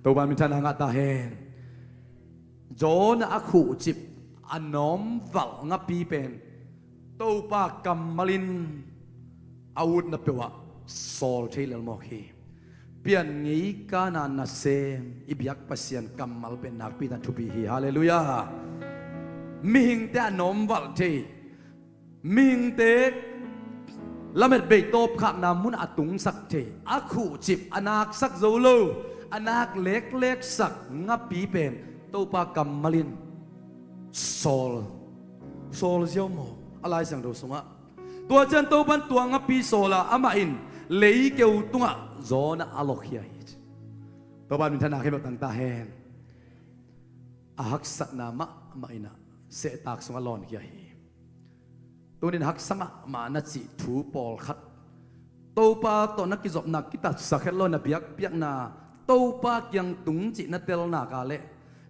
Topa minthanna ngah ta hen. Jonah a khuhcip a nawmvalh ngapi pen Topa kammal in a utna peuhah sawl thei lel mawk hi. Pian ngei kana nasem i biak Pasian kammal pen nakpi takin thupi hi. Halleluiah. Mihingte a nawmvalh thei, mihingte lametbei tawpkhakna mun a tungsak thei, a khuhcip a naksak zo lo, a nak lekleksak ngapi pen Topa kammal in sawl, sawl ziau mawk a Lai Siangtho sungah. Tua ciang Topa in tua ngapi sawl a, amah in leikeu tungah Jonah a lokhia hi. Topa minthanna khempeuh tang ta hen. A haksatna mahmah in ah sehtak sungah lawnkhia hi. Tunin haksa mahmah na cih thu pawlkhat, Topa tawh na kizopna kitatsak het lo, na biakpiakna Topa kiang tung cih na tel nak leh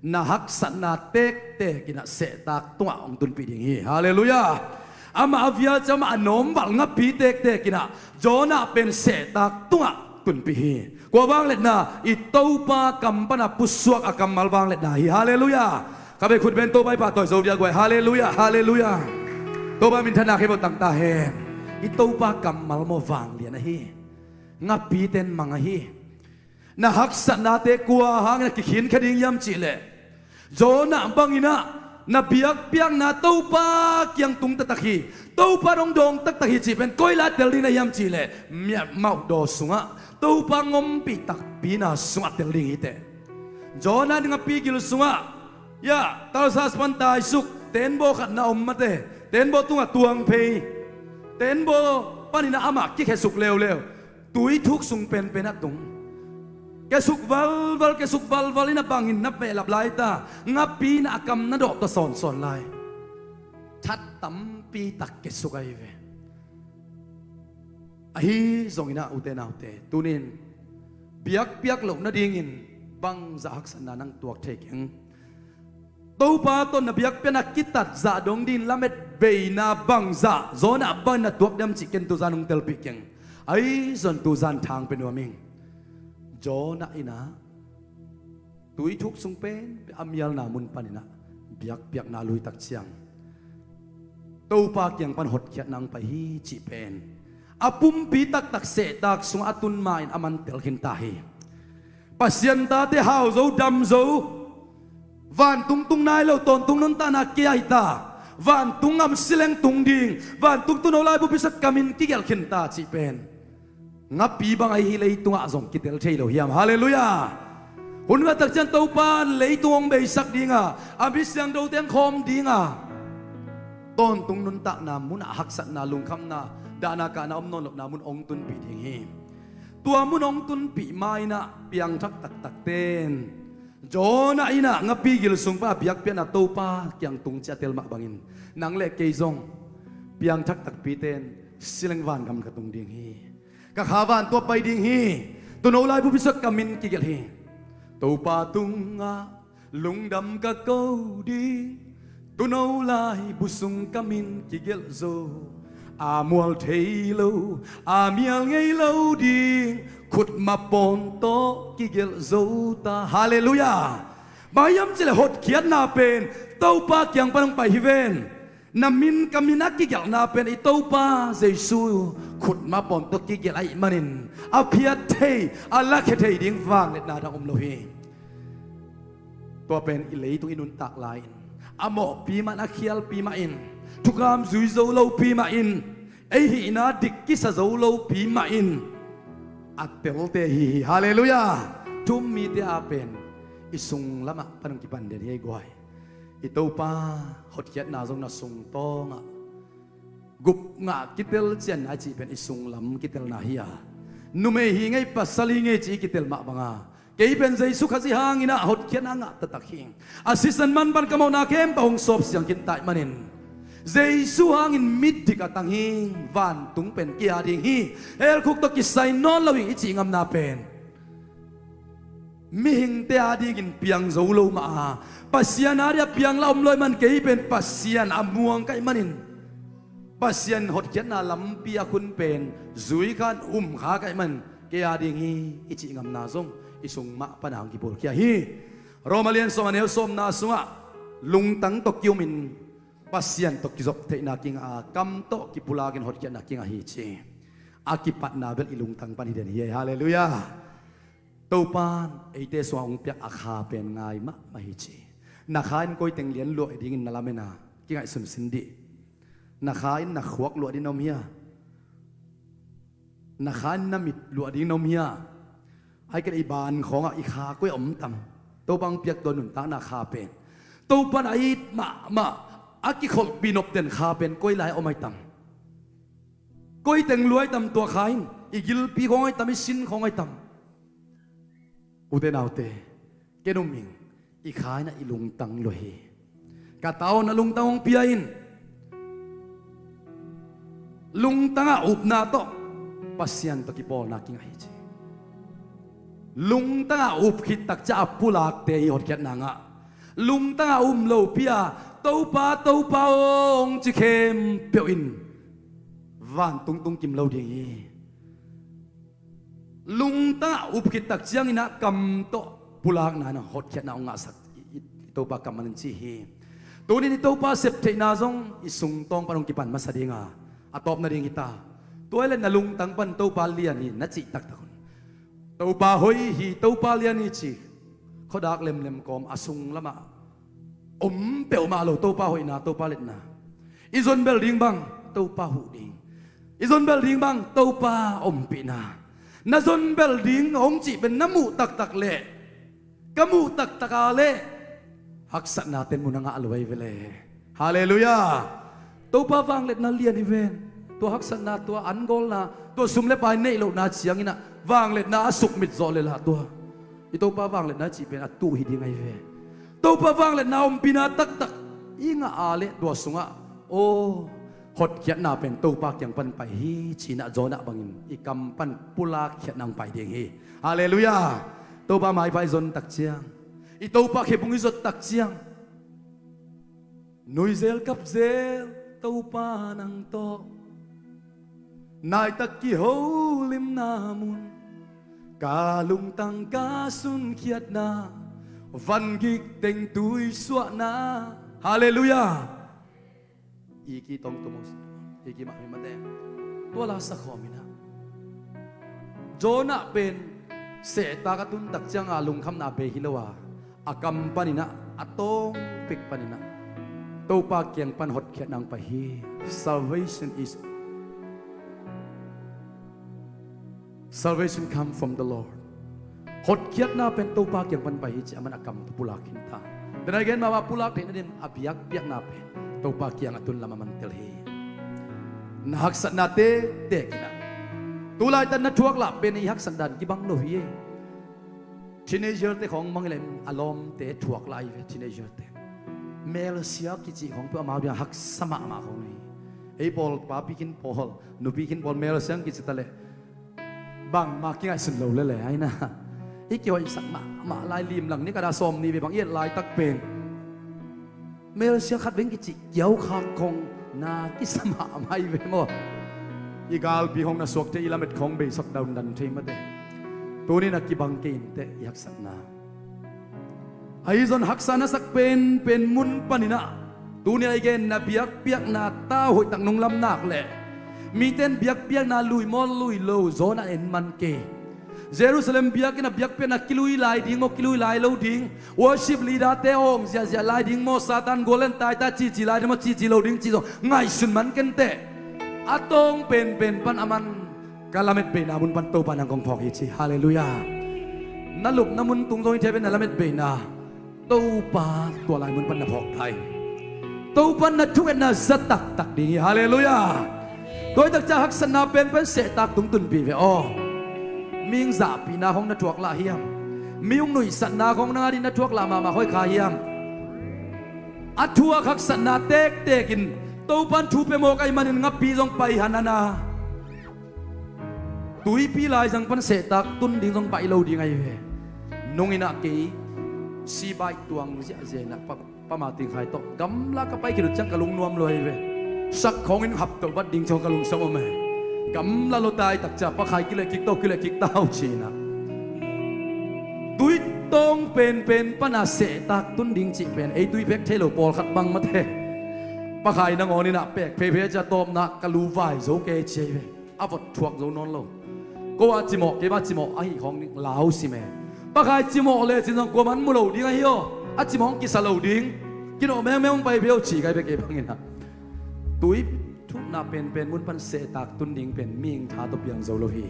na haksatna tektek in ah sehtak tungah hong tunpih ding hi. Halleluiah. Amah a vial ciang amah a nawmvalh ngapi tektek in ah Jonah pen sehtak tungah tunpih hi. Kua vangliatna? I Topa kam pana pusuak a kammal vangliatna hi. Halleluiah. Ka bei khut beng, Topa i pahtawi zo dia guai. Halleluiah, halleluiah. Topa minthanna khempeuh tang ta hen. I Topa kammal maw vanglian ahi. Ngapite in mang ahi. Na haksatnate kua hangin a kikhinkhia ding hiam cih leh, Jonah bangin ah na biakpiakna Topa kiang tung taktak hi, Topa in hong dawng taktak hi cih pen koi lai tel ding na hiam cih leh, miatmauh daw sungah, Topa hong ompih takpina sungah tel ding hi teh. Jonah in ngapi gil sungah, ya, Tarsas pan taisuk, tenbaw khat na om mate, tenbaw tungah tuang phei, tenbaw panin ah amah kikhesuk leuleu, tuithuk sung penpen ah tung. Kesuk valval, kesuk valval in a bangin na pehlap lai ta, ngapi in a kam na dawh ta sawnsawn lai. That tampi tak kesuk ahi ve. Ahi zongin ah ute naute, tunin biakpiak loh nadingin bangzah haksatna nang tuak thei keng. Topa tawh na biakpiakna kitat zah dong dingin lametbeina bangzah Jonah bangin na tuak diam cih ken tuzan hong telpih keng. Ahi zong tuzan thang pia nuam ing. Jonah in ah tuithuk sung pen a mialna mun panin ah biakpiakna lui tak ciang Topa kiang pan hotkhiatna hong pai hi cih pen A pumpi taktak sehtak sungah a tun ma-in a man tel khinta hi. Pasian tate hau zo, dam zo. Vantung tung nai lo, tawntung nuntakna kia hi ta. Vantung ngam sileng tung ding, vantung tuuno laibu pisat kamin kigelh khinta cih pen ngapi bang ahi hi, leitungah zong kitel thei lo hiam? Halleluiah. Hun khat tak ciang Topa in leitung hong beisak dinga, a mi siangthote hong khawm dinga, tawntung nuntakna munah haksatna, lungkhamna, dahna kahna om nawn lohna mun hong tunpih ding hi. Tua mun hong tunpih ma-in ah piangthak taktakte in Jonah in ah ngapi gil sung pan a biakpiakna Topa kiang tung ciang a tel mah bangin nang le kei zong piangthak takpite in sileng vangam ka tung ding hi. Ka kha vantung ah pai ding hi. Tuuno laibu pisat kamin kigelh hi. Topa tungah lungdam ka ko ding, tuuno laibu sung kamin kigelh zo. A mual thei lo, a mial ngei lo ding, khutma pawn tawh kigelh zo ta. Halleluiah. Bang hiam cih leh hotkhiatna pen Topa kiang pan hong pai hi ven. Na min ka min a kigelhna pen i Topa Jesu khutma pawn tawh kigelh ahih manin a phiat thei, a lakhia thei ding vangliatna dang om lo hi. Tua pen i leitung i nuntak lai-in a mawhpi mah in, a khialpi mah in, thukham zui zo lopi mah in, ei hihna dik kisa zo lopi mah in a telte hi hi. Halleluiah. Thu-um mite a pen i sung lamah pan hong kipan den hi ei guai. I Topa hotkhiatna zong na sung tawngah gupngah kitel cianna i cih pen i sunglam kitelna hi a, numei hi ngei, pasal hi ngei cih i kitel mah banga, kei pen Jesu Khazih hangin ah hotkhiatna ngah taktak hi. A sisan man pan ka mawhna khempeuh hong sawp siang khin ta ahih manin Jesu hangin midik a tang hi. Vantung pen kei a ding hi, helkhuk tawh kisai nawn lo ing i cih ngamna pen mihingte a dingin piang zo lo mah a, Pasian a dingah piang la om lo ahih man kei pen Pasian a muang ka hih manin, Pasian hotkhiatna lampi a khun pen zui khan um kha ka hih man kei a ding hi i cih ngamna zong i sung mah pan hong kipulkhia hi. Roma lian sawm a neu sawmna sungah lungtang tawh ki-umin Pasian tawh kizop theihna kingah a, kam tawh kipulakin hotkhiatna kingah hi ci. A kipatna bel i lungtang pan hi den hi. Halleluiah. Topa in eite sungah hong piak a kha pen ngai mahmah hi ci. Na kha in koi teng lian luah dingin na lamen a, kingaihsun sin dih. Na kha in na khuak luah ding na om hia? Na kha in na mit luah ding na om hia? Ahih kei leh i ban khawngah i kha koi a om tam? Topa hong piak tua nuntakna kha pen, Topa in a it mahmah a kikholhpih nop den kha pen koi lai a om ahi tam? Koi teng luah ahi tam tua kha in? I gilpi khawng ahi tam, i sin khawng ahi tam? Ute naute, ken um ing, i kha in ah i lungtang luah hi. Ka ta aw, na lungtang hong pia in. Lungtangah upna tawh Pasian tawh kipawlna kingah hi ci. Lungtangah up khit tak ciang a pulakte hi hotkhiatna ngah. Lungtangah um lopi a Topa, Topa aw hong ci khempeuh in vantung tung kim lo ding hi. Lungtangah up khit tak ciangin ah kam tawh pulakna in hotkhiatna hong ngahsak i, i, i Topa kammal in ci hi. Tuni-in i Topa sep theihna zong i sung tawng pan hong kipan masa dinga, a tawpna ding hi ta. Tua hi leh na lungtang pan Topa lian hi na cih taktak un, Topa hoih hi, Topa lian hi ci khuadak lemlem kawm a sung lamah om peuhmah lo Topa hoihna, Topa liatna. I zon bel ding bang Topa huh ding. I zon bel ding bang Topa ompihna. Na zon bel ding hong cih pen na muh taktak leh, ka muh taktak a leh haksatna ten mun a ngah lo ahi ve le. Halleluiah. Topa vangliatna lian hi ven. Tua haksatna, tua angawlna, tua sum le pai neih lohna ciangin ah vangliatna a sukmit zawh leh lah tua i Topa vangliatna cih pen a tuh hi ding ahi ve. Topa vangliatna ompihna taktak i ngah a leh tua sungah aw, hotkhiatna pen Topa kiang pan pai hi ci-in ah Jonah bangin i kam pan pulakkhiatna hong pai ding hi. Halleluiah. Topa maipha i zon tak ciang, i Topa khe bung i zot tak ciang, nuizel kapzel Topa nang tawh naitak kiholimna mun, ka lungtang ka sunkhiatna, vangik teng tuisuahna. Halleluiah. I ki tong tum, i ki mah hi mate. Tua la sakhawm inah Jonah pen sehtak a tuntak cianga lungkhamna bei hi lo a, a kam paninah, a tawng pek paninah Topa kiang pan hotkhiatna hong pai hi. Salvation is Salvation come from the Lord. Hotkhiatna pen Topa kiang pan pai hi ci a, aman a kam pulak khinta. Tena i gen mama pulak theihna ding a biakpiakna pen Topa kiang a tun lam a man tel hi. Na haksatna tektek inah, tulaitan na thuak lah pen i haksat dan kibang lo hi. Teenager te khawng mangilem a lawmte thuak lah ahi ve, teenager te. Melsia kici khawng peuh amau dia haksa mahmah khawng hi. Ei pawl papi khin pawl, nupi khin pawl melsia kici taleh bangmah kingaihsun lo lele aina. I kihoihsak mahmah lai, limlang ni ka da sawm ni ve bang i et laitak pen melsia khat veng kici kiau khak khawng na kisa mahmah hi ve maw. I galpi khawng na suak thei, i lamet khawng beisak dawndan thei mate. Tunin a kibang kei inteh i haksatna. Ahi zon haksa na sak penpen mun paninah tuni a i gen na biakpiakna tau hoihtak nunglam nak leh miten biakpiakna lui maw lui lo Jonah en man kei. Jerusalem biakinn a biakpiakna kilui lai ding maw kilui lai lo ding, worship leader te awng ziahziah lai ding maw, Satan gualen taita cici lai ding maw cici lo ding cih zong ngaihsun man kenteh. A tawng penpen pan aman ka lamet beina mun pan Topa nang kong phawk hi ci. Halleluiah. Na lupna mun tung zong i thei pen na lamet beina Topa tua lai mun pan na phawk thai. Topa na thungetna za taktak ding hi. Halleluiah. Tuaitak ca haksatna penpen sehtak tung tunpi ve aw. Ming zahpihna hong na thuak lah hiam? Mi hong nuihsatna hong na ngadin na thuak lah mahmah hoih kha hiam? A thuak haksatna tektekin Topan thu pia mawk ahi manin ngapi zong pai hanana. Tuipi laizang pan sehtak tun ding zong baih lo ding ahi ve. Nunginah kei sibaih tuang ziahziah inah pa, pa Martin Khai tawh gamla ka pai khit uh ciang ka lungnuam lo ahi ve. Sak khawngin haptoh vat ding ciang ka lungsam om e. Gamla lo taitak cia pa Khai kileh kik tawh kileh kik tau cinah. Tuitawng penpen pana sehtak tun ding cih pen ei tui pek thei lo pawlkhat bang mate. Pa Khai nangawn inah pek pheiphei cia tawpna ka lu vai zo kei ci ahi ve. A vot thuak zo nawn lo. Ko a cimawh kei ba cimawh ahi khawng lau sim e. Pa Khai cimawh le cin zong kuaman mu lo ding ahi aw. A cimawh hong kisa lo ding. Kinawh mengmeng hong pai pei aw ci kai bek kei bangin ah. Tui thukna penpen mun pan sehtak tun ding pen ming tha tawh piang zo lo hi.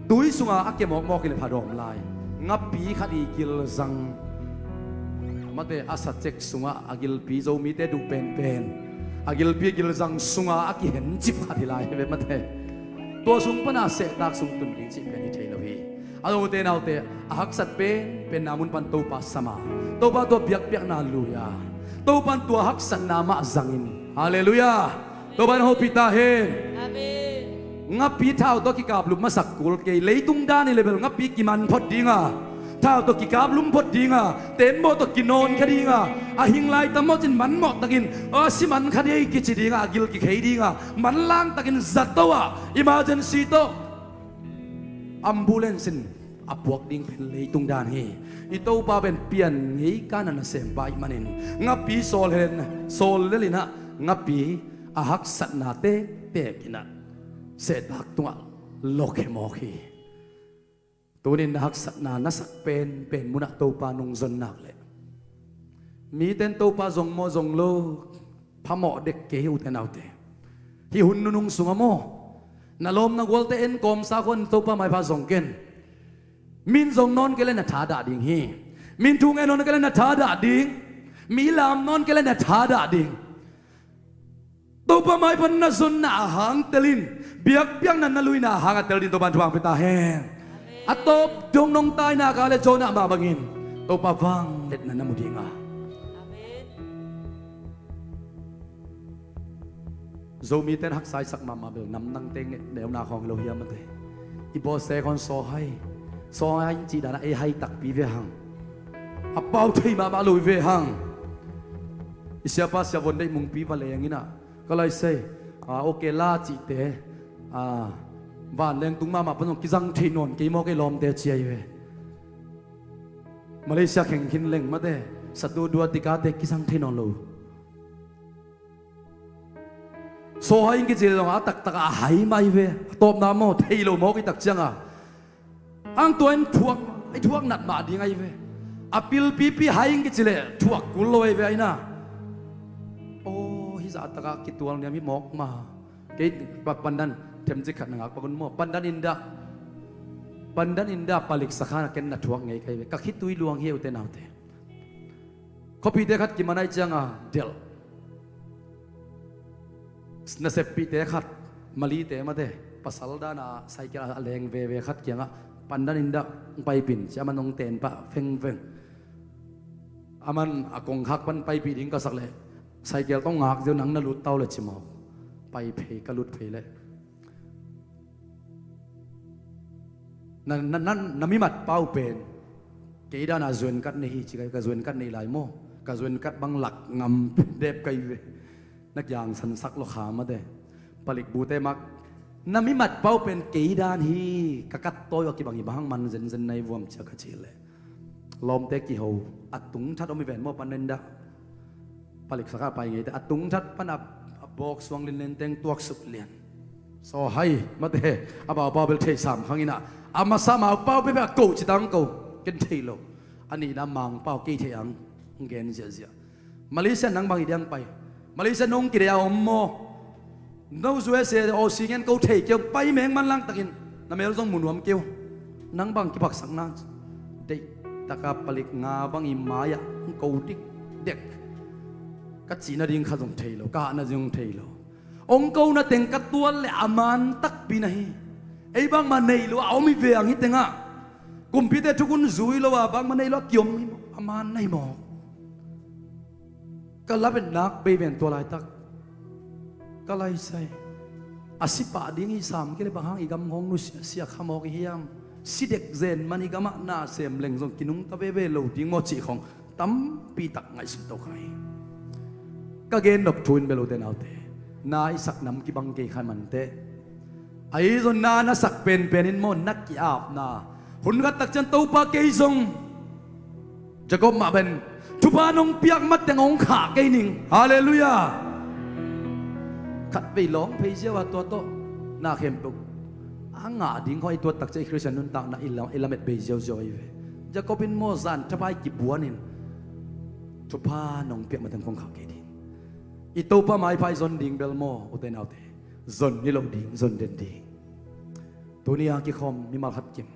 Tui sunga a ke mawkmawk in le pha dawm lai. Ngapi khat i gilzang mate a sa cek sungah a gilpi Zomite duh penpen a gilpi a gilzang sunga a kihencip khat hi lai hi ve mate. Tua sung pana sehtak sung tun ding cih pen hi thei lo hi. A note naute a haksat penpen na mun pan Topa sama Topa tua biakpiakna lui a Topan tua haksatna mah zangin. Halleluiah. Topan hopih ta hen. Amen. Ngapi thau tawh kikaplup masak kul kei. Leitung dan i le bel ngapi kiman phot dinga thau tawh kikaplum phot dinga tenmawh tawh kinawn kha dinga a hing lai tam mawh cin manmawh takin a si man kha dei kici dinga a gil kikhei dinga manlang takin zato ah emergency tawh ambulance in a puak ding pen leitung dan hi. I Topa pen pian ngei kana nasem pa ih manin ngapi sawl hen sawl lelinah ngapi a haksatna tektek inah sehtak tungah lokhemawk hi. Tunin na haksatna na sak penpen munah Topa nungzon nak leh miten Topa zong maw zong lo phamawh dek kei hi ute naute. Hih hun nunung sungah maw na lawm na gualte en kawmsa khuan Topa maipha zong ken. Min zong nawn kei le na thadah ding hi. Min thu ngen nawn kei le na thadah ding. Mi lam nawn kei le na thadah ding. Topa maipan na zonna a hang telin biakpiakna na luina a hang a tel din Topan thuang pita hen. A tawp dong nong taina ka le Jonah mah bangin Topa vangliatna na mu dinga. Amen. Zomiten haksa i sak mahmah bel namdangte nget neuna khawng hi lo hiam mate. I bawse khawng sawhai sawhai in cih danah ei hai takpi ve hang. A pau thei mahmah lo i ve hang. I siapa siavon deih mungpi va leng inah ka lai sei a oke la cihte a vanleng tung mahmah pan zong kizang thei nawn kei maw kei lawmte cia i ve. Malaysia khengkhin leng mate satu dua tikate kizang thei nawn lo. Saw hai in kici le zong a taktak a hai mah hi ve. A tawpna maw, thei lo mawk i tak cianga, ang tua in thuak, i thuak nat mah ding ahi ve. A pilpipi hai in kici le thuak kul lo ahi ve aina. Aw, hih zahtakah kitual niam hi mawk ma. Kei pa-, pandan themcik khat na ngak pak un maw. Pandan in dah, pandan in dah palik sakhan a ken na thuak ngei ka hi ve. Ka khitui luang hi e, ute naute. Khuapite khat kiman ahih cianga delh, naseppihte khat, Malite mate, pasal dana cycle a leng veve khat kiangah, pandan in dah hong paipih in ci, aman hong ten pah fengfeng. Aman a kongkhak pan paipih ding ka sak leh, cycle tawh ngak ziau, nang na lut ta uh le ci mawk. Pai phei, ka lut phei leh, na, na, na, na mimatpa uh pen kei dana zuenkat nei hi ci, ka, ka zuenkat nei lai maw. Ka zuenkat bang lak ngam dep ka hi ve. Na kiangsansak lo kha mate. Palik bute mak, na mimatpa uh pen kei dan hi, ka kattawi uh a kibang hi, bang hang man zenzen na hi vuam cia ka cih leh, lawmte kiho, a tungthat om hi ven maw, pandan in dah palik sakhan a pai ngeite, a tungthat pan a, a bawk suang linlenteng tuaksuk lian. Saw hai mate, a baupau bel thei sam khang inah, a masa maupau bel a ko ci tang ko, ken thei lo. A nihna mangpau kei thei ang, hong gen ziahziah. Malaysia nang bang hi diang pai? Malaysia nong kideih a om maw? No U S A, Aussie ngen ko thei kei ung, pai meng man langtakin, na mel zong mu nuam kei uh. Nang bang kipaksakna, deihtaka palik nga bang i mai-ah hong ko dikdek. Ka cihna ding khat zong thei lo, ka hahna ding zong thei lo. Hong kona teng ka tuat leh a man takpi na hi. Ei bangmah nei lo a om hi ve ang, hih tengah. Kumpite thukhun zui lo a, bangmah nei lo a kiom hi mawk, a man na hi mawk. Ka lametnak bei ven tua laitak. Ka laisai. A si pah ding hi sam kei leh bang hang i gam hong nusia sia kha mawk i hiam? Si dek zen man i gamah na sem leng zong kinungta veve lo ding maw cih khong tampi tak ngaihsun to kha hi. Ka gen nop thu in bel, ute naute, na i sak nam kibang kei kha manteh. Ahi zong na na sak penpen in maw, na ki-apna hun khat tak ciang Topa kei zong Jacob mah ben thupha nong piak mateng hong khah kei ning. Halleluiah. Khatvei lawng phei ziau a tua tawh na khempeuh a ngah ding khawng i tuat tak ciang i Khristian nuntakna i la-, i lamet bei ziauziau ahi ve. Jacob in maw zan thapai kibuanin thupha nong piak mateng kong khah kei ding. I Topa maipha i zon ding bel maw, ute naute, zon ni loh ding, zon den ding. Tuni a kikhawm mimal khat kim,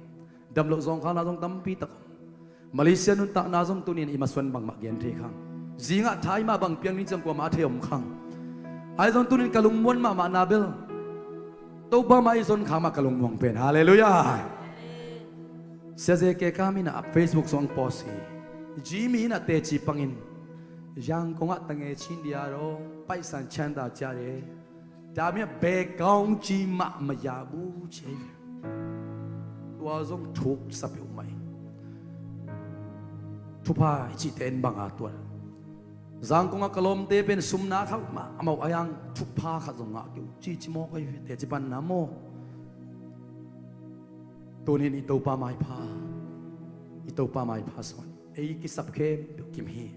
damloh zawngkhalna zong tampi tak om. Malaysia nuntakna zong tunin i masuan bangmah gen thei khang. Zingah thai mah bang piang ning ciang kuamah a thei om khang. Ahi zong tunin ka lungmuan mahmahna bel Topa mah i zon kha mah ka lungmuang pen. Halleluiah. Sia Ze Keka min a Facebook sung post hi. Jimmy in a teci pangin, Yangon ah tange chin dia ro, paisan chanda cia re. Damia bekawng ci mah maya bu ci. Tua zong thuk sa peuhmah hi. Thupha i cihte in banga tuan. Zangkong a ka lawmte pen sumna khauh mah a mawh a yang thupha khat zong ngah keuh ci ci mawk ahi ve, teci panna maw. Tunin i Topa maipha, i Topa maipha suan ei kisap khempeuh kim hi.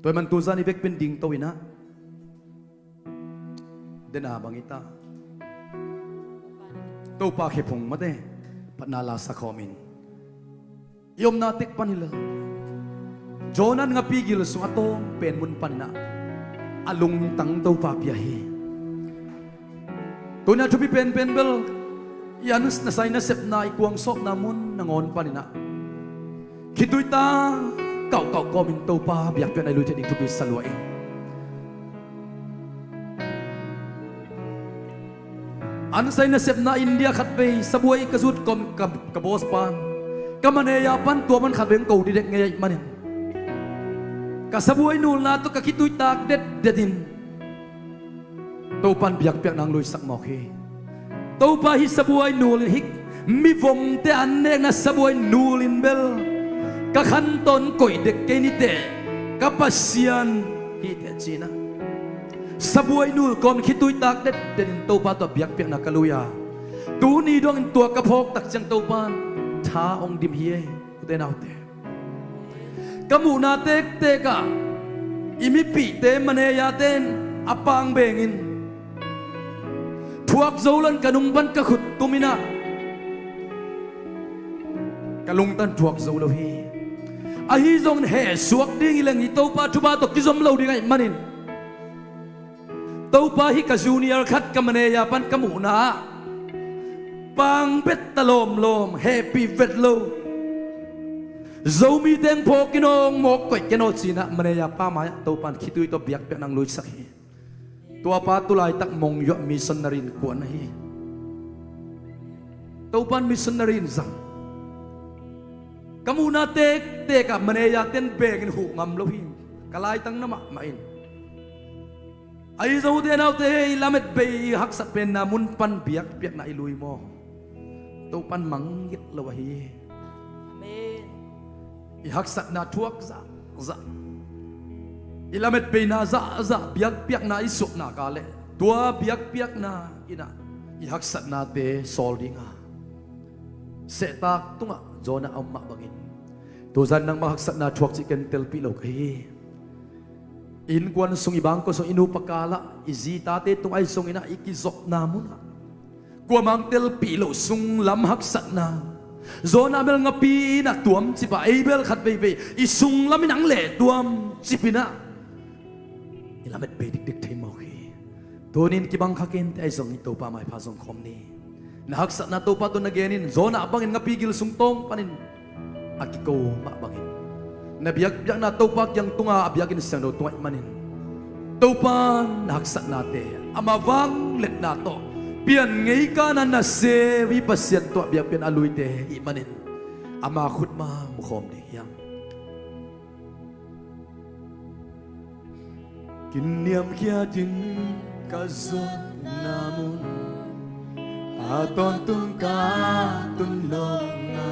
Tua hi man tuzan i vekpin dingto inah dena bang i ta Topa khephung mate patna la sakhawmin i omna tek pan hi lel. Jonah ngapi gil sung a tawng pen mun paninah a lungtang Topa pia hi. Tunia thupi penpen bel i an nasai nasepna i kuangsawpna mun nangawn paninah khitui ta kauhkauh kawmin Topa biakpiakna i luite ding thupi salua in. Ansai nasepna India khatvei sabuai ka zut kawm ka, ka boss pan ka maneya pan tua man khatvei hong ko didek ngei ahih manin ka sabuai nulna tawh ka khitui tak detdetin Topan biakpiakna hong luisak mawk hi. Topa hih sabuai nul in hih mivomte an nekna sabuai nul in bel ka khantawn koih dek kei niteh ka Pasian hiteh cinah sabuai nul kawm khitui tak detdetin Topa tawh biakpiakna ka lui a tuni dongin tua ka phawk tak ciang Topan tha hong dim hi ei, ute naute. Ka muhna tektek ah i mipihte maneyate in a pang bengin Thuak zo lo-in ka nung pan ka khut tum in ah ka lungtang thuak zo lo hi. Ahi zongin heh suak ding hi leng hi, Topa thupha tawh kizom lo ding ahih manin, Topa, hih ka junior khat ka manager pan ka muhna ah pang bet ta lawmlawm, hehpih vet lo, Zomi teng phawk in aw, mawk koih ken aw ci-in ah manager pa mai-ah Topa in khitui tawh biakpiakna hong luisak hi. Tua pa tu laitak Monywa missionary innkuan ahi hi. Topa in missionary in zang. Ka muhna tektek ah manager ten bengin huh ngam lo hi. Ka laitang na mahmah in. Ahi zong ute naute, i lametbei i haksat penna mun pan biakpiakna i lui maw, Topa in mangngilh lo ahi hi. Amen. I haksatna thuak zahzah, i lametbeina zahzah biakpiakna i suahna ka leh, tua biakpiakna in ah i haksatnate sawl ding a, sehtak tungah Jonah a om mah bangin, tuzan nangmah haksatna thuak cih ken telpih lo ka hi. I innkuan sung, i bangkua sung, i nupa kal ah, i zi tate tung ahi zongin ah i kizopna mun ah kuamah hong telpih loh sunglam haksatna, Jonah bel ngapi in ah tuam cip a, ei bel khat veivei i sunglam in hong leh tuam cip in ah i lametbei dikdik thei mawk hi. Tuni-in kibang kha kei inteh, ahi zongin Topa maipha zong khawm ni. Na haksatna Topa tawh na gen in, Jonah bangin ngapi gil sung tawng panin a kiko mah bangin, na biakpiakna Topa kiang tunga a biakinn siangtho tung ahih manin, Topa in na haksatnate ama vangliatna tawh pian ngei ka na nasem i Pasian tungah biakpiakna a luite ahih manin, ama khut mah mu khawm ding hi hang. Kiniamkhiat in ka zuatna mun, a tawntung ka tun lawhna,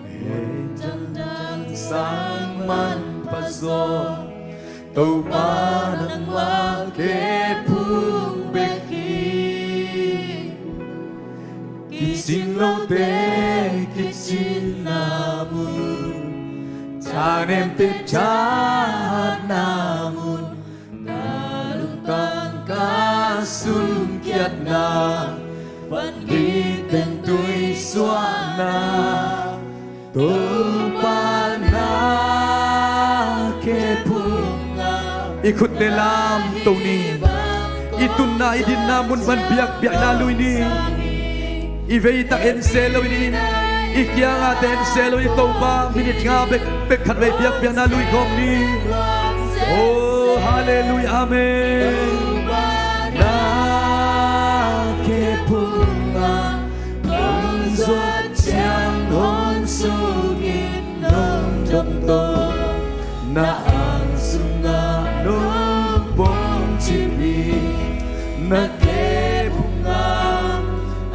heh ciangtan sang manpha zaw, Topa nangmah kei phung bek hi. Kicing lote kicinna mun, thanemte thahatna mun, ka lungtang ka sunkhiatna, van dih teng tui suahna, Topa na kei phung a. I khutte lamto ni. I tunna, i dinna mun pan biakpiakna lui ni. I veitak en se lo ni. I kiangah te en se lo ni. Topa, minit nga bek, bek khat vei biakpiakna lui khawm ni. Oh, hallelujah, amen. Na kei phung a, hong zuat ciang hong sungin nong dong to. Na ang sungah nong pongcip hi. Na kei phung a,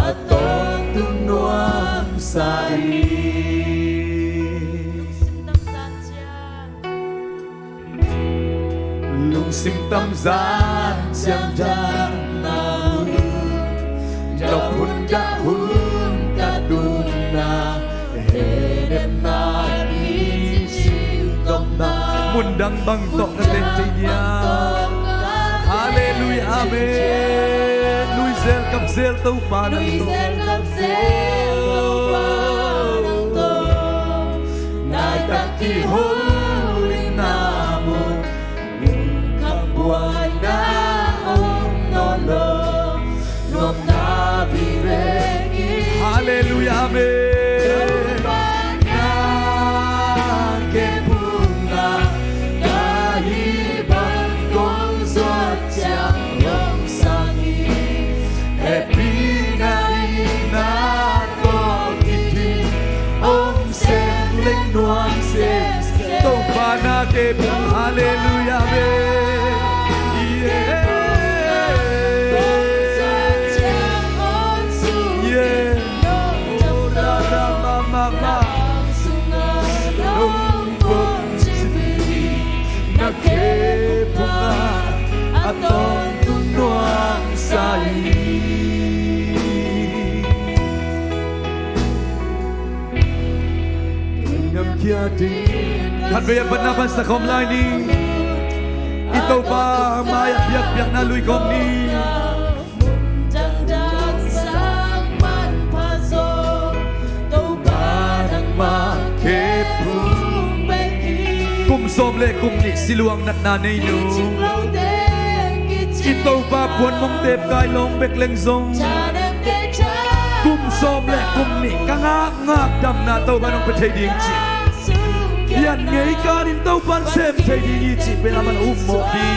a tawntung nuamsa hi. Lungsim tamzan ciangtan na hun, dok hun dah hun ka tunna, hehnemna kicing tawmna. Mundang bang tawh na teng thei dia. Halleluiah, amen. Nuizel kapzel Topa nang tawh. Nai tak kiholimna mun, lungkham buaina om nawn lo, nuamna vive ki. Halleluiah, amen. Na kei phung a, ka hih bang kong zuat ciang hong sang hi. Hehpihna i na tawh kidim, om sem leng nuam sem. Topa na kei phung, halleluiah, amen. Yeah. Yeah. Oh, da, da, ma, ma, ma. Nong pongcip hi. Na kei phung a, a tawntung nuamsa hi. Khat vei a patna pan sa khawm lai ni. I Topa mai-ah biakpiakna lui khawm ni. Sawm le kum nih siluang natna nei nu. I Topa puan mong tep kai lawng bek leng zong kum sawm le kum nih ka ngakngak damna Topa nong pia thei ding ci. Pian ngei kanin Topa in sem thei ding hi cih pen a man um mawk hi.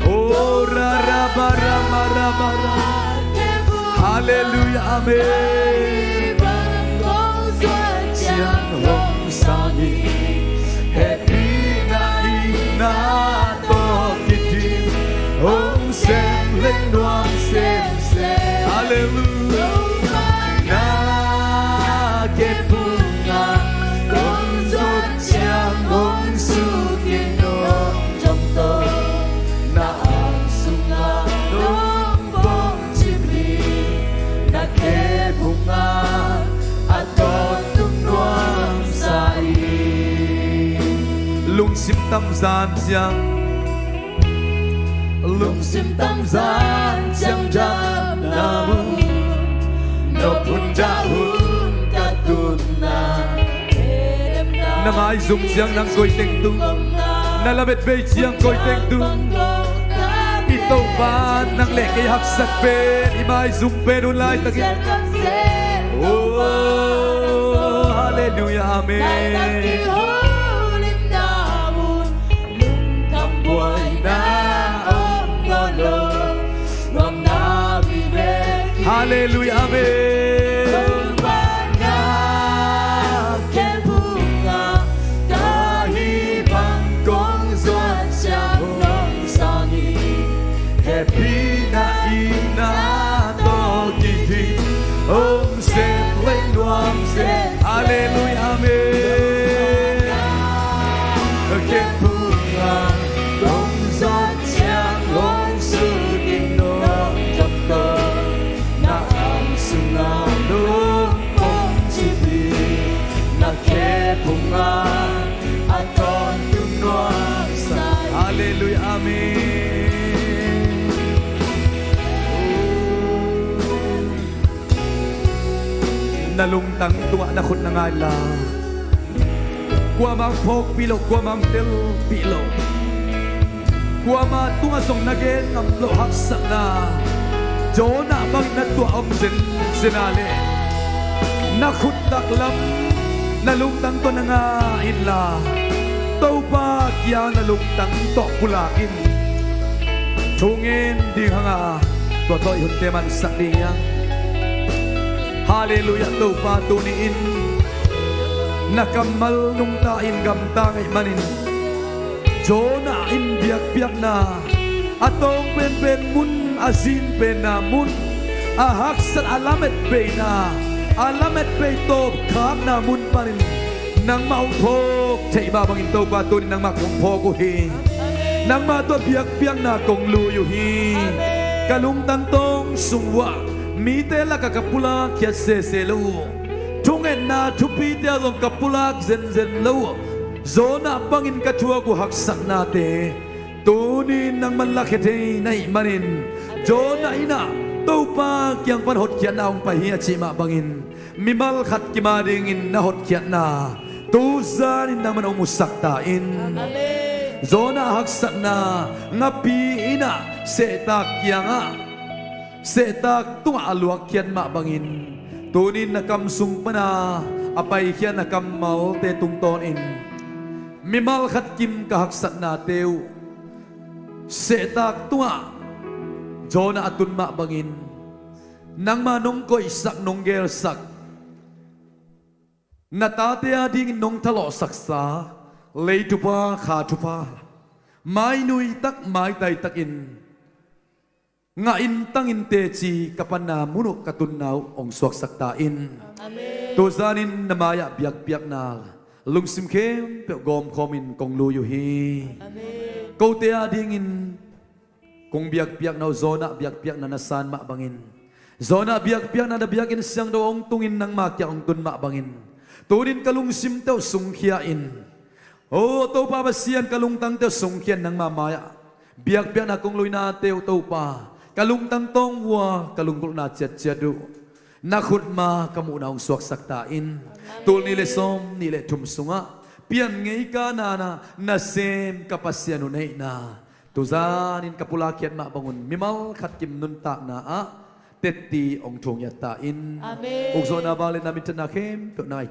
Oh, ra, ra, ba, ra, ma, ra, ba, ra. Halleluiah, amen. Ciang hong sang hi, hehpihna i na tawh kidim, hong sem leng nuam semsem. Halleluiah. Na khe phungah kong zuat ciang hong sut in, hong zong tawh na ang sungah nong bawng cip hi. Na khe phungah a tawntung nuamsa hi. Lungsim tam zan ciang, lungsim tam zan ciang, damna mun, nop hun, dah hun ka tunna. Na maizum ciang nang koi teng tung, na lamet bei ciang koi teng tung. I Topa nang le kei haksat pen, i maizum pen hun laitakin. Oh, halleluiah, amen. Halleluiah, amen. Hehpihna i na tawh kidim, hong sem leng nuam semsem. Halleluiah, amen. Khe phungah kong zuat ciang hong sut in, hong zong tawh na ang sungah nong bawng cip hi. Na khe phungah a tawntung nuamsa hi. Halleluiah, amen. Na lungtang tungah na khut na nga inla, kuamah phawkpih loh, kuamah telpih loh, kuamah tungah zong na gen ngam loh haksatna Jonah bangin na tuah om zenzen a leh, na khut taklam na lungtang tawh na nga inla, Topa kiang na lungtang tawh pulak in. Thu ngen ding hang a, tua tawh i hunte mansak ding hi hang. Halleluiah, Topa tuni-in na kammal nungta in gamta ngei manin, Jonah in biakpiakna a tawng penpen mun, a zin penna mun, a haksat a lamet beina, a lamet bei tawpkhakna mun panin nangmah hong phawk theih mah bangin Topa tuni nangmah kong phawk uh hi. Nangmah tawh biakpiakna kong lui uh hi. Ka lungtang tawng sung uh ah mite lakah ka pulak khiat sese lo uh, thungetna thupite ah zong ka pulak zenzen lo uh, Jonah bangin ka thuak uh haksatnate tuni-in nangman lakhia thei na hih manin, Jonah in ah Topa kiang pan hotkhiatna hong pai hi a cih mah bangin, mimal khat kim a dingin na hotkhiatna tu zanin nangman hong musak ta in. Amen. Jonah haksatna ngapi in ah sehtak kiangah, sehtak tungah a luakkhiat mah bangin, tuni-in na kam sung pana a paikhiat na kammalte tungtawnin mimal khat kim ka haksatnate uh sehtak tungah Jonah a tun mah bangin, nangma nong koihsak, nong gelsak, na tate adingin nong thalawhsaksa lei thupha, kha thupha, mainui tak, maitai takin ngah in, tang in, teci ka panna mun uh, ka tunna uh hong suaksak ta in. Amen. Tu zanin na mai-ah biakpiakna lungsim khempeuh gawmkhawmin kong lui uh hi. Amen. Kote adingin kong biakpiakna uh Jonah biakpiakna na san mah bangin, Jonah biakpiakna na biakinn siangtho hong tungin nangma kiang hong tun mah bangin, tuni-in ka lungsimte uh sungkhia in. O Topa Pasian, ka lungtangte uh sungkhia in, nangma mai-ah biakpiakna kong luinate uh Topa, ka lungtang tawng vua ka lunggulhna ciatciat uh na khut ma ka muhna hong suaksak ta in. Amen. Tul nih le sawm nih le thum sungah Pian ngei ka nana nasem ka Pasian uh neihna, tuzanin ka pulak khiat mah bangun mimal khat kim nuntakna ah tetti hong thungiat ta in. Amen. Ukzawhna, vangliatna, minthanna khempeuh na ngai,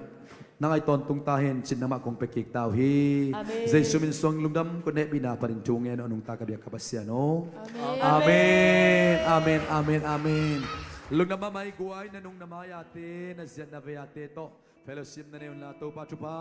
na ngai tawntung ta hen, cin nangmah kong pia kik ta uh hi. Amen. Jesu min suang lungdam, kong hehpihna panin thu ngen uh a nungta ka biak ka Pasian aw. Amen. Amen, amen, amen, amen. Lungdam mahmah, i guai, na nung na mai-ate, na ziat na vei-ate tawh fellowship na nei unla, Topa thupha